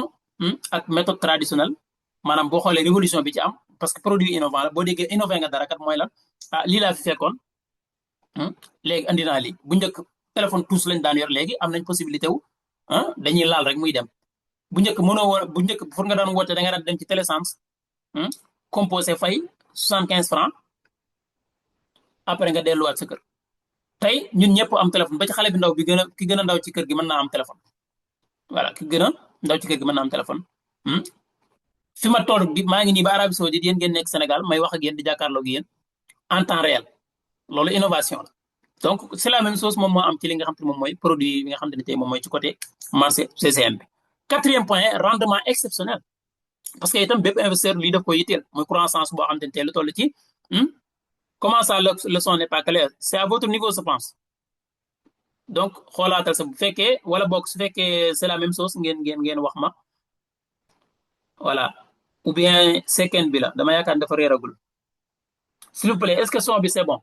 S1: ak méthode traditionnelle maanaam boo xoolee révolution bi ci am parce que produit innovant la boo déggee innové nga dara kat mooy lan lii laa fi fekkoon léegi andi naa lii bu njëkk téléphone tous lañ daan yor léegi am nañ possibilité wu dañuy laal rek muy dem bu njëkk mënoo woon bu njëkk pour nga daan woote da nga daan dem ci télécentre composé fay 75 francs après nga delluwaat sa kër tey ñun ñëpp am téléphone ba ci xale bi ndaw bi ki gën a ndaw ci kër gi mën naa am téléphone voilà ki gën a ndaw ci kër gi mën naa am téléphone fi ma toll bi maa ngi nii ba Arabie Saoudite yéen ngeen nekk Sénégal may wax ak yéen di jàkkaarloo ak yéen en temps réel loolu innovation la donc c'est la même chose moom moo am ci li nga xam te ne moom mooy produit bi nga xam te ne tey moom mooy ci côté marché CCM bi. Quatrième point rendement exceptionnel parce que itam bépp investisseur lii daf ko yitteel mooy croissance boo xam te ne tey lu toll ci comment ça le son n'est pas clair c'est à votre niveau je pense donc xoolaatal sa bu fekkee wala boog su fekkee c'est la même chose ngeen wax ma voilà ou bien second bi la dama yaakaar dafa réeragul s'il vous plaît est-ce que son bi c'est bon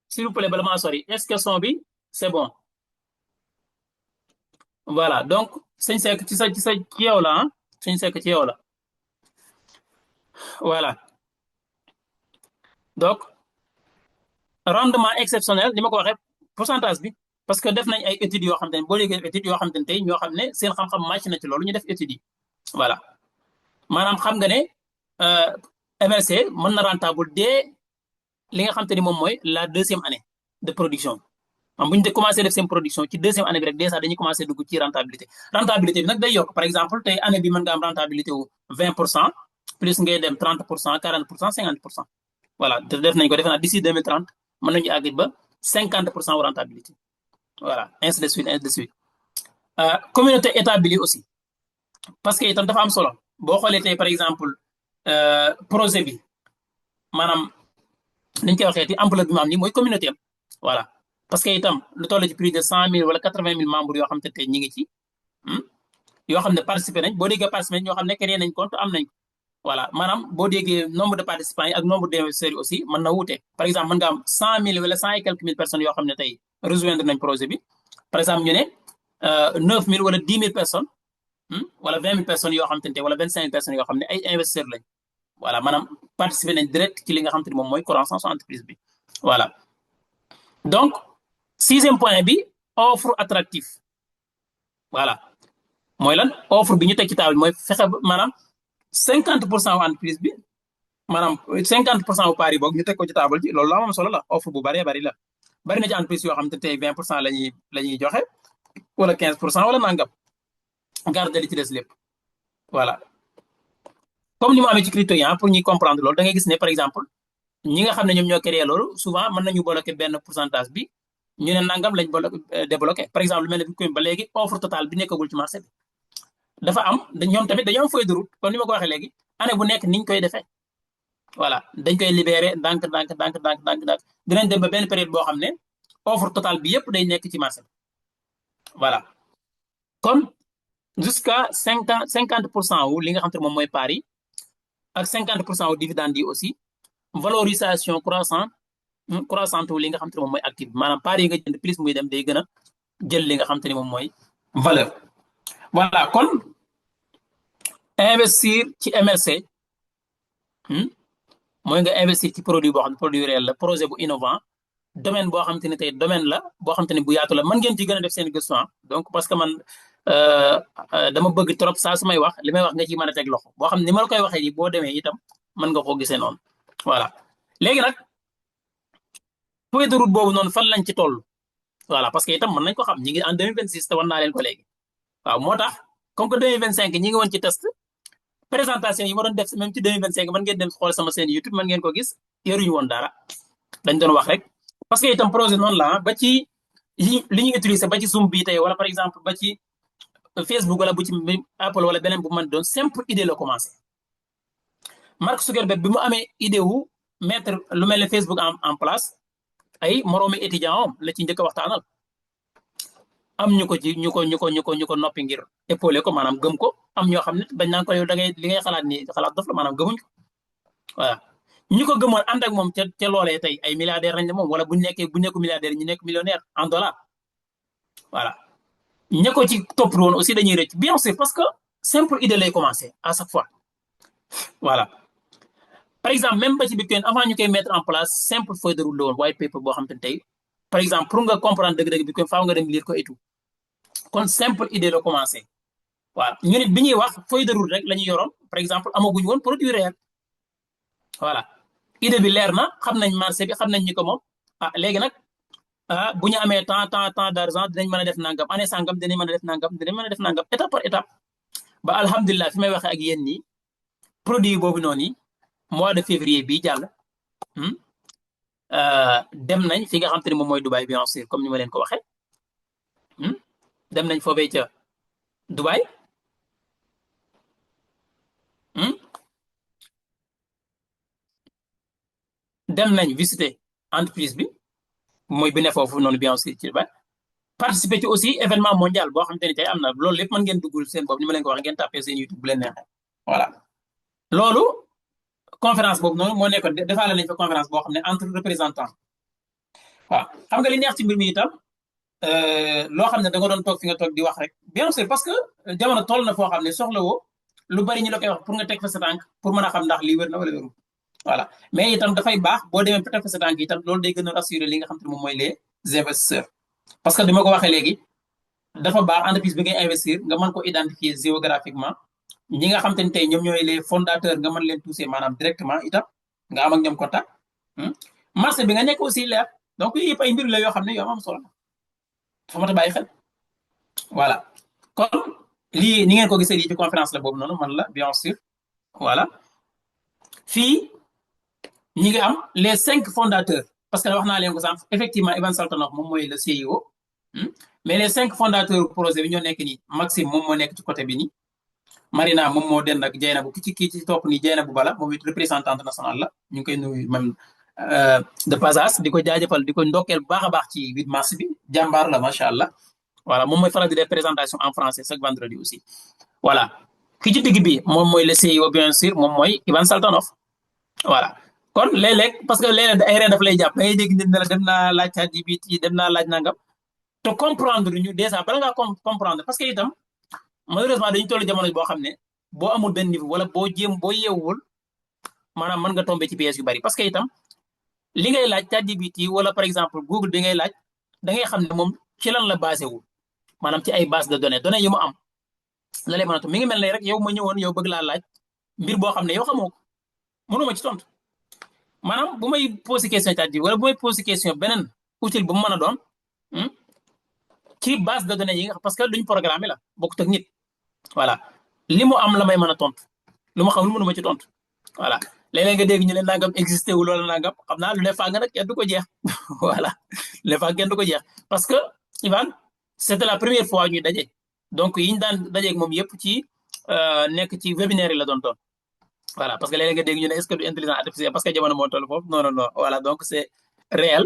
S1: s'il vous plaît bala maa sori est-ce que son bi c'est bon voilà donc sëñ Seck ci yow la sëñ Seck ci yow la voilà donc rendement exceptionnel ni ma ko waxee pourcentage bi parce que def nañ ay études yoo xam te ne boo déggee études yoo xam te ne tey ñoo xam ne seen xam-xam màcc na ci loolu ñu def études yi voilà maanaam xam nga ne MLC mën na rentable dès li nga xam te ni moom mooy la deuxième année de production am bu ñu commencé def seen production ci deuxième année bi rek déjà dañuy commencé dugg ci rentabilité bi nag day yokk par exemple tey année bi mën nga am rentabilité wu 20% plus ngay dem 30% 40% 50% voilà def nañ ko defe naa d'ici 2030 mën nañu àgg ba 50% rentabilité voilà ainsi de suite communauté établie aussi parce que itam dafa am solo boo xoolee tey par exemple projet bi maanaam niñ koy waxee ci ampleur bi ma am nii mooy communauté am voilà parce que itam lu toll ci plus de 100 000 wala 80 000 membres yoo xam te tey ñi ngi ci yoo xam ne participé nañ boo déggee participé nañ ñoo xam ne créé nañ compte am nañ voilà maanaam boo déggee nombre de participants yi ak nombre d'investisseurs yi aussi mën na wuute par exemple mën nga am 100 000 wala 100 et quelques mille personnes yoo xam ne tey rejoindre nañ projet bi par exemple ñu ne 9 000 wala 10 000 personnes wala 20 000 personnes yoo xam te ne tey wala 25 000 personnes yoo xam ne ay investisseurs lañ voilà maanaam participer nañ direct ci li nga xam te ne moom mooy croissance entreprise bi voilà donc sixième point bi offre attractive voilà mooy lan offre bi ñu teg ci table mooy fexe maanaam 50% wu entreprise bi maanaam 50% wu pari boog ñu teg ko ci table ci loolu la am solo la offre bu bari na ci entreprise yoo xam te tey 20% la ñuy joxe wala 15% wala nangam garde li ci des lépp voilà comme ni mu amee ci crypto yi pour ñuy comprendre loolu da ngay gis ne par exemple ñi nga xam ne ñoom ñoo créé loolu souvent mën nañu bloquer benn pourcentage bi ñu ne nangam lañ débloqué par exemple lu mel ne Bitcoin ba léegi offre totale bi nekkagul ci marché bi dafa am ñoom tamit dañoo am feuille de route comme ni ma ko waxee léegi année bu nekk niñ koy defee voilà dañ koy libéré ndànk dinañ dem ba benn période boo xam ne offre totale bi yëpp day nekk ci marché bi voilà kon jusqu'à 50% wu li nga xam te moom mooy part yi ak 50% wu dividende yi aussi valorisation croissante wu li nga xam te ne moom mooy actif maanaam part yi nga jënd plus muy dem day gën a jël li nga xam te ne moom mooy valeur voilà kon investir ci MLC mooy nga investir ci produit boo xam ne produit réel la projet bu innovant domaine boo xam te ne tey domaine la boo xam te ne bu yaatu la mën ngeen ci gën a def seen gëstu donc parce que man dama bëgg trop saa su may wax li may wax nga ci mën a teg loxo boo xam ne ni ma la koy waxee nii boo demee itam mën nga koo gisee noonu voilà léegi nag feuille de route boobu noonu fan lañ ci toll voilà parce que itam mën nañ ko xam ñi ngi en 2026 te war naa leen ko léegi waaw moo tax comme que 2025 ñi ngi woon ci test présentation yi ma doon def même ci 2025 mën ngeen dem xool sama seen YouTube mën ngeen ko gis yoruñu woon dara dañ doon wax rek parce que itam projet noonu la ba ci li ñuy utiliser ba ci Zoom bii tey wala par exemple ba ci Facebook wala bu ci Apple wala beneen bu mën doon simple idée la commencé Mark Zuckerberg bi mu amee idée wu mettre lu mel ne Facebook en place ay moroomi étudiant am la ci njëkk a waxtaanal am ñu ko ci ñu ko noppi ngir épaulé ko maanaam gëm ko am ñoo xam ne dañ naan ko yow da ngay li ngay xalaat ni xalaat dof la maanaam gëmuñ ko voilà ñu ko gëmoon ànd ak moom ca loolee tey ay milliardaire lañ ne moom wala bu nekku milliardaire ñu nekk millionnaire en dollar voilà ña ko ci topp woon aussi dañuy rëcc bien sûr parce que simple idée lay commencer à chaque fois voilà par exemple même ba ci Bitcoin avant ñu koy mettre en place simple feuille de route la woon white paper boo xam te ne tey par exemple pour nga comprendre dëgg-dëgg Bitcoin faaw nga dem lire ko et tout kon simple idée la commencé waaw ñu nit bi ñuy wax feuille de route rek la ñu yoroon par exemple amaguñ woon produit réel voilà idée bi leer na xam nañ marché bi xam nañ ñi ko moom léegi nag bu ñu amee tant d'argent dinañ mën a def nangam année sangam dinañ mën a def nangam dinañ mën a def nangam étape par étape ba alhamdulilah fi may waxee ak yéen nii produit boobu noonu mois de février bii jàll dem nañ fi nga xam te ne moom mooy Dubaï bien sûr comme ni ma leen ko waxee dem nañ foofee ca Dubaï dem nañ visiter entreprise bi mooy bi ne foofu noonu bien sûr ci Dubaï participer ci aussi événement mondial boo xam te ne tey am na loolu lépp mën ngeen duggul seen bopp ni ma leen ko waxee ngeen tapé seen YouTube bu leen neexee voilà loolu conférence boobu noonu moo nekkoon defaale nañ fa conférence boo xam ne entre représentants waaw xam nga li neex ci mbir mi itam loo xam ne da nga doon toog fi nga toog di wax rek bien sûr parce que jamono toll na foo xam ne soxla woo lu bari ñu la koy wax pour nga teg fa sa tànk pour mën a xam ndax lii wér na wala wérul voilà mais itam dafay baax boo demee teg fa sa tànk itam loolu day gën a rassurer li nga xam te ne moom mooy les investisseurs parce que dama ko waxee léegi dafa baax entreprise bi ngay investir nga mën ko identifier géographiquement ñi nga xam te ne tey ñoom ñooy les fondateurs nga mën leen toucher maanaam directement itam nga am ak ñoom contact marché bi nga nekk aussi leer donc yëpp ay mbir la yoo xam ne yoo am solo dafa mat a bàyyi xel voilà kon lii ni ngeen ko gisee lii ci conférence la boobu noonu man la bien sûr voilà fii ñi ngi am les 5 fondateurs parce que wax naa leen ko sànq effectivement Ivan Saltanov moom mooy le CEO mais les 5 fondateurs projet bi ñoo nekk nii Maxime moom moo nekk ci côté bi nii Marina moom moo den ak Dieynaba kii ci topp nii Dieynaba Bala moom it représentante nationale la ñu ngi koy nuyu même de passage di ko jaajëfal di ko ndokkeel bu baax a baax ci 8 mars bi jàmbaar la macha allah voilà moom mooy faral di def présentation en français chaque vendredi aussi voilà ki ci digg bi moom mooy le CEO bien sûr moom mooy Ivan Saltanov voilà kon léeg-léeg parce que léeg-léeg ay ree daf lay jàpp da ngay dégg nit ne la dem naa laaj ChatGPT dem naa laaj nangam te comprendre ñu déjà bala ngaa comprendre parce que itam malheureusement dañu toll jamono boo xam ne boo amul benn niveau wala boo yeewul maanaam mën nga tomber ci piège yu bari parce que itam li ngay laaj ChatGPT wala par exemple Google bi ngay laaj da ngay xam ne moom ci lan la basé wu maanaam ci ay base de données yi mu am la lay mën a tontu mi ngi mel ne rek yow ma ñëwoon yow bëgg laa laaj mbir boo xam ne yow xamoo ko mënuma ci tontu maanaam bu may posé question ChatGPT wala bu may posé question beneen outil bu mu mën a doon ci base de données yi nga parce que luñ programmé la bokkut ak nit voilà li mu am la may mën a tontu lu ma xamul mënuma ci tontu voilà léeg-léeg nga dégg ñu ne nangam existé wu loolu nangam xam naa lu ne faa nga nag kenn du ko jeex voilà lu ne faa kenn du ko jeex parce que Ivan c'était la première fois ñuy daje donc yi ñu daan dajeeg moom yëpp ci nekk ci webinaire yi la doon voilà parce que léeg-léeg nga dégg ñu ne est-ce que du intelligence artificielle parce que jamono moo toll foofu non voilà donc c'est réel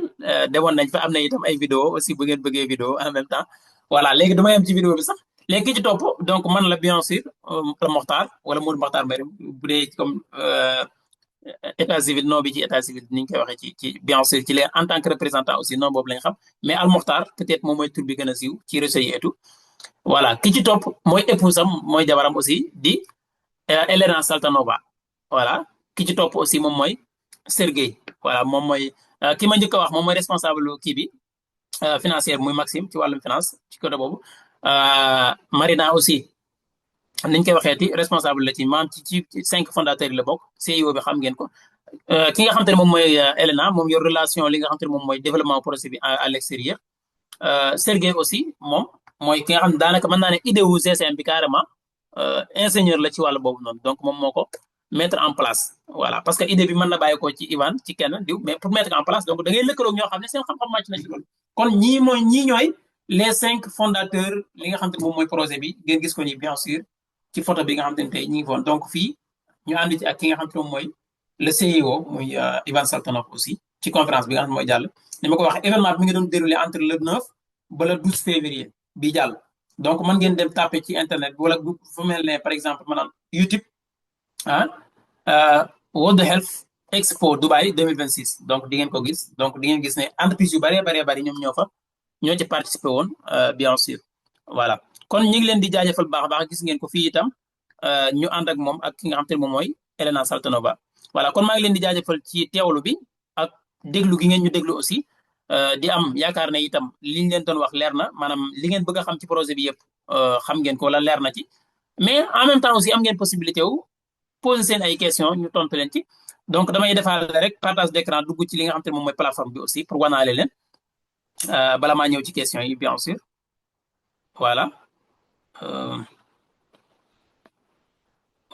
S1: demoon nañ fa am na itam ay vidéo aussi bu ngeen bëggee vidéo en même temps voilà léegi dama yem ci vidéo bi sax léegi ki ci topp donc man la bien sûr la Mokhtar wala Modou Mokhtar Mbaye bu dee comme état civil non bi ci état civil ni ñu koy waxee ci bien sûr ci les en tant que représentant aussi non boobu lañ xam mais Al Mokhtar peut-être moom mooy tur bi gën a siiw ci réseau yi et tout voilà ki ci topp mooy épouse am mooy jabaram aussi di Elena Saltanova voilà ki ci topp aussi moom mooy Sergey voilà moom mooy ki ma njëkk a wax moom mooy responsable kii bi financière muy Maxime ci wàllum finance ci côté boobu Marina aussi niñ koy waxeeti responsable la ci maam ci 5 fondateurs yi la bokk CEO bi xam ngeen ko ki nga xam te ne moom mooy Elena moom yor relation li nga xam te ne moom mooy développement projet bi à l'extérieur. Sergey aussi moom mooy ki nga xam ne daanaka mën naa ne idée wu GCM bi carrément ingénieur la ci wàllu boobu noonu donc moom moo ko mettre en place voilà parce que idée bi mën na bàyyi ko ci Ivan ci kenn diw mais pour mettre en place donc da ngay lëkkaloog ñoo xam ne seen xam-xam màcc na ci loolu kon ñii ñooy les 5 fondateurs li nga xam te ne moom mooy projet bi ngeen gis ko ni bien sûr ci photo bi nga xam te ne tey ñi ngi foon donc fii ñu ànd ci ak ki nga xam te ne moom mooy le CEO muy Ivan Saltanov aussi ci conférence bi nga xam ne mooy jàll ni ma ko waxee événement bi mi ngi doon déroulé entre le 9 ba le 12 février bi jàll donc mën ngeen dem tapé ci internet bi wala fu mel ne par exemple maanaam YouTube World Health Expo Dubai 2026 donc di ngeen ko gis donc di ngeen gis ne entreprise yu bari ñoom ñoo ci participé woon bien sûr voilà kon ñu ngi leen di jaajëfal baax a baax gis ngeen ko fii itam ñu ànd ak moom ak ki nga xam te ne moom mooy Elena Saltanova voilà kon maa ngi leen di jaajëfal ci teewlu bi ak déglu gi ngeen ñu déglu aussi di am yaakaar ne itam li ñu leen doon wax leer na maanaam li ngeen bëgg a xam ci projet bi yëpp xam ngeen ko wala leer na ci mais en même temps aussi am ngeen possibilité wu poser seen ay questions ñu tontu leen ci donc damay defaale rek partage d'écran dugg ci li nga xam te ne moom mooy plateforme bi aussi pour wanaale leen bala maa ñëw ci questions yi bien sûr voilà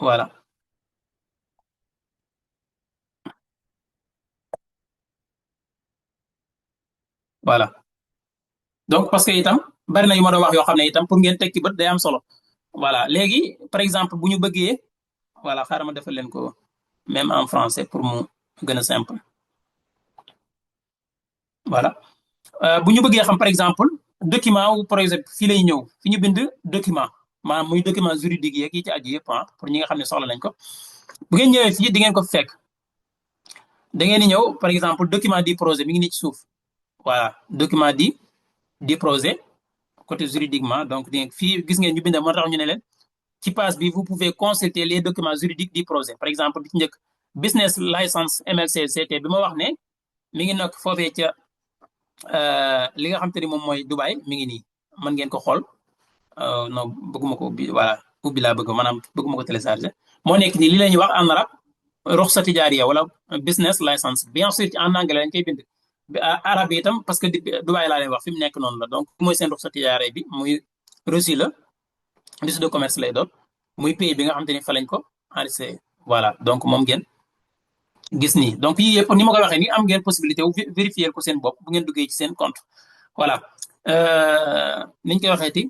S1: voilà voilà donc parce que itam bari na yu ma doon wax yoo xam ne itam pour ngeen teg ci bët day am solo voilà léegi par exemple bu ñu bëggee voilà xaaral ma defal leen ko même en français pour mu gën a simple voilà bu ñu bëggee xam par exemple document wu projet fii lay ñëw fi ñu bind document maanaam muy document juridique yeeg yi ci aju yëpp pour ñi nga xam ne soxla nañ ko bu ngeen ñëwee fii di ngeen ko fekk da ngeen di ñëw par exemple document du projet mi ngi nii ci suuf voilà document du projet côté juridiquement donc fii gis ngeen ñu bind moo tax ñu ne leen ci page bi vous pouvez consulter les documents juridiques du projet par exemple bi ci njëkk business license MLCCT bi ma wax ne mi ngi nekk foofee ca li nga xam te ni moom mooy Dubai mi ngi nii mën ngeen ko xool non bëgguma ko ubbi voilà ubbi laa bëgg maanaam bëgguma ko télécharger moo nekk nii li la ñuy wax en arabe ruxsa tijaariya wala business license bien sûr ci en anglais lañ koy bind arabe yi itam parce que Dubai laa leen wax fi mu nekk noonu la donc mooy seen ruxsa tijaariya bi muy reçu la reçu de commerce lay doon muy pays bi nga xam te ni fa lañ ko enregistré voilà donc moom ngeen gis nii donc yii yëpp ni ma ko waxee nii am ngeen possibilité wu vérifier ko seen bopp bu ngeen duggee ci seen compte voilà niñ koy waxee ti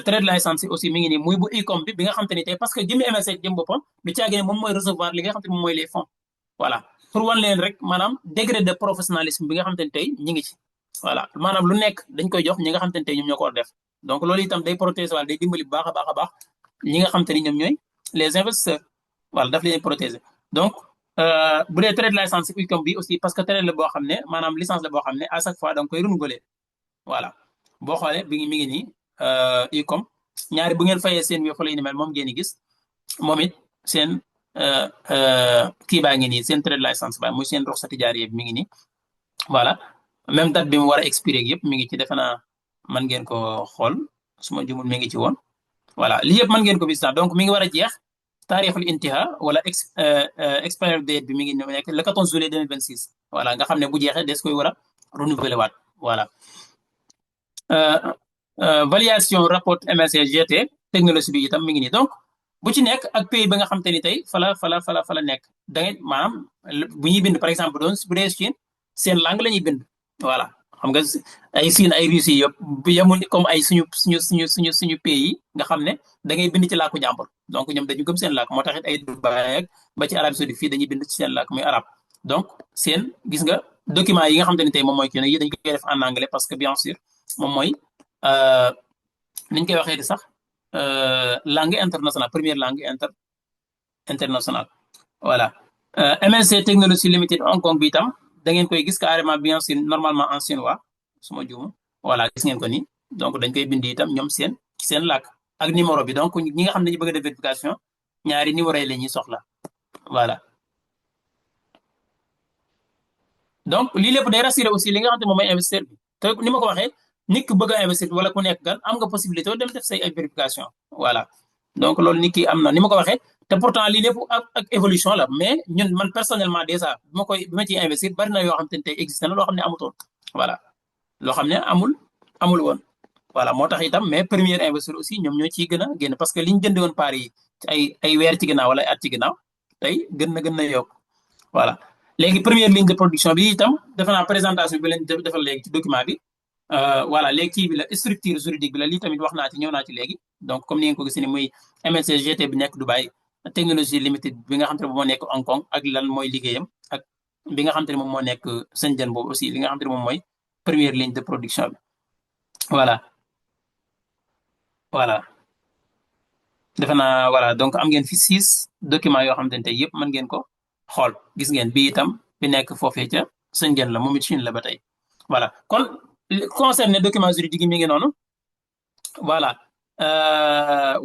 S1: trade license aussi mi ngi nii muy bu e-com bi nga xam te ni tey parce que jëmi MSC jëm boppam du caagi ne moom mooy recevoir li nga xam te ni moom mooy les fonds voilà pour wan leen rek maanaam degré de professionnalisme bi nga xam te ni tey ñi ngi ci voilà maanaam lu nekk dañ koy jox ñi nga xam te ni tey ñoom ñoo ko war def donc loolu itam day protéger wala day dimbali bu baax a baax ñi nga xam te ni ñoom ñooy les investisseurs voilà daf leen protéger donc bu dee trade licence e-com bi aussi parce que trade la boo xam ne maanaam licence la boo xam ne à chaque fois da nga koy renouveler voilà boo xoolee mi ngi nii e-com ñaari bu ngeen fayee seen wii fa lay ni mel moom ngeen di gis moom it seen kii baa ngi nii seen trade licence ba muy seen ruxsa tijaariya bi mi ngi nii voilà même date bi mu war a expirer yëpp mi ngi ci defe naa mën ngeen ko xool su ma jumul mi ngi ci woon voilà lii yëpp mën ngeen ko bis donc mi ngi war a jeex taarixul intiha wala expiry date bi mi ngi nekk le 14 juillet 2026 voilà nga xam ne bu jeexee des koy war a renouveler waat voilà validation rapport MLCGT technologie bi itam mi ngi nii donc bu ci nekk ak pays ba nga xam te ni tey fa la nekk da ngay maanaam bu ñuy bind par exemple doon bu dee Chine seen langue la ñuy bind voilà xam nga ay Chine ay Russie yëpp yemul comme ay suñu pays yi nga xam ne da ngay bind ci làkku jàmbur donc ñoom dañu gëm seen làkk moo taxit ay Dubaï ak ba ci Arabie Saoudite fii dañuy bind ci seen làkk muy arab donc seen gis nga document yi nga xam te ni tey moom mooy kii yi dañ koy def en anglais parce que bien sûr moom mooy niñ koy waxee di sax langue internationale première langue internationale voilà MLC Technology Limited Hong Kong bi itam da ngeen koy gis carrément bien sûr normalement en chinois su ma juum voilà gis ngeen ko ni donc dañ koy bind itam ñoom seen làkk ak numéro bi donc ñi nga xam ne ñu bëgg a def vérification ñaari numéro yi la ñuy soxla voilà donc lii lépp day rassurer aussi li nga xam ne moom mooy investisseur bi te ni ma ko waxee nit ki bëgg a investir wala ku nekk gan am nga possibilité dem def say ay vérification voilà donc loolu nit ki am na ni ma ko waxee te pourtant lii lépp ak évolution la mais ñun man personnellement déjà bi ma ciy investir bari na yoo xam te ne tey existé na loo xam ne amutoon voilà loo xam ne amul woon voilà moo tax itam mais premier investir aussi ñoom ñoo ciy gën a génn parce que li ñu jënd woon paar yi ay weer ci ginnaaw wala ay at ci ginnaaw tey gën na yokk voilà léegi première ligne de production bi itam defe naa présentation bi leen defal léegi ci document bi voilà léegi kii bi la structure juridique bi la lii tamit wax naa ci ñëw naa ci léegi donc comme ni ngeen ko gisee ni muy MLC GT bi nekk Dubaï technologie limited bi nga xam te ne moom moo nekk Hong Kong ak lan mooy liggéeyam ak bi nga xam te ne moom moo nekk Shenzhen boobu aussi li nga xam te ne moom mooy première ligne de production bi voilà voilà defe naa voilà donc am ngeen fi 6 documents yoo xamante ne tey yëpp mën ngeen ko xool gis ngeen bi itam bi nekk foofee ca Shenzhen la moom it Chine la ba tey voilà kon concerné document juridique yi mi ngi noonu voilà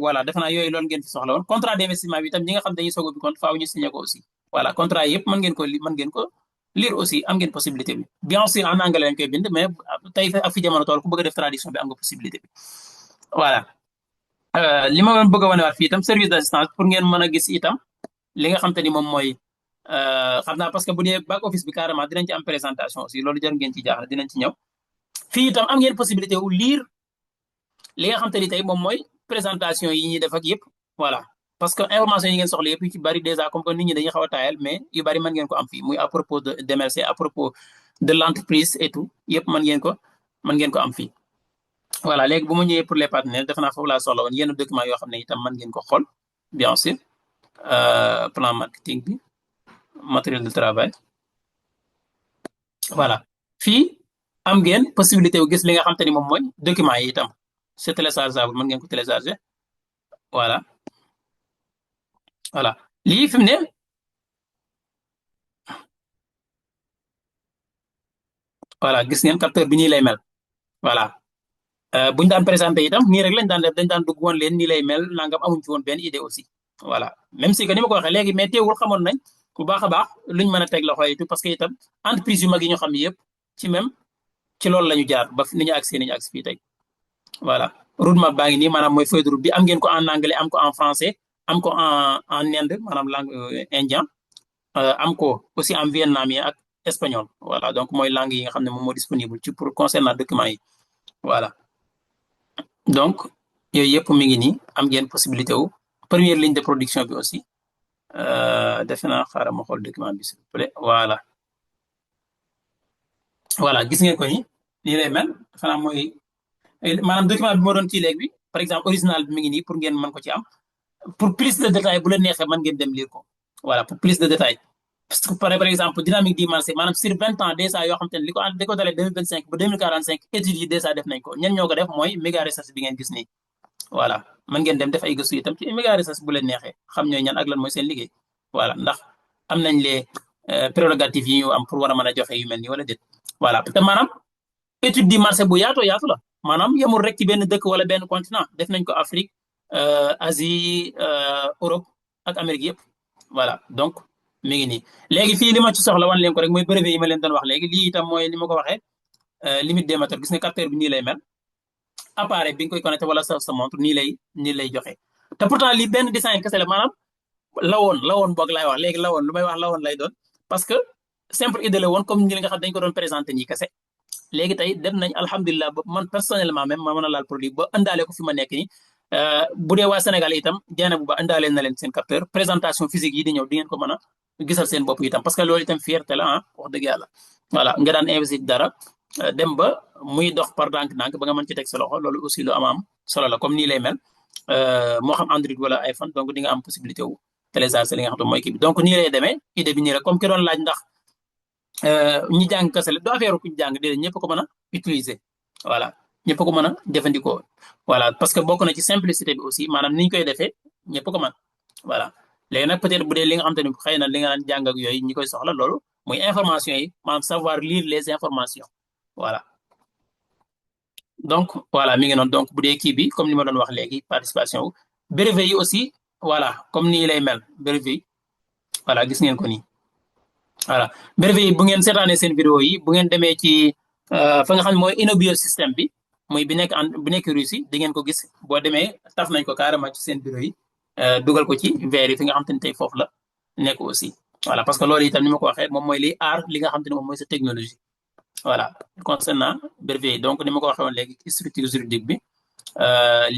S1: voilà defe naa yooyu loolu ngeen fi soxla woon contrat d'investissement bi itam ñi nga xam dañuy soog a bi compte faaw ñu signé ko aussi voilà contrat yëpp mën ngeen ko lire aussi am ngeen possibilité bi bien sûr en anglais lañ koy bind mais tey ak fi jamono tool ku bëgg a def traduction bi am nga possibilité bi voilà li ma bëgg a wanewaat fii itam service d'assistance pour ngeen mën a gis itam li nga xam te ni moom mooy xam naa parce que bu dee back office bi carrément dinañ ci am présentation aussi loolu jar ngeen ci jaaxle dinañ ci ñëw fii itam am ngeen possibilité wu lire li nga xam te ni tey moom mooy présentation yi ñuy def ak yëpp voilà parce que information yi ngeen soxla yëpp yu ci bari déjà comme que nit ñi dañuy xaw a taayal mais yu bari mën ngeen ko am fii muy à propos de d'MLC à propos de l'entreprise et tout yëpp mën ngeen ko am fii voilà léegi bu ma ñëwee pour les partenaires defe naa foofu laa soxla woon yenn documents yoo xam ne itam mën ngeen ko xool bien sûr plan marketing bi matériel de travail voilà fii am ngeen possibilité wu gis li nga xam te ni moom mooy documents yi itam c'est téléchargeable mën ngeen ko télécharger voilà lii fi mu ne voilà gis ngeen capteur bi nii lay mel voilà buñu daan présenté itam nii rek lañ daan def dañ daan dugg woon leen nii lay mel nangam amuñ ci woon benn idée aussi voilà même si que ni ma ko waxee léegi mais teewul xamoon nañ bu baax a baax luñ mën a teg loxo yi tout parce que itam entreprise yu mag yi ñu xam yëpp ci loolu la ñu jaar ba ni ñu agsi fii tey voilà roadmap baa ngi nii maanaam mooy feuille de route bi am ngeen ko en anglais am ko en français am ko en Inde maanaam langue indien am ko aussi en vietnamien ak espagnol voilà donc mooy langue yi nga xam ne moom moo disponible ci pour concernant documents yi voilà donc yooyu yëpp mi ngi nii am ngeen possibilité wu première ligne de production bi aussi defe naa xaaral ma xool document bi s'il vous plaît voilà gis ngeen ko nii lay mel defe naa mooy maanaam document bi moo doon ci léegi bi par exemple original bi mi ngi nii pour ngeen mën ko ci am pour plus de détails bu la neexee mën ngeen dem lire ko voilà pour plus de détails parce que par exemple dynamique du marché maanaam sur 20 ans déjà yoo xam te ne li ko dalee 2025 ba 2045 études yi déjà def nañ ko ñan ñoo ko def mooy méga recherche bi ngeen gis nii voilà mën ngeen dem def ay gëstu itam ci méga recherche bu leen neexee xam ñooy ñan ak lan mooy seen liggéey voilà ndax am nañ les prérogatives yi ñu am pour war a mën a joxe yu mel nii wala déet voilà te maanaam étude du marché bu yaatu la maanaam yemul rek ci benn dëkk wala benn continent def nañ ko Afrique Asie Europe ak Amérique yëpp voilà donc mi ngi nii léegi fii li ma ci soxla wan leen ko rek mooy brevet yi ma leen doon wax léegi lii itam mooy ni ma ko waxee limite des moteurs gis nga capteur bi nii lay mel appareil bi nga koy connecté wala sa montre nii lay joxe te pourtant lii benn design kese la maanaam lawoon boog laay wax léegi lawoon lu may wax lawoon lay doon parce que simple idée la woon comme ñi nga xam dañ ko doon présenté nii kese léegi tey dem nañ alhamdulilah ba man personnellement même ma mën a laal produit ba indaale ko fi ma nekk nii bu dee waa Sénégal itam jeena bu ba indaale na leen seen capteur présentation physique yi di ñëw di ngeen ko mën a gisal seen bopp itam parce que loolu itam fierté la wax dëgg yàlla voilà nga daan investir dara dem ba muy dox par ndànk ba nga mën ci teg sa loxo loolu aussi lu am solo la comme nii lay mel moo xam Android wala iPhone donc di nga am possibilité wu télécharger li nga xam ne mooy kii bi donc nii lay demee idée bi nii rek comme ki doon laaj ndax ñi jàng kese la du affaire ku jàng déedéet ñëpp ko mën a utiliser voilà ñëpp ko mën a jëfandikoo voilà parce que bokk na ci simplicité bi aussi maanaam ni ñu koy defee ñëpp ko mën voilà léegi nag peut-être bu dee li nga xam te ne xëy na li nga daan jàng ak yooyu ñi koy soxla loolu muy information yi maanaam savoir lire les informations voilà donc voilà mi ngi noonu donc bu dee kii bi comme ni ma doon wax léegi participation wu brevet yi aussi voilà comme nii lay mel brevet yi voilà gis ngeen ko nii voilà brevet yi bu ngeen seetaanee seen vidéo yi bu ngeen demee ci fa nga xam ne mooy Innobio système bi muy bi nekk Russie di ngeen ko gis boo demee taf nañ ko carrément ci seen bureau yi dugal ko ci verre yi fi nga xam te ne tey foofu la nekk aussi voilà parce que loolu itam ni ma ko waxee moom mooy liy aar li nga xam te ne moom mooy sa technologie voilà concernant brevet yi donc ni ma ko waxee woon léegi ci structure juridique bi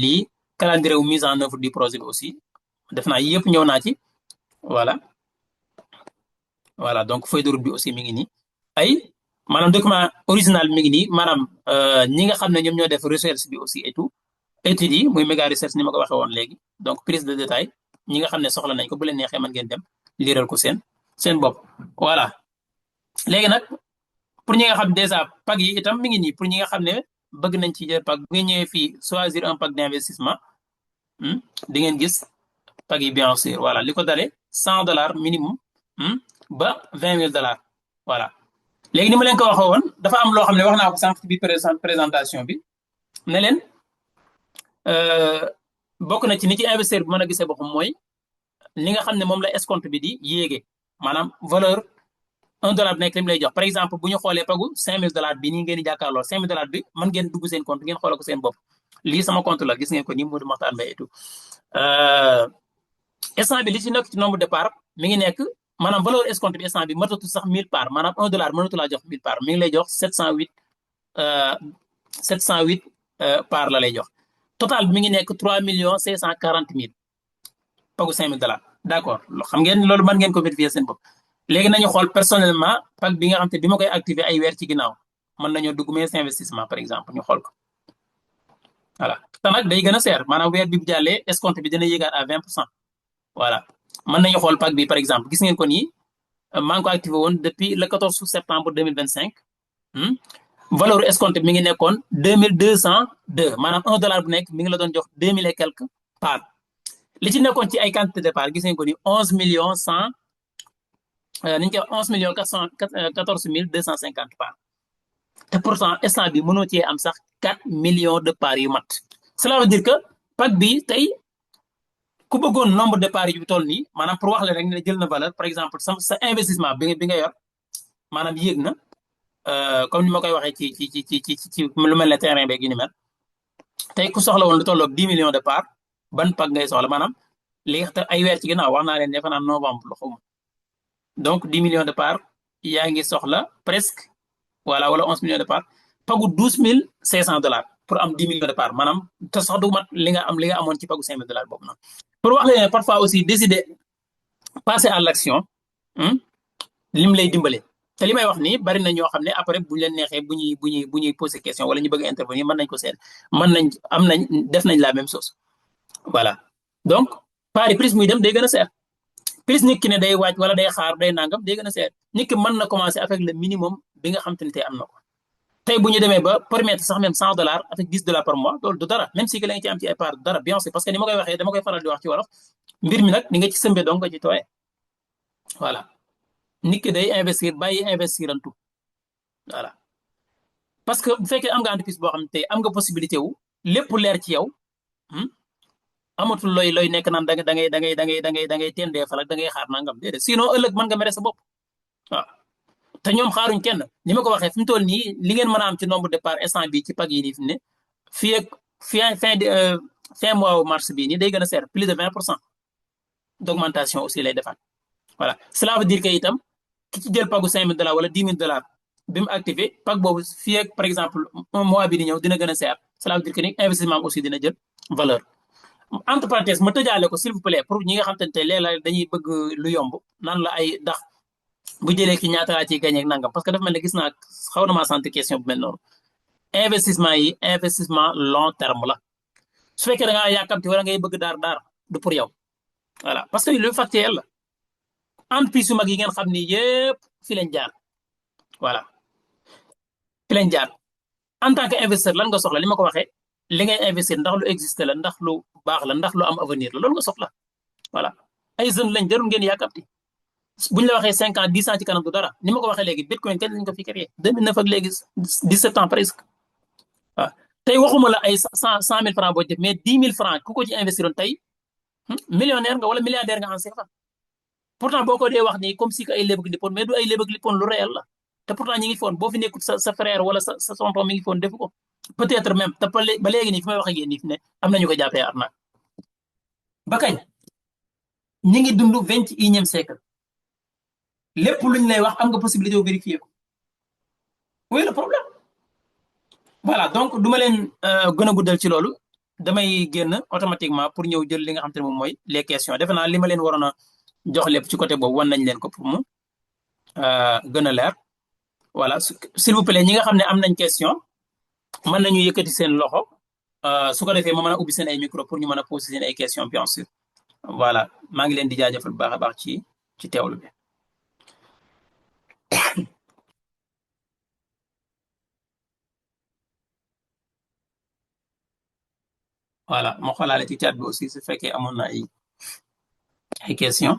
S1: lii calendrier wu mise en œuvre du projet bi aussi def naa yëpp ñëw naa ci voilà voilà donc feuille de route bi aussi mi ngi nii ay maanaam document original mi ngi nii maanaam ñi nga xam ne ñoom ñoo def recherche bi aussi et tout études yi muy méga recherche ni ma ko waxee woon léegi donc prise de détail ñi nga xam ne soxla nañ ko bu leen neexee mën ngeen dem liiral ko seen bopp voilà léegi nag pour ñi nga xam déjà pag yi itam mi ngi nii pour ñi nga xam ne bëgg nañ ci jël pag bu ngeen ñëwee fii choisir un pag d'investissement di ngeen gis pag yi bien sûr voilà li ko dalee $100 minimum ba $20,000 voilà léegi ni ma leen ko waxee woon dafa am loo xam ne wax naa ko sànq ci biir présentation bi ne leen bokk na ci ni ci investisseur bi mën a gisee boppam mooy li nga xam ne moom la escompte bi di yéege maanaam valeur $1 bi nekk li mu lay jox par exemple bu ñu xoolee pagu $5,000 bi nii ngeen di jàkkaarloo $5,000 bi mën ngeen dugg seen compte ngeen xoolee ko seen bopp lii sama compte la gis ngeen ko nii Modou Makhtar Mbaye et tout instant bi li ci nekk ci nombre de parts mi ngi nekk maanaam valeur escompte bi instant bi matatu sax 1000 parts maanaam $1 mënatu laa jox 1000 parts mi ngi lay jox 708 parts la lay jox total bi mi ngi nekk 3,540,000 pagu $5,000 d'accord xam ngeen loolu mën ngeen ko vérifier seen bopp léegi nañu xool personnellement pag bi nga xam te bi ma koy activer ay weer ci ginnaaw mën nañoo dugg mes investissement par exemple ñu xool ko voilà te nag day gën a seer maanaam weer bi bu jàllee escompte bi dina yéegaat à 20% voilà mën nañu xool pag bi par exemple gis ngeen ko nii maa ngi ko activé woon depuis le 14 septembre 2025 valeur escompte bi mi ngi nekkoon 2202 maanaam $1 bu nekk mi ngi la doon jox 2000 et quelques parts li ci nekkoon ci ay quantité de parts gis ngeen ko nii 11,100,000 ni ñu koy 11,14,250 parts te pourtant instant bi mënoo cee am sax 4 millions de parts yu mat cela veut dire que pag bi tey ku bëggoon nombre de parts yu toll nii maanaam pour wax la rek ne jël na valeur par exemple sa investissement bi nga yor maanaam yéeg na comme ni ma koy waxee ci lu mel ne terrain beeg yu ni mel tey ku soxla woon lu tolloog 10 millions de parts ban pag ngay soxla maanaam li nga xam ay weer ci ginnaaw wax naa leen defe naa novembre la xawma donc 10 millions de parts yaa ngi soxla presque voilà wala 11 millions de parts pagu $12,500 pour am 10 millions de parts maanaam te sax du mat li nga amoon ci pagu $5,000 boobu noonu pour wax leen ne parfois aussi décider passer à l'action lim lay dimbale te li may wax nii bari na ñoo xam ne après bu ñu leen neexee bu ñuy poser question wala ñu bëgg a intervenir mën nañ ko seet def nañ la même chose voilà donc pari plus muy dem day gën a seer plus nit ki ne day wàcc wala day xaar day nangam day gën a seer nit ki mën na commencer avec le minimum bi nga xam te ne tey am na ko tey bu ñu demee ba permettre sax même $100 avec $10 par mois loolu du dara même si que la nga ci am ci ay part du dara bien sûr parce que ni ma koy waxee dama koy faral di wax ci wolof mbir mi nag ni nga ci sëmbee donc nga ci tooyee voilà nit ki day investir bàyyi investirantu voilà parce que bu fekkee am nga entreprise boo xam ne tey am nga possibilité wu lépp leer ci yow amatul looy nekk naan da ngay tendee falak da ngay xaar nangam déedéet sinon ëllëg mën nga mere sa bopp waaw te ñoom xaaruñ kenn ni ma ko waxee fi mu toll nii li ngeen mën a am ci nombre de parts instant bi ci pag yi nii fi ne fii ak fin mois mars bii nii day gën a seer plus de 20% d'augmentation aussi lay defaat voilà cela veut dire que itam ki ci jël pagu $5,000 wala $10,000 bi mu activé pag boobu fii ak par exemple un mois bi di ñëw dina gën a seer cela veut dire que ni investissement aussi dina jël valeur entre parenthèse ma tëjaale ko s'il vous plaît pour ñi nga xam te ne tey léeg-léeg dañuy bëgg lu yomb naan la ay ndax bu jëlee ki ñaata laa ciy gagné ak nangam parce que dafa mel ne gis naa xaw na maa sant question bu mel noonu investissement long terme la su fekkee da ngaa yàkkamti wala ngay bëgg daar du pour yow voilà parce que lu factuel la entreprise yu mag yi ngeen xam ni yëpp fi lañ jaar voilà fi lañ jaar en tant que investisseur lan nga soxla li ma ko waxee li ngay investir ndax lu existe la ndax lu baax la ndax lu am avenir la loolu nga soxla voilà ay jeunes lañ jarul ngeen yàkkamti bu ñu la waxee 5 ans 10 ans ci kanam du dara ni ma ko waxee léegi bitcoin kenn lañ ko fi créé 2009 ak léegi 17 ans presque waaw tey waxuma la ay 100 000 francs boo def mais 10 000 francs ku ko ci investiroon tey millionnaire nga wala milliardaire nga en CFA pourtant boo ko dee wax nii comme si que ay léeb ak lippoon mais du ay léeb ak lippoon lu réel la te pourtant ñi ngi foon boo fi nekkut sa frère wala sa tonton mi ngi foon defu ko peut-être même te ba léegi nii fi may wax ak yéen nii fi ne am nañu ko jàppee arnaque ba kañ ñi ngi dund 21e siècle lépp luñ lay wax am nga possibilité de vérifier ko oui le problème voilà donc du ma leen gën a guddal ci loolu damay génn automatiquement pour ñëw jël li nga xam te ne moom mooy les questions defe naa li ma leen waroon a jox lépp ci côté boobu wan nañ leen ko pour mu gën a leer voilà s'il vous plaît ñi nga xam ne am nañ question mën nañu yëkkati seen loxo su ko defee ma mën a ubbi seen ay micro pour ñu mën a poser seen ay questions bien sûr voilà maa ngi leen di jaajëfal bu baax a baax ci teewlu bi. voilà ma xoolaale ci chat bi aussi su fekkee amoon na ay questions.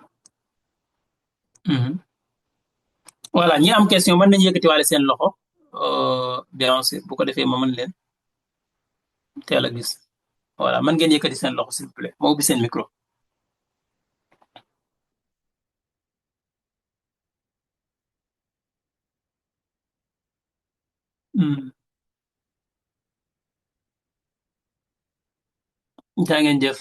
S1: Voilà ñi am question mën nañu yëkkati waale seen loxo bien sûr bu ko defee ma mën leen teel a gis voilà mën ngeen yëkkati seen loxo s'il vous plaît ma ubbi seen micro. jaa ngeen jëf.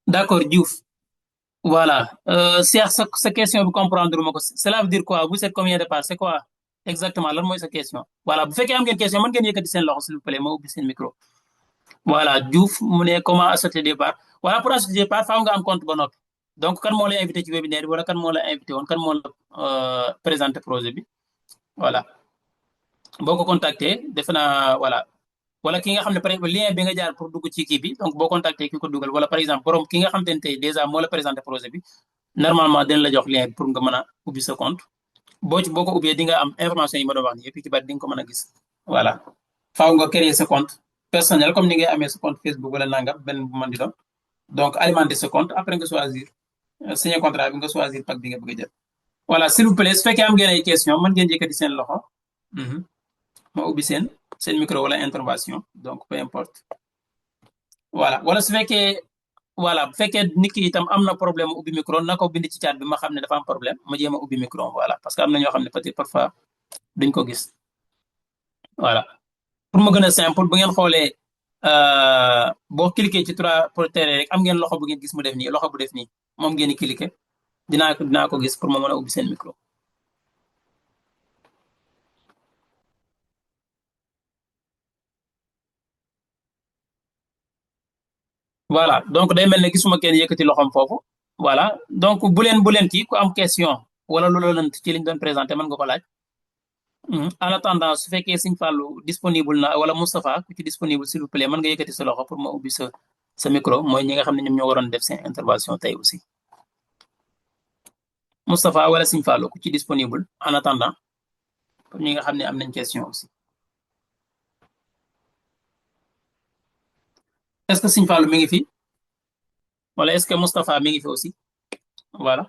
S1: D'accord Diouf voilà Cheikh sa question bi comprendre ma ko cela veut dire quoi vous êtes combien de parts c'est quoi exactement lan mooy sa question voilà bu fekkee am ngeen question mën ngeen yëkkati seen loxo s'il vous plaît ma ubbi seen micro. voilà Diouf mu ne comment acheter des parts voilà pour acheter des parts faaw nga am compte ba noppi donc kan moo lay invité ci webinaire bi wala kan moo la invité woon kan moo la présenté projet bi voilà boo ko contacté defe naa voilà wala ki nga xam ne par exemple lien bi nga jaar pour dugg ci kii bi donc boo contacté ki ko dugal wala par exemple borom ki nga xam te ne tey déjà moo la présenté projet bi normalement dina la jox lien bi pour nga mën a ubbi sa compte boo ko ubbee di nga am information yi ma doon wax nii yëpp ci bari di nga ko mën a gis voilà faaw nga créer sa compte personnel comme ni ngay amee sa compte Facebook wala nangam benn bu mën di doon donc alimenter sa compte après nga choisir signer contrat bi nga choisir pack bi nga bëgg a jël voilà s'il vous plaît su fekkee am ngeen ay question mën ngeen yëkkati seen loxo ma ubbi seen micro wala intervention donc peu importe voilà wala su fekkee voilà bu fekkee nit ki itam am na problème ubbi micro na ko bind ci chat bi ma xam ne dafa am problème ma jéem a ubbi micro voilà parce que am na ñoo xam ne peut-être parfois duñ ko gis voilà pour ma gën a simple bu ngeen xoolee boo cliquer ci trois pour tere rek am ngeen loxo bu ngeen gis mu def nii loxo bu def nii moom ngeen di cliquer dinaa ko gis pour ma mën a ubbi seen micro. voilà donc day mel ne gisuma kenn yëkkati loxoom foofu voilà donc bu leen kii ku am question wala lu la lënt ci liñ doon présenté mën nga ko laaj. en attendant su fekkee Sëñ Fallou disponible na wala Moustapha ku ci disponible s'il vous plaît mën nga yëkkati sa loxo pour ma ubbi sa micro mooy ñi nga xam ne ñoom ñoo waroon def seen intervention tey aussi Moustapha wala Sëñ Fallou ku ci disponible en attendant pour ñi nga xam ne am nañ question aussi est-ce que Sëñ Fallou mi ngi fi wala est-ce que Moustapha mi ngi fi aussi voilà.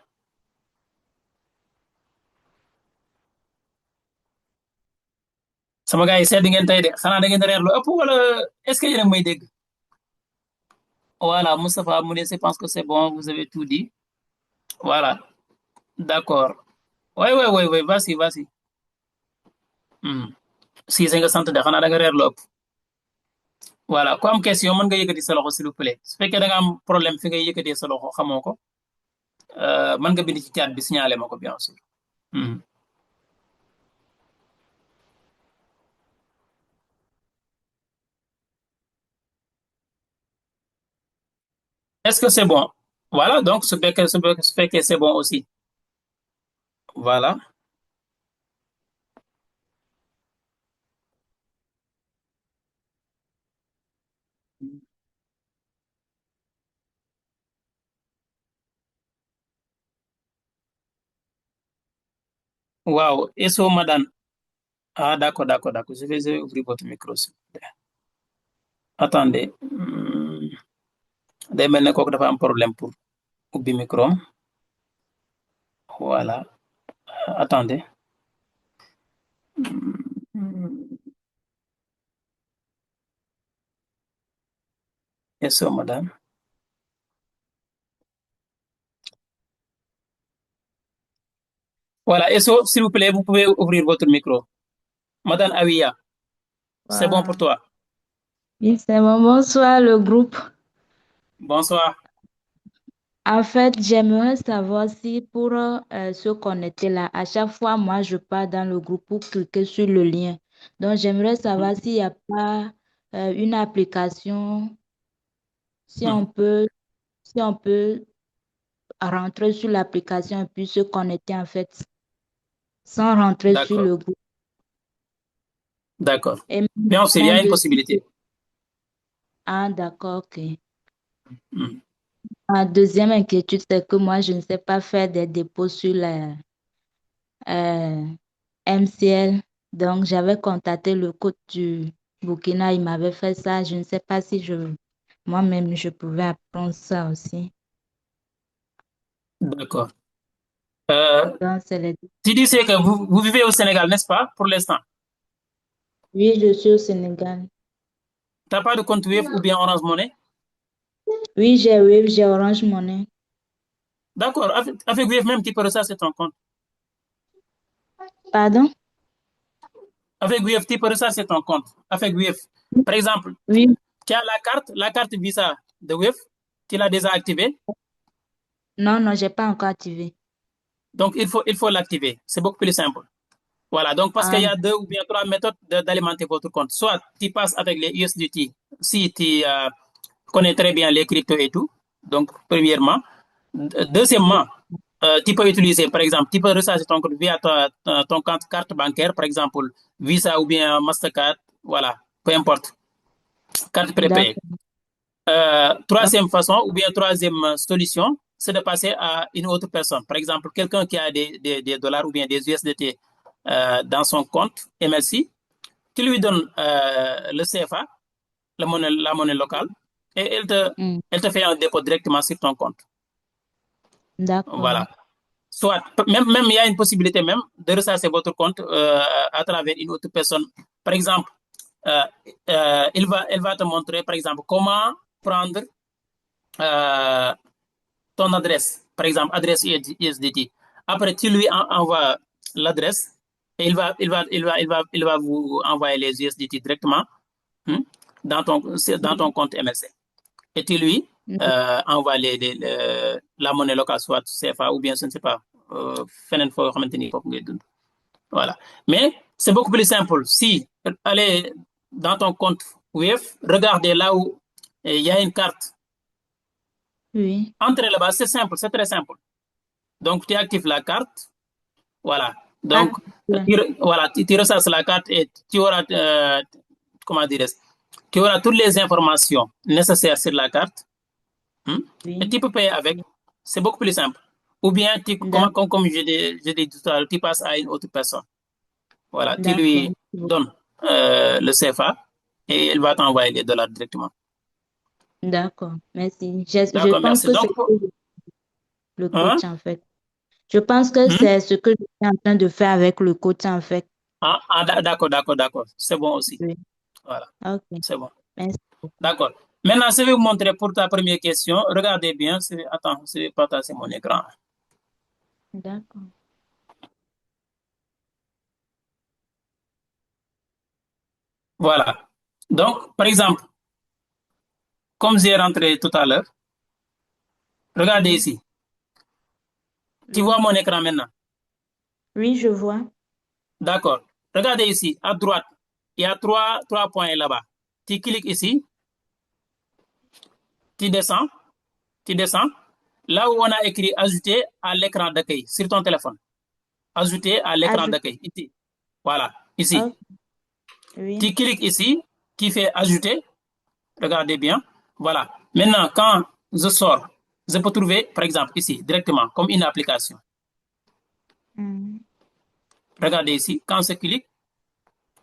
S1: sama gars yi seet ngeen tey de xanaa da ngeen reer lu ëpp wala est-ce que yéen a ngi may dégg voilà Moustapha mu ne je pense que c'est bon vous avez tout dit voilà d'accord oui vas-y si nga sant de xanaa da nga reer lu ëpp voilà ku am question mën nga yëkkati sa loxo s'il vous plaît su fekkee da nga am problème fi ngay yëkkatee sa loxo xamoo ko mën nga bind ci chat bi signalé ma ko bien sûr. Est-ce que c'est bon voilà donc su fekkee c'est bon aussi voilà waaw eso madame ah d'accord je vais ouvrir votre micro s'il vous plaît attendez day mel ne kooku dafa am problème pour ubbi micro voilà attendez eso madame voilà eso s'il vous plaît vous pouvez ouvrir votre micro madame Awiya C'est bon pour
S2: Voilà.
S1: toi.
S2: Oui, c'est bon. Bonsoir, le groupe.
S1: Bonsoir.
S2: En fait, j'aimerais savoir si pour se connecter là, à chaque fois, moi, je pars dans le groupe pour cliquer sur le lien. Donc, j'aimerais savoir s'il n'y a pas une application, si on
S1: Mhm.
S2: peut, si on peut rentrer sur l'application et puis se connecter en fait, sans rentrer sur
S1: D'accord.
S2: le groupe.
S1: D'accord.
S2: Et
S1: Bien sûr, il y
S2: mon
S1: a une
S2: deuxième...
S1: possibilité.
S2: Ah, d'accord, ok.
S1: Mhm.
S2: Ma deuxième inquiétude, c'est que moi, je ne sais pas faire des dépôts sur la MCL. Donc, j'avais contacté le coach du Burkina, il m'avait fait ça. Je ne sais pas si moi-même, je pouvais apprendre ça aussi.
S1: D'accord. Euh,
S2: Donc, c'est les...
S1: tu dis c'est que vous vivez au Sénégal, n'est-ce pas, pour l'instant?
S2: Oui, je suis au Sénégal.
S1: Tu n'as pas de compte Wave ou bien Orange Money?
S2: Oui, j'ai Wave, j'ai Orange Money.
S1: D'accord. Avec Wave même, tu peux recharger ton compte.
S2: Pardon?
S1: Avec Wave, tu peux recharger ton compte. Avec Wave. Par exemple,
S2: Oui,
S1: tu as la carte Visa de Wave, tu l'as déjà activée.
S2: non, non, j'ai pas encore activé.
S1: Donc, il faut l'activer. C'est beaucoup plus simple. Voilà, donc parce qu'il
S2: Ah,
S1: y a deux ou bien trois méthodes d'alimenter votre compte. Soit tu passes avec les USDT, si tu connais très bien les cryptos et tout. Donc, premièrement. Deuxièmement, tu peux utiliser, par exemple, tu peux recharger ton compte via ton compte carte bancaire, par exemple, Visa ou bien Mastercard, voilà, peu importe, carte prépayée.
S2: d'accord.
S1: Troisième façon ou bien troisième solution, c'est de passer à une autre personne. Par exemple, quelqu'un qui a des dollars ou bien des USDT dans son compte MLC, tu lui donnes le CFA, la monnaie locale, et
S2: Hmm,
S1: elle te fait un dépôt directement sur ton compte.
S2: d'accord.
S1: Voilà. Soit, même il y a une possibilité même de ressasser votre compte à travers une autre personne. Par exemple, euh, elle va te montrer, par exemple, comment prendre euh, ton adresse, par exemple, adresse USDT. Après, tu lui envoies l'adresse et il va vous envoyer les USDT directement hein, dans ton compte MLC. Et tu lui envoies la monnaie locale, soit CFA ou bien, je ne sais pas, feneen foo xamante ni foofu ngay dund. Voilà. Mais c'est beaucoup plus simple. Si, allez dans ton compte Wave, regardez là où il y a une carte.
S2: Oui,
S1: Entrez là-bas, c'est simple, c'est très simple. Donc, tu actives la carte. Voilà.
S2: ah,
S1: Donc,
S2: ouais.
S1: voilà, tu ressasses la carte et tu auras, comment dire, tu auras toutes les informations nécessaires sur la carte. Hmm. Et
S2: Oui,
S1: tu peux payer avec. C'est beaucoup plus simple. Ou bien,
S2: d'accord,
S1: comme je l'ai dit tout à l'heure, tu passes à une autre personne. Voilà, tu
S2: d'accord,
S1: lui donnes le CFA et il va t'envoyer les dollars directement.
S2: d'accord, merci. Je
S1: D'accord,
S2: pense
S1: merci.
S2: que c'est
S1: Donc,
S2: le
S1: hein?
S2: coach en fait. Je pense que
S1: Hmm?
S2: c'est ce que je suis en train de faire avec le coach en fait.
S1: D'accord, d'accord, d'accord. C'est bon aussi.
S2: Oui,
S1: Voilà,
S2: ok,
S1: c'est bon.
S2: merci beaucoup.
S1: D'accord. Maintenant, je vais vous montrer pour ta première question. Regardez bien. Attends, je vais partager mon écran.
S2: D'accord.
S1: Voilà. Donc, par exemple, comme j'ai rentré tout à l'heure, regardez
S2: Oui,
S1: ici. Tu vois
S2: oui,
S1: mon écran maintenant.
S2: oui, je vois.
S1: D'accord. Regardez ici, à droite, il y a trois points là-bas. Tu cliques ici, tu descends, tu descends. Là où on a écrit ajouter à l'écran d'accueil sur ton téléphone. Ajouter à l'écran
S2: Ajoute.
S1: d'accueil. Ici. Voilà, ici.
S2: Ok, oui,
S1: Tu cliques ici, qui fait ajouter. Regardez bien. Voilà. Maintenant, quand je sors, je peux trouver, par exemple, ici, directement, comme une application.
S2: hmm,
S1: Regardez ici, quand je clique,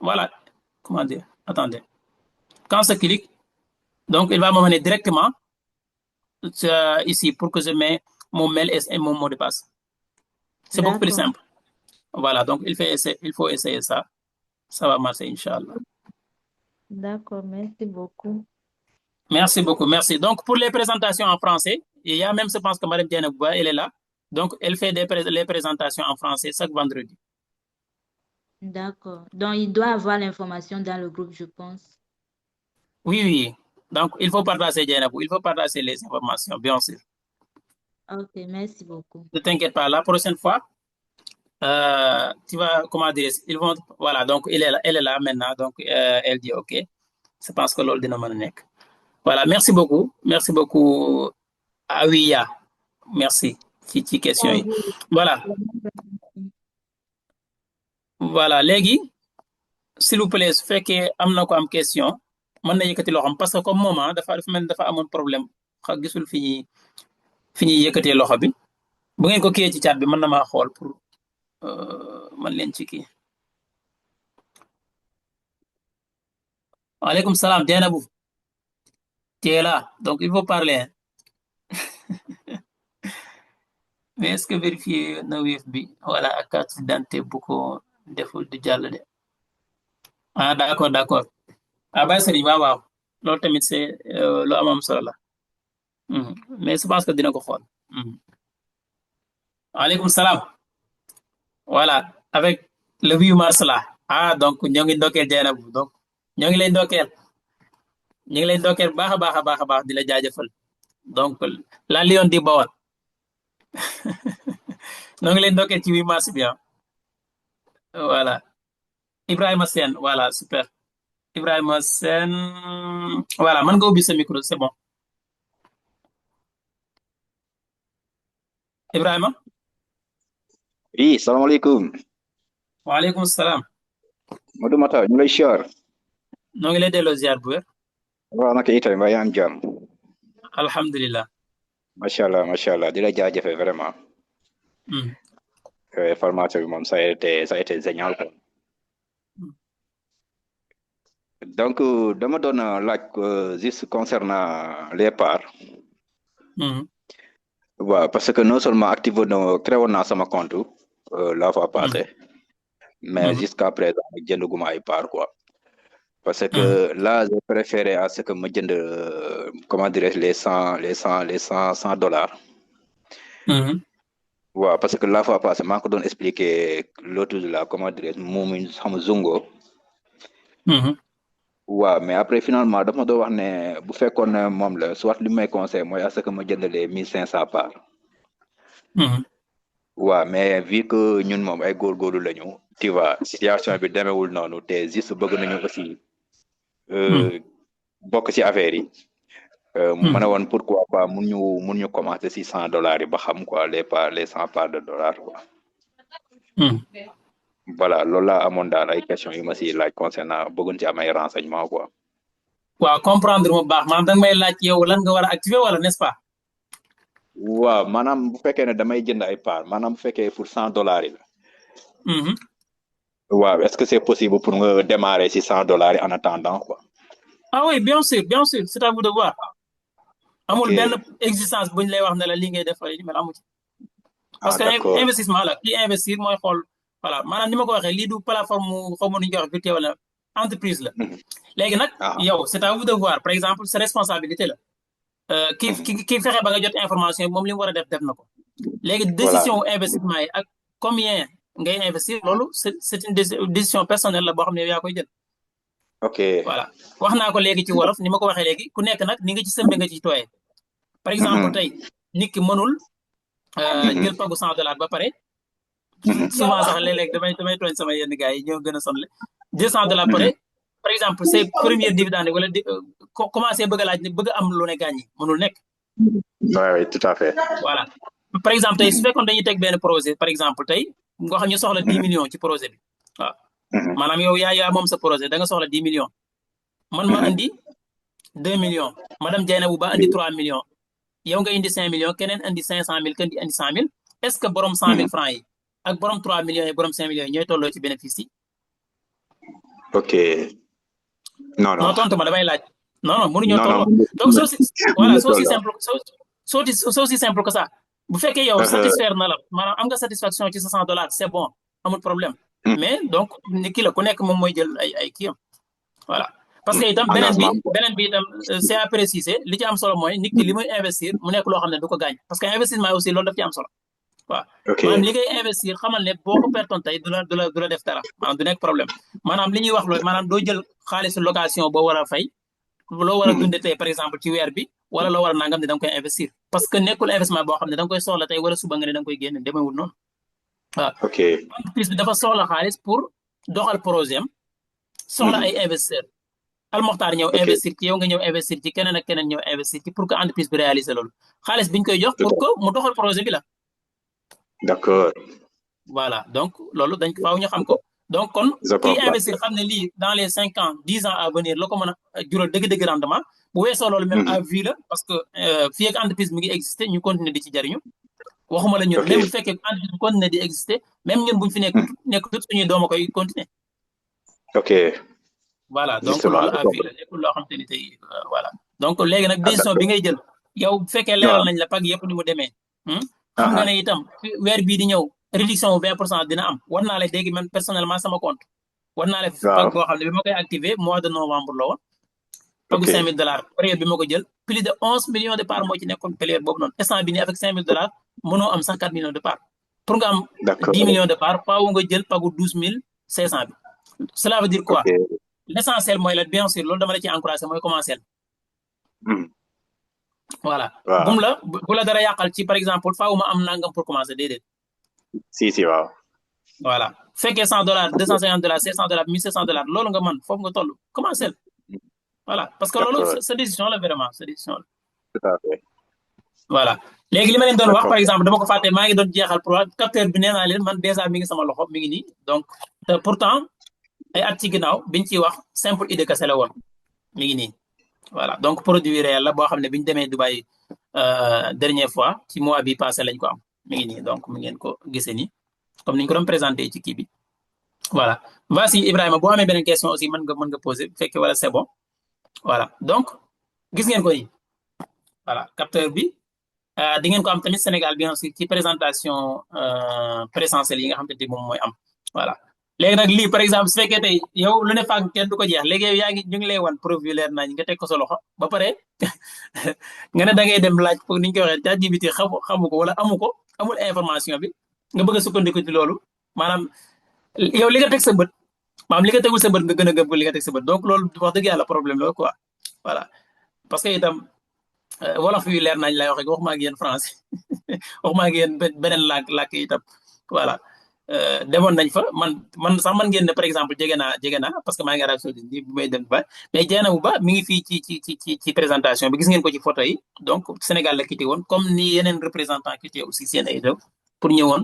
S1: voilà. Comment dire? Attendez. Quand je clique, donc il va me mener directement ici pour que je mette mon mail et mon mot de passe. C'est beaucoup plus
S2: d'accord,
S1: simple. Voilà, donc il faut essayer ça. Ça va marcher, Inch'Allah.
S2: d'accord, merci beaucoup.
S1: Merci beaucoup, merci. Donc, pour les présentations en français, il y a même, je pense que Mme Diane Bouba, elle est là. Donc, elle fait les présentations en français chaque vendredi.
S2: D'accord. Donc, il doit avoir l'information dans le groupe, je pense.
S1: Oui, oui. Donc, il faut partager, Dieynabou, il faut partager les informations, bien sûr.
S2: Ok, merci beaucoup.
S1: Ne t'inquiète pas, la prochaine fois, tu vas, comment dire, ils vont, voilà, donc elle est là maintenant, donc elle dit OK. Je pense que l'ordre dina mën a nekk. Voilà, merci beaucoup Awiya, merci ci question
S2: À
S1: yi.
S2: vous.
S1: Voilà, voilà léegi s'il vous plaît su fekkee am na ko am question mën na yëkkati loxoom parce que comme moment dafa mel ni dafa amoon problème gisul fi ñuy yëkkatee loxo bi bu ngeen ko kiiyee ci chat bi mën na maa xool pour man leen ci kii. Waaleykum salaam Dieynabou, tu es là donc il faut parler hein. Mais est-ce que vérifier na wéef bi voilà ak carte d'identité bu ko deful du jàll de ah d'accord ah Baye Serigne waaw loolu tamit c'est lu am solo la. Mais je pense que dina ko xool. Waaleykum salaam voilà avec le 8 mars là ah donc ñoo ngi ndokkeel Dieynabou donc ñoo ngi lay ndokkeel baax a baax a baax a baax di la jaajëfal donc la Lion di Bawol ñoo ngi lay ndokkeel ci 8 mars bi ah voilà Ibrahima Sène voilà super Ibrahima Sène voilà mën nga ubbi sa micro c'est bon Ibrahima.
S3: Oui, salaamaaleykum.
S1: Waaleykum salaam.
S3: Modou Mata ñu lay siyaar.
S1: ñoo ngi lay delloo ziar bu wér.
S3: waaw naka itam mbaa yaa am jàmm.
S1: alhamdulilah.
S3: macha allah di la jaajëfee vraiment. Formation bi moom ça a été génial quoi. Donc dama doon laaj juste concernant les parts. waaw parce que non seulement créé woon naa sama compte la fois passée. mais jusqu'à présent jëndaguma ay parts quoi. parce que là j'ai préféré à ce que ma jënd comment dirais-je les $100. waaw parce que la fois passée maa ko doon expliquer l'autre jour là comment dirais-je moomu xam Zongo. waaw mais après finalement dafa ma doon wax ne bu fekkoon ne moom la soit li may conseil mooy à ce que ma jëndalee 1500 parts. waaw mais vu que ñun moom ay góorgóorlu lañu tu vois situation bi demeewul noonu te juste bëgg nañu aussi bokk ci affaire yi ma ne woon pourquoi pas mun ñu commencer ci $100 yi ba xam quoi les 100 parts de dollars quoi. voilà loolu laa amoon daal ay questions yu ma si laaj concernant bëggoon ci am ay renseignements quoi.
S1: waaw comprendre mu baax maanaam danga may laaj yow lan nga war a activer wala n'est-ce pas.
S3: waaw maanaam bu fekkee ne damay jënd ay parts maanaam bu fekkee pour $100 yi la. waaw est-ce que c'est possible pour nga démarrer ci $100 yi en attendant quoi.
S1: ah oui bien sûr c'est à vous de voir. amul benn existence buñ lay wax ne la li ngay def li mel amu ci. parce que investissement la kii investir mooy xool voilà maanaam ni ma ko waxee lii du plateforme xaw ma nu ñu koy wax virtuelle wala entreprise la. léegi nag yow c'est à vous de voir par exemple sa responsabilité la. ki fexe ba nga jot information moom li mu war a def na ko. léegi décision investissement yi ak combien ngay investir loolu c'est une décision personnelle la boo xam ne yaa koy jël.
S3: ok
S1: voilà wax naa ko léegi ci wolof ni ma ko waxee léegi ku nekk nag ni nga ci sëmbe nga ci tooyee. par exemple tey nit ki mënul jël pagu $100 ba pare. souvent sax léeg-léeg damay tooñ sama yenn gars yi ñoo gën a sonle $200 pare par exemple c'est premier dividende wala commencé bëgg a laaj ne bëgg am lu ne gaañ yi mënul nekk.
S3: oui tout à fait.
S1: voilà par exemple tey su fekkoon dañuy teg benn projet par exemple tey nga xam ñu soxla 10 millions ci projet bi waaw. maanaam yow yaa moom sa projet da nga soxla 10 millions. man ma indi 2 millions madame Dieynabou ba indi 3 millions yow nga indi 5 millions keneen indi 500,000 kenn di indi 100,000 est-ce que borom 100,000 francs yi ak borom 3 millions yi borom 5 millions yi ñooy tolloo ci bénéfice yi.
S3: ok non
S1: tontu ma damay laaj. non mënuñoo tolloo donc voilà soo si simple que ça bu fekkee yow satisfaire na la maanaam am nga satisfaction ci $100 c'est bon amul problème. mais donc ni ki la ku nekk moom mooy jël ay kii am voilà. parce que itam beneen bi itam c'est à préciser li ci am solo mooy nit ki li muy investir mu nekk loo xam ne du ko gaañ parce que investissement aussi loolu daf ci am solo waaw
S3: ok
S1: maanaam li ngay investir xamal ne boo ko pertoon tey du la def dara maanaam du nekk problème maanaam li ñuy wax loolu maanaam doo jël xaalisu location boo war a fay loo war a dunde tey par exemple ci weer bi wala loo war a nangam ne da nga koy investir parce que nekkul investissement boo xam ne da nga koy soxla tey wala suba nga ne da nga koy génne demewul noonu waaw
S3: ok
S1: entreprise bi dafa soxla xaalis pour doxal projet am soxla ay investisseurs almoxtaar ñëw
S3: ok
S1: investir ci yow nga ñëw investir ci keneen ak keneen ñëw investir ci pour que entreprise bi réaliser loolu xaalis biñ koy jox
S3: tout
S1: pour
S3: à
S1: que mu doxal projet bi la
S3: d'accord
S1: voilà donc loolu dañ faaw ñu xam ko donc kon
S3: je
S1: kii
S3: comprends
S1: investir xam ne lii dans les 5 ans 10 ans à venir la ko mën a jural dëgg-dëgg rendement bu weesoo loolu même à vie la parce que fii ak entreprise mi ngi exister ñu continuer di ci jariñu waxuma la ñun
S3: ok
S1: même bu fekkee entreprise bi continuer di exister même ñun buñ fi nekk tut suñuy dooma koy continuer
S3: ok
S1: voilà donc
S3: justement
S1: loolu
S3: je
S1: à vie
S3: comprends
S1: la nekkul loo xam te ni tey voilà donc léegi nag
S3: ah
S1: décision bi
S3: d'accord
S1: ngay jël yow bu fekkee
S3: waaw
S1: leeral nañ la pag yëpp ni mu demee xam nga ne itam weer bii di ñëw réduction bu 20% dina am war naa la dégg man personnellement sama compte war naa la
S3: waaw
S1: pag boo xam ne bi ma koy activé mois de novembre la woon pagu
S3: ok
S1: $5,000 période bi ma ko jël plus de 11 millions de parts moo ci nekkoon période boobu noonu instant bi nii avec $5,000 mënoo am sax 4 millions de parts pour nga am
S3: d'accord
S1: 10 millions de parts faaw nga jël pagu 12,500 bi cela veut dire quoi
S3: ok
S1: l'essentiel mooy la bien sûr loolu dama la ci encouragé mooy commencer voilà
S3: waaw
S1: bum la bu la dara yàqal ci par exemple faaw ma am nangam pour commencer déedéet
S3: si waaw
S1: voilà fekkee $100 $250 $500 $1,700 loolu nga mën foofu nga toll commencer voilà parce que loolu
S3: d'accord
S1: sa décision la vraiment sa décision la
S3: tout à fait
S1: voilà léegi li ma leen doon wax par
S3: d'accord
S1: exemple dama ko fàtte maa ngi doon jeexal pour capteur bi nee naa leen man déjà mi ngi sama loxo mi ngi nii donc te pourtant ay at ci ginnaaw biñ ciy wax simple idée kese la woon mi ngi nii voilà donc produit réel la boo xam ne bi ñu demee Dubaï dernière fois ci mois bi passé lañ ko am mi ngi nii donc mi ngeen ko gisee nii comme ni ñu ko doon présenté ci kii bi voilà vas-y Ibrahima boo amee beneen question aussi mën nga poser bu fekkee wala c'est bon voilà donc gis ngeen ko nii voilà capteur bi di ngeen ko am tamit Sénégal bien sûr ci présentation présentielle yi nga xam te moom mooy am voilà léegi nag lii par exemple su fekkee tey yow lu ne fàgg kenn du ko jeex léegi yow yaa ngi ñu ngi lay wan preuve yu leer nañ nga teg ko sa loxo ba pare nga ne da ngay dem laaj pour ni ñu koy waxee ChatGPT xamu ko wala amul information bi nga bëgg a sukkandiku ci loolu maanaam yow li nga teg sa bët maanaam li nga tegul sa bët nga gën a gëm ko li nga teg sa bët donc loolu wax dëgg yàlla problème la quoi voilà parce que itam wolof yu leer nañ lay wax waxuma ak yéen français waxuma ak yéen beneen làkk itam voilà demoon nañ fa man sax man ngeen ne par exemple jege naa parce que maa ngi Arabie Saoudite nii bu may dem ba mais Dieynaba Ba mi ngi fii ci présentation bi gis ngeen ko ci photo yi donc Sénégal la quitté woon comme ni yeneen représentant quitté aussi seen ay réew pour ñëwoon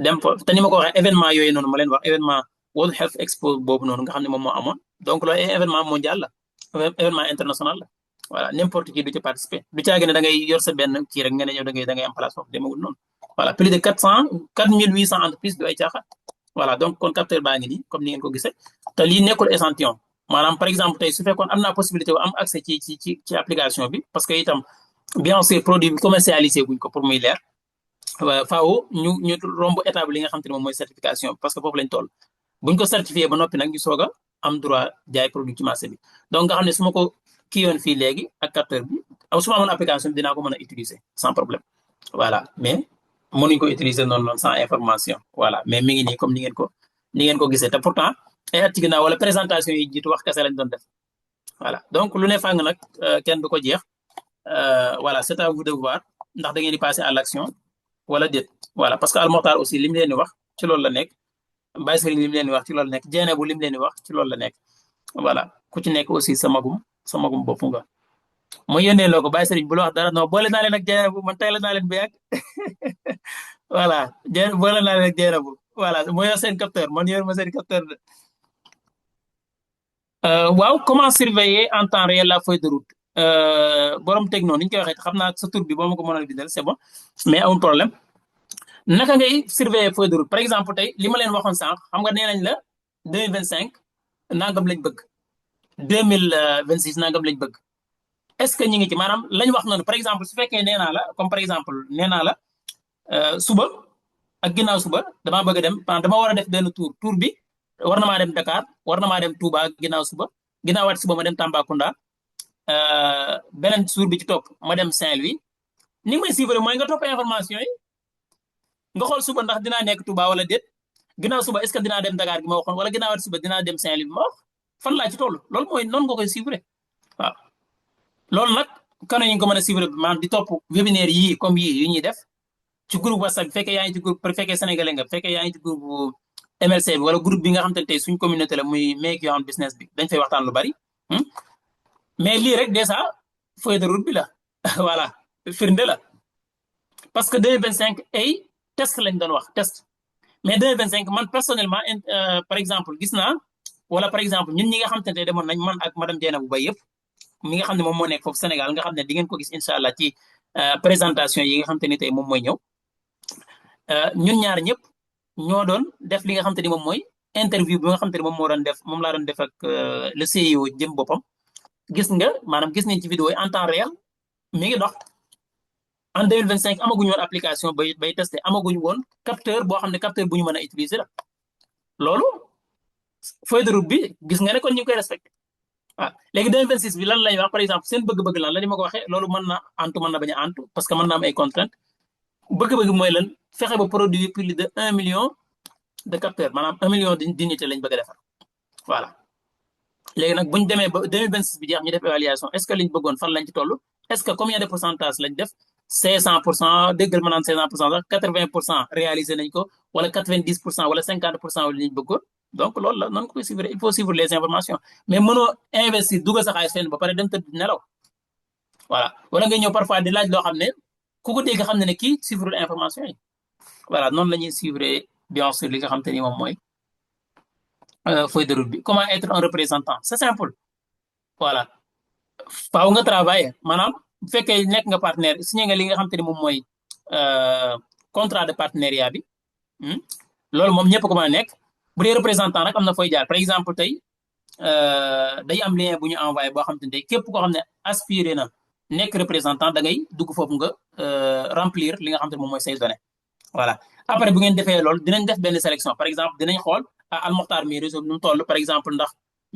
S1: dem fa te ni ma ko waxee événement yooyu noonu ma leen wax événement World Health Expo boobu noonu nga xam ne moom moo amoon donc loolu événement mondial la événement international la voilà n'importe qui du ci participer du caagi ne da ngay yor sa benn kii rek nga ne yow da ngay am place foofu demewul noonu voilà plus de 4,800 entreprises du ay caaxaan voilà donc kon capteur baa ngi nii comme ni ngeen ko gisee te lii nekkul échantillon maanaam par exemple tey su fekkoon am naa possibilité wu am accès ci application bi parce que itam bien sûr produit bi commercialisé guñ ko pour muy leer faaw ñu romb étape li nga xam te ne moom mooy certification parce que foofu lañ toll buñ ko certifié ba noppi nag ñu soog a am droit jaay produit ci marché bi donc nga xam ne su ma ko kii yoon fii léegi ak capteur bi su ma amoon application bi dinaa ko mën a utiliser sans problème voilà mais mënuñ ko utiliser noonu sans information voilà mais mi ngi nii comme ni ngeen ko gisee te pourtant ay at ci ginnaaw wala présentation yi jiitu wax kese lañ doon def voilà donc lu ne fàng nag kenn du ko jeex voilà c'est à vous de voir ndax da ngeen di passer à l'action wala déet voilà parce que Almokhtar aussi li mu leen di wax ci loolu la nekk Baye Serigne li mu leen di wax ci loolu la nekk Dieynaba li mu leen di wax ci loolu la nekk voilà ku ci nekk aussi sa magum bopp nga mu yónnee loo ko Baye Serigne bu la wax dara non boole naa leen ak Dieynaba man tey la naa leen ba yàgg voilà boole naa leen ak Dieynaba voilà moo yor seen capteur man yor ma seen capteur de waaw comment surveiller en temps réel la feuille de route borom techno ni ñu koy waxee xam naa sa tur bi boo ma ko mënoon bindal c'est bon mais amul problème naka ngay surveiller feuille de route par exemple tey li ma leen waxoon sànq xam nga nee nañ la 2025 nangam lañ bëgg 2026 nangam lañ bëgg est-ce que ñu ngi ci maanaam lañ wax noonu par exemple su fekkee nee naa la comme par exemple nee naa la suba ak ginnaaw suba damaa bëgg a dem dama war a def benn tour bi war na maa dem Dakar war na maa dem Touba ginnaaw suba ginnaawaat suba ma dem Tambacounda beneen jour bi ci topp ma dem Saint-Louis ni nga may suivre mooy nga topp information yi nga xool suba ndax dinaa nekk Touba wala déet ginnaaw suba est-ce que dinaa dem Dakar gi ma waxoon wala ginnaaw suba dinaa dem Saint-Louis bi ma wax fan laa ci toll loolu mooy noonu nga koy suivre waaw loolu nag kano yi nga ko mën a suivre maanaam di topp webinaire yii comme yii yu ñuy def ci groupe WhatsApp bi fekkee yaa ngi ci groupe bu fekkee sénégalais nga fekkee yaa ngi ci groupe MLC bi wala groupe bi nga xam te ne tey suñ communauté la muy Make Your Own Business bi dañ fay waxtaan lu bari mais lii rek déjà feuille de route bi la voilà firnde la parce que 2025 ay test lañ doon wax test mais 2025 man personnellement par exemple gis naa wala par exemple ñun ñi nga xam te ne demoon nañ man ak madame Dieynabou Baye yëpp mi nga xam ne moom moo nekk foofu Sénégal nga xam ne di ngeen ko gis incha allah ci présentation yi nga xam te ni tey moom mooy ñëw ñun ñaar ñëpp ñoo doon def li nga xam te ni moom mooy interview bi nga xam te ni moom moo doon def moom laa doon def ak le CEO jëm boppam gis nga maanaam gis nañ ci vidéo yi en temps réel mi ngi dox en 2025 amaguñu woon application bay testé amaguñu woon capteur boo xam ne capteur bu ñu mën a utiliser la loolu feuille de route bi gis nga ne kon ñu ngi koy respecté ah léegi 2026 bi lan lay wax par exemple seen bëgg-bëgg lan la ni ma ko waxee loolu mën na antu mën na bañ a antu parce que mën na am ay contraintes bëgg-bëgg mooy lan fexe ba produire plus de 1 million de capteurs maanaam 1 million d'unités lañ bëgg a defar voilà léegi nag bu ñu demee ba 2026 bi jeex ñu def évaluation est-ce que liñ bëggoon fan lañ ci toll est-ce que combien de pourcentage lañ def 500% déggal ma naan 500% sax 80% réalisé nañ ko wala 90% wala 50% wala liñ bëggoon donc loolu la noonu ko koy suivre il faut suivre les informations mais mënoo investir dugal sa xaalis fenn ba pare dem tëdd nelaw voilà wala nga ñëw parfois di laaj loo xam ne ku ko dégg xam ne kii suivre information yi voilà noonu la ñuy suivre bien sûr li nga xam te ni moom mooy feuille de route bi comment être un représentant c'est simple voilà faaw nga travailler maanaam bu fekkee nekk nga partenaire signé nga li nga xam te ni moom mooy contrat de partenariat bi loolu moom ñëpp ko mën a nekk bu dee représentant nag am na fooy jaar par exemple tey day am lien bu ñu envoyé boo xam te ne tey képp koo xam ne aspiré na nekk représentant da ngay dugg foofu nga remplir li nga xam te ne moom mooy say données voilà après bu ngeen defee loolu dinañ def benn sélection par exemple dinañ xool Al Mokhtar mi réseau bi nu mu toll par exemple ndax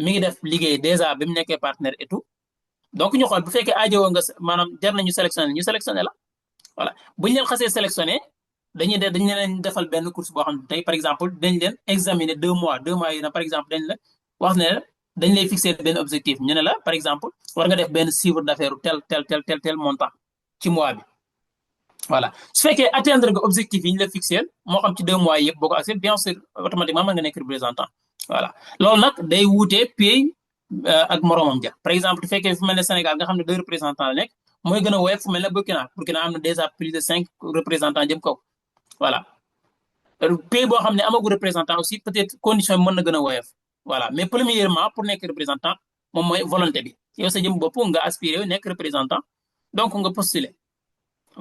S1: mi ngi def liggéey déjà bi mu nekkee partenaire et tout donc ñu xool bu fekkee aajowoo nga maanaam jar nañu sélectionné la voilà bu ñu leen xasee sélectionné dañu leen defal benn course boo xam ne tey par exemple dañ leen examiner 2 mois yi na par exemple dañ la wax ne dañ lay fixer benn objectif ñu ne la par exemple war nga def benn chiffre d'affaires tel montant ci mois bi voilà su fekkee atteindre nga objectif yi ñu la fixer moo xam ci 2 mois yëpp boo ko accès bien sûr automatiquement mën nga nekk représentant voilà loolu nag day wuutee pays ak moromam ja par exemple su fekkee fu mel ne Sénégal nga xam ne 2 représentants la nekk mooy gën a woyof fu mel ne Burkina am na déjà plus de 5 représentants jëm kaw voilà pays boo xam ne amagu représentant aussi peut-être condition bi mën na gën a woyof voilà mais premièrement pour nekk représentant moom mooy volonté bi yow sa jëm bopp nga aspiré nekk représentant donc nga postuler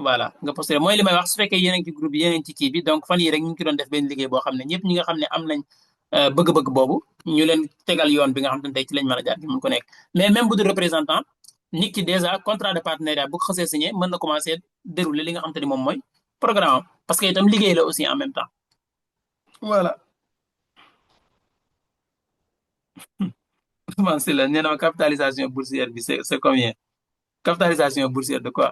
S1: voilà nga postuler mooy li may wax su fekkee yéen a ngi ci groupe bi yéen a ngi ci kii bi donc fan yii rek ñu ngi ci doon def benn liggéey boo xam ne ñëpp ñi nga xam ne am nañ bëgg-bëgg boobu ñu leen tegal yoon bi nga xam ne tey ci lañ mën a jaar mun ko nekk mais même bu dul représentant nit ki déjà contrat de partenariat bu ko xasee signé mën na commencer dérouler li nga xam te ni moom mooy programme parce que itam liggéey la aussi en même temps voilà. Ousmane Sylla nee na ma capitalisation boursière bi c'est combien capitalisation boursière de quoi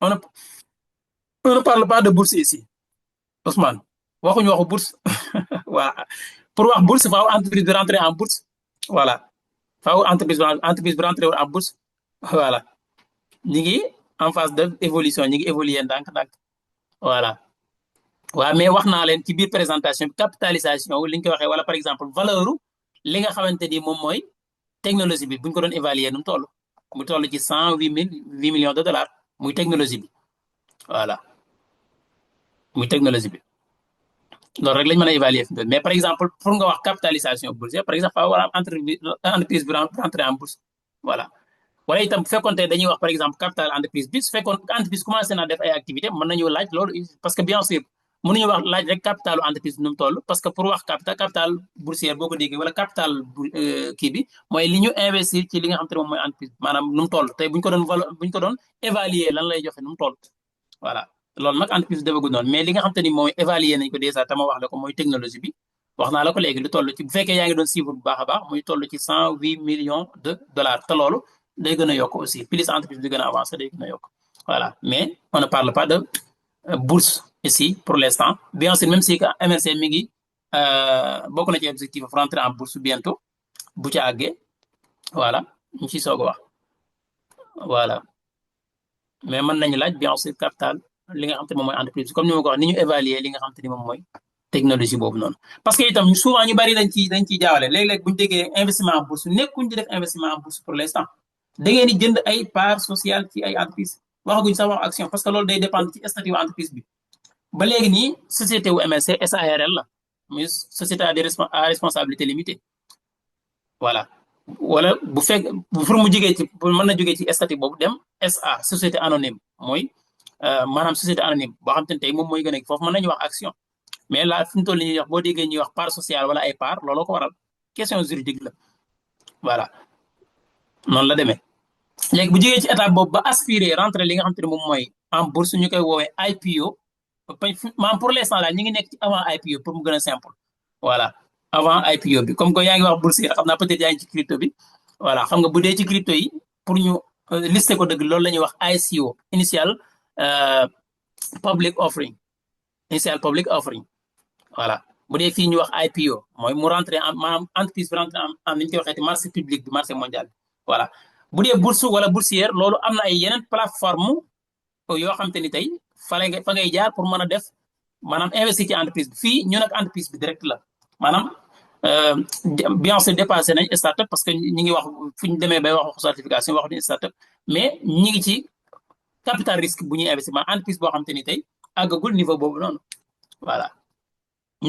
S1: on ne parle pas de bourse ici Ousmane waxuñu waxu bourse voilà pour wax bourse faaw entreprise bi rentrer en bourse voilà faaw entreprise bi rentrer en bourse voilà ñi ngi en phase de évolution ñi ngi évoluer ndànk-ndànk voilà waaw mais wax naa leen ci biir présentation bi capitalisation li ñu koy waxee wala par exemple valeur li nga xamante ni moom mooy technologie bi bu ñu ko doon évaluer nu mu toll mu toll ci 108 millions de dollars muy technologie bi voilà muy technologie bi loolu rek lañ mën a évaluer mais par exemple pour nga wax capitalisation boursière par exemple faaw war a am entreprise bi rentrer en bourse voilà wala itam bu fekkoon tey dañuy wax par exemple capital entreprise bi su fekkoon entreprise commencé naa def ay activités mën nañu laaj loolu parce que bien sûr mënuñu wax laaj rek capitalu entreprise bi nu mu toll parce que pour wax capital boursière boo ko déggee wala capital kii bi mooy li ñu investir ci li nga xam te ne moom mooy entreprise maanaam nu mu toll tey bu ñu ko doon évaluer lan lay joxe nu mu toll voilà loolu nag entreprise bi defagul noonu mais li nga xam te ni mooy évaluer nañ ko déjà tama wax la ko mooy technologie bi wax naa la ko léegi lu toll ci bu fekkee yaa ngi doon suivre bu baax a baax muy toll ci 108 millions de dollars te loolu day gën a yokk aussi plus entreprise bi gën a avancé day gën a yokk voilà mais on ne parle pas de bourse ici pour l'instant bien sûr même si que MLC mi ngi bokk na ci objectif of rentrer en bourse bientôt bu ci àggee voilà ñu ciy soog a wax voilà mais mën nañu laaj bien sûr capital li nga xam te ne moom mooy entreprise comme ni ma ko wax ni ñu évaluer li nga xam te ni moom mooy technologie boobu noonu parce que itam souvent ñu bari dañ ciy jaawale léeg-léeg bu ñu déggee investissement en bourse nekkuñ di def investissement en bourse pour l'instant da ngeen di jënd ay parts sociales ci ay entreprise waxaguñ sax wax action parce que loolu day dépendre ci statut entreprise bi ba léegi nii société wu MLC SARL la muy société à responsabilité limitée voilà wala bu fekk pour mu jógee ci mën na jógee ci statut boobu dem SA société anonyme mooy maanaam société anonyme boo xam te ne tey moom mooy gën a foofu mën nañu wax action mais là fi mu toll nii ñuy wax boo déggee ñuy wax part sociale wala ay part looloo ko waral question juridique la voilà noonu la demee léegi bu jógee ci étape boobu ba aspirer rentrer li nga xam te ne moom mooy en bourse ñu koy woowee IPO maanaam pour l'instant là ñu ngi nekk ci avant IPO pour mu gën a simple voilà avant IPO bi comme que yaa ngi wax bourse yi xam naa peut-être yaa ngi ci crypto bi voilà xam nga bu dee ci crypto yi pour ñu lister ko dëgg loolu la ñuy wax ICO initial public offering voilà bu dee fii ñu wax IPO mooy mu rentrer en maanaam entreprise bi rentrer en ni ñu koy waxee ci marché public bi marché mondial bi voilà bu dee bourse wala boursière loolu am na ay yeneen plateforme yoo xam te ni tey fa ngay jaar pour mën a def maanaam investir ci entreprise bi fii ñu nag entreprise bi direct la maanaam bien sûr dépassé nañ startup parce que ñi ngi wax fu ñu demee bay wax certification wax duñu startup mais ñi ngi ci capital risque bu ñuy investir maanaam entreprise boo xam te ni tey àggagul niveau boobu noonu voilà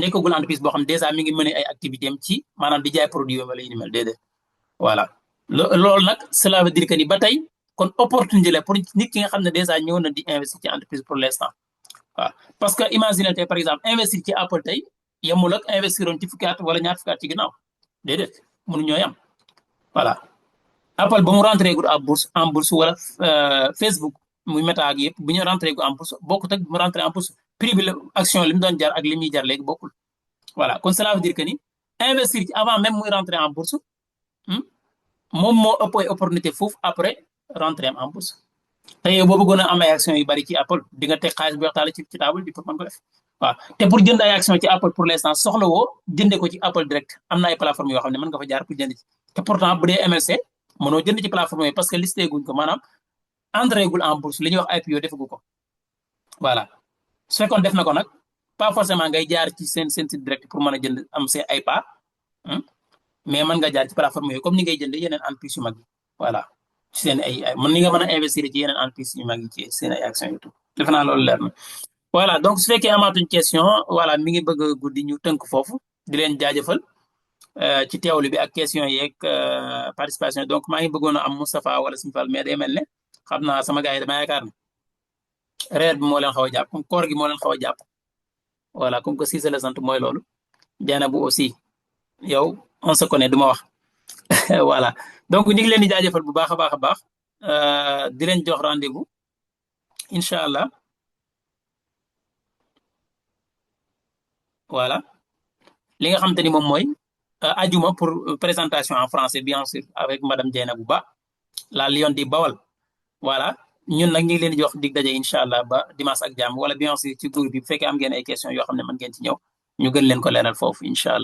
S1: nekkagul entreprise boo xam déjà mi ngi mëne ay activité am ci maanaam di jaay produit wala yu ni mel déedéet voilà loolu nag cela veut dire que ni ba tey kon opportunité la pour nit ki nga xam ne déjà ñëw na di investir ci entreprise pour l'instant waaw parce que imagine tey par exemple investir ci Apple tey yemul ak investiroon ci fukki at wala ñaar fukki at ci ginnaaw déedéet mënuñoo yam voilà Apple ba mu rentré gu en bourse wala Facebook muy Meta ak yëpp bu ñu rentré gu en bourse bokkut ak bu mu rentré en bourse prix bi la action li mu doon jar ak li muy jar léegi bokkul voilà kon cela veut dire que ni investir ci avant même muy rentrer en bourse moom moo ëpp ay opportunité foofu après rentrer en bourse te yow boo bëggoon a am ay action yu bari ci Apple di nga teg xaalis bu waxtaale ci table bi pour mën ko def waaw te pour jënd ay action ci Apple pour l'instant soxla woo jëndee ko ci Apple direct am na ay plateforme yoo xam ne mën nga fa jaar pour jënd ci te pourtant bu dee MLC mënoo jënd ci plateforme yi parce que listé guñ ko maanaam entré gul en bourse li ñuy wax IPO defagu ko voilà su fekkoon def na ko nag pas forcément ngay jaar ci seen site direct pour mën a jënd am seen ay part mais mën nga jaar ci plateforme yooyu comme ni ngay jënd yeneen entreprise yu mag yi voilà ci seen ay mën ni nga mën a investir ci yeneen entreprise yu mag yi ci seen ay action yu tout defe naa loolu leer na voilà donc su fekkee amaatuñ question voilà mi ngi bëgg a guddi ñu tënk foofu di leen jaajëfal ci teewlu bi ak question yeeg participation donc maa ngi bëggoon a am Moustapha wala Sëñ Fall mais day mel ne xam naa sama gars yi dama yaakaar ne reer bi moo leen xaw a jàpp comme koor gi moo leen xaw a jàpp voilà comme que Cissé la sant mooy loolu Diana bu aussi yow on se connaît du ma wax voilà donc ñu ngi leen di jaajëfal bu baax a baax a baax di leen jox rendez-vous incha allah voilà li nga xamante ni moom mooy ajuma pour présentation en français bien sûr avec madame Diana bu Ba la Lion di Bawal voilà ñun nag ñu ngi leen di jox dig daje incha allah ba dimanche ak jàmm wala bien sûr ci groupe bi bu fekkee am ngeen ay questions yoo xam ne mën ngeen ci ñëw ñu gën leen ko leeral foofu incha allah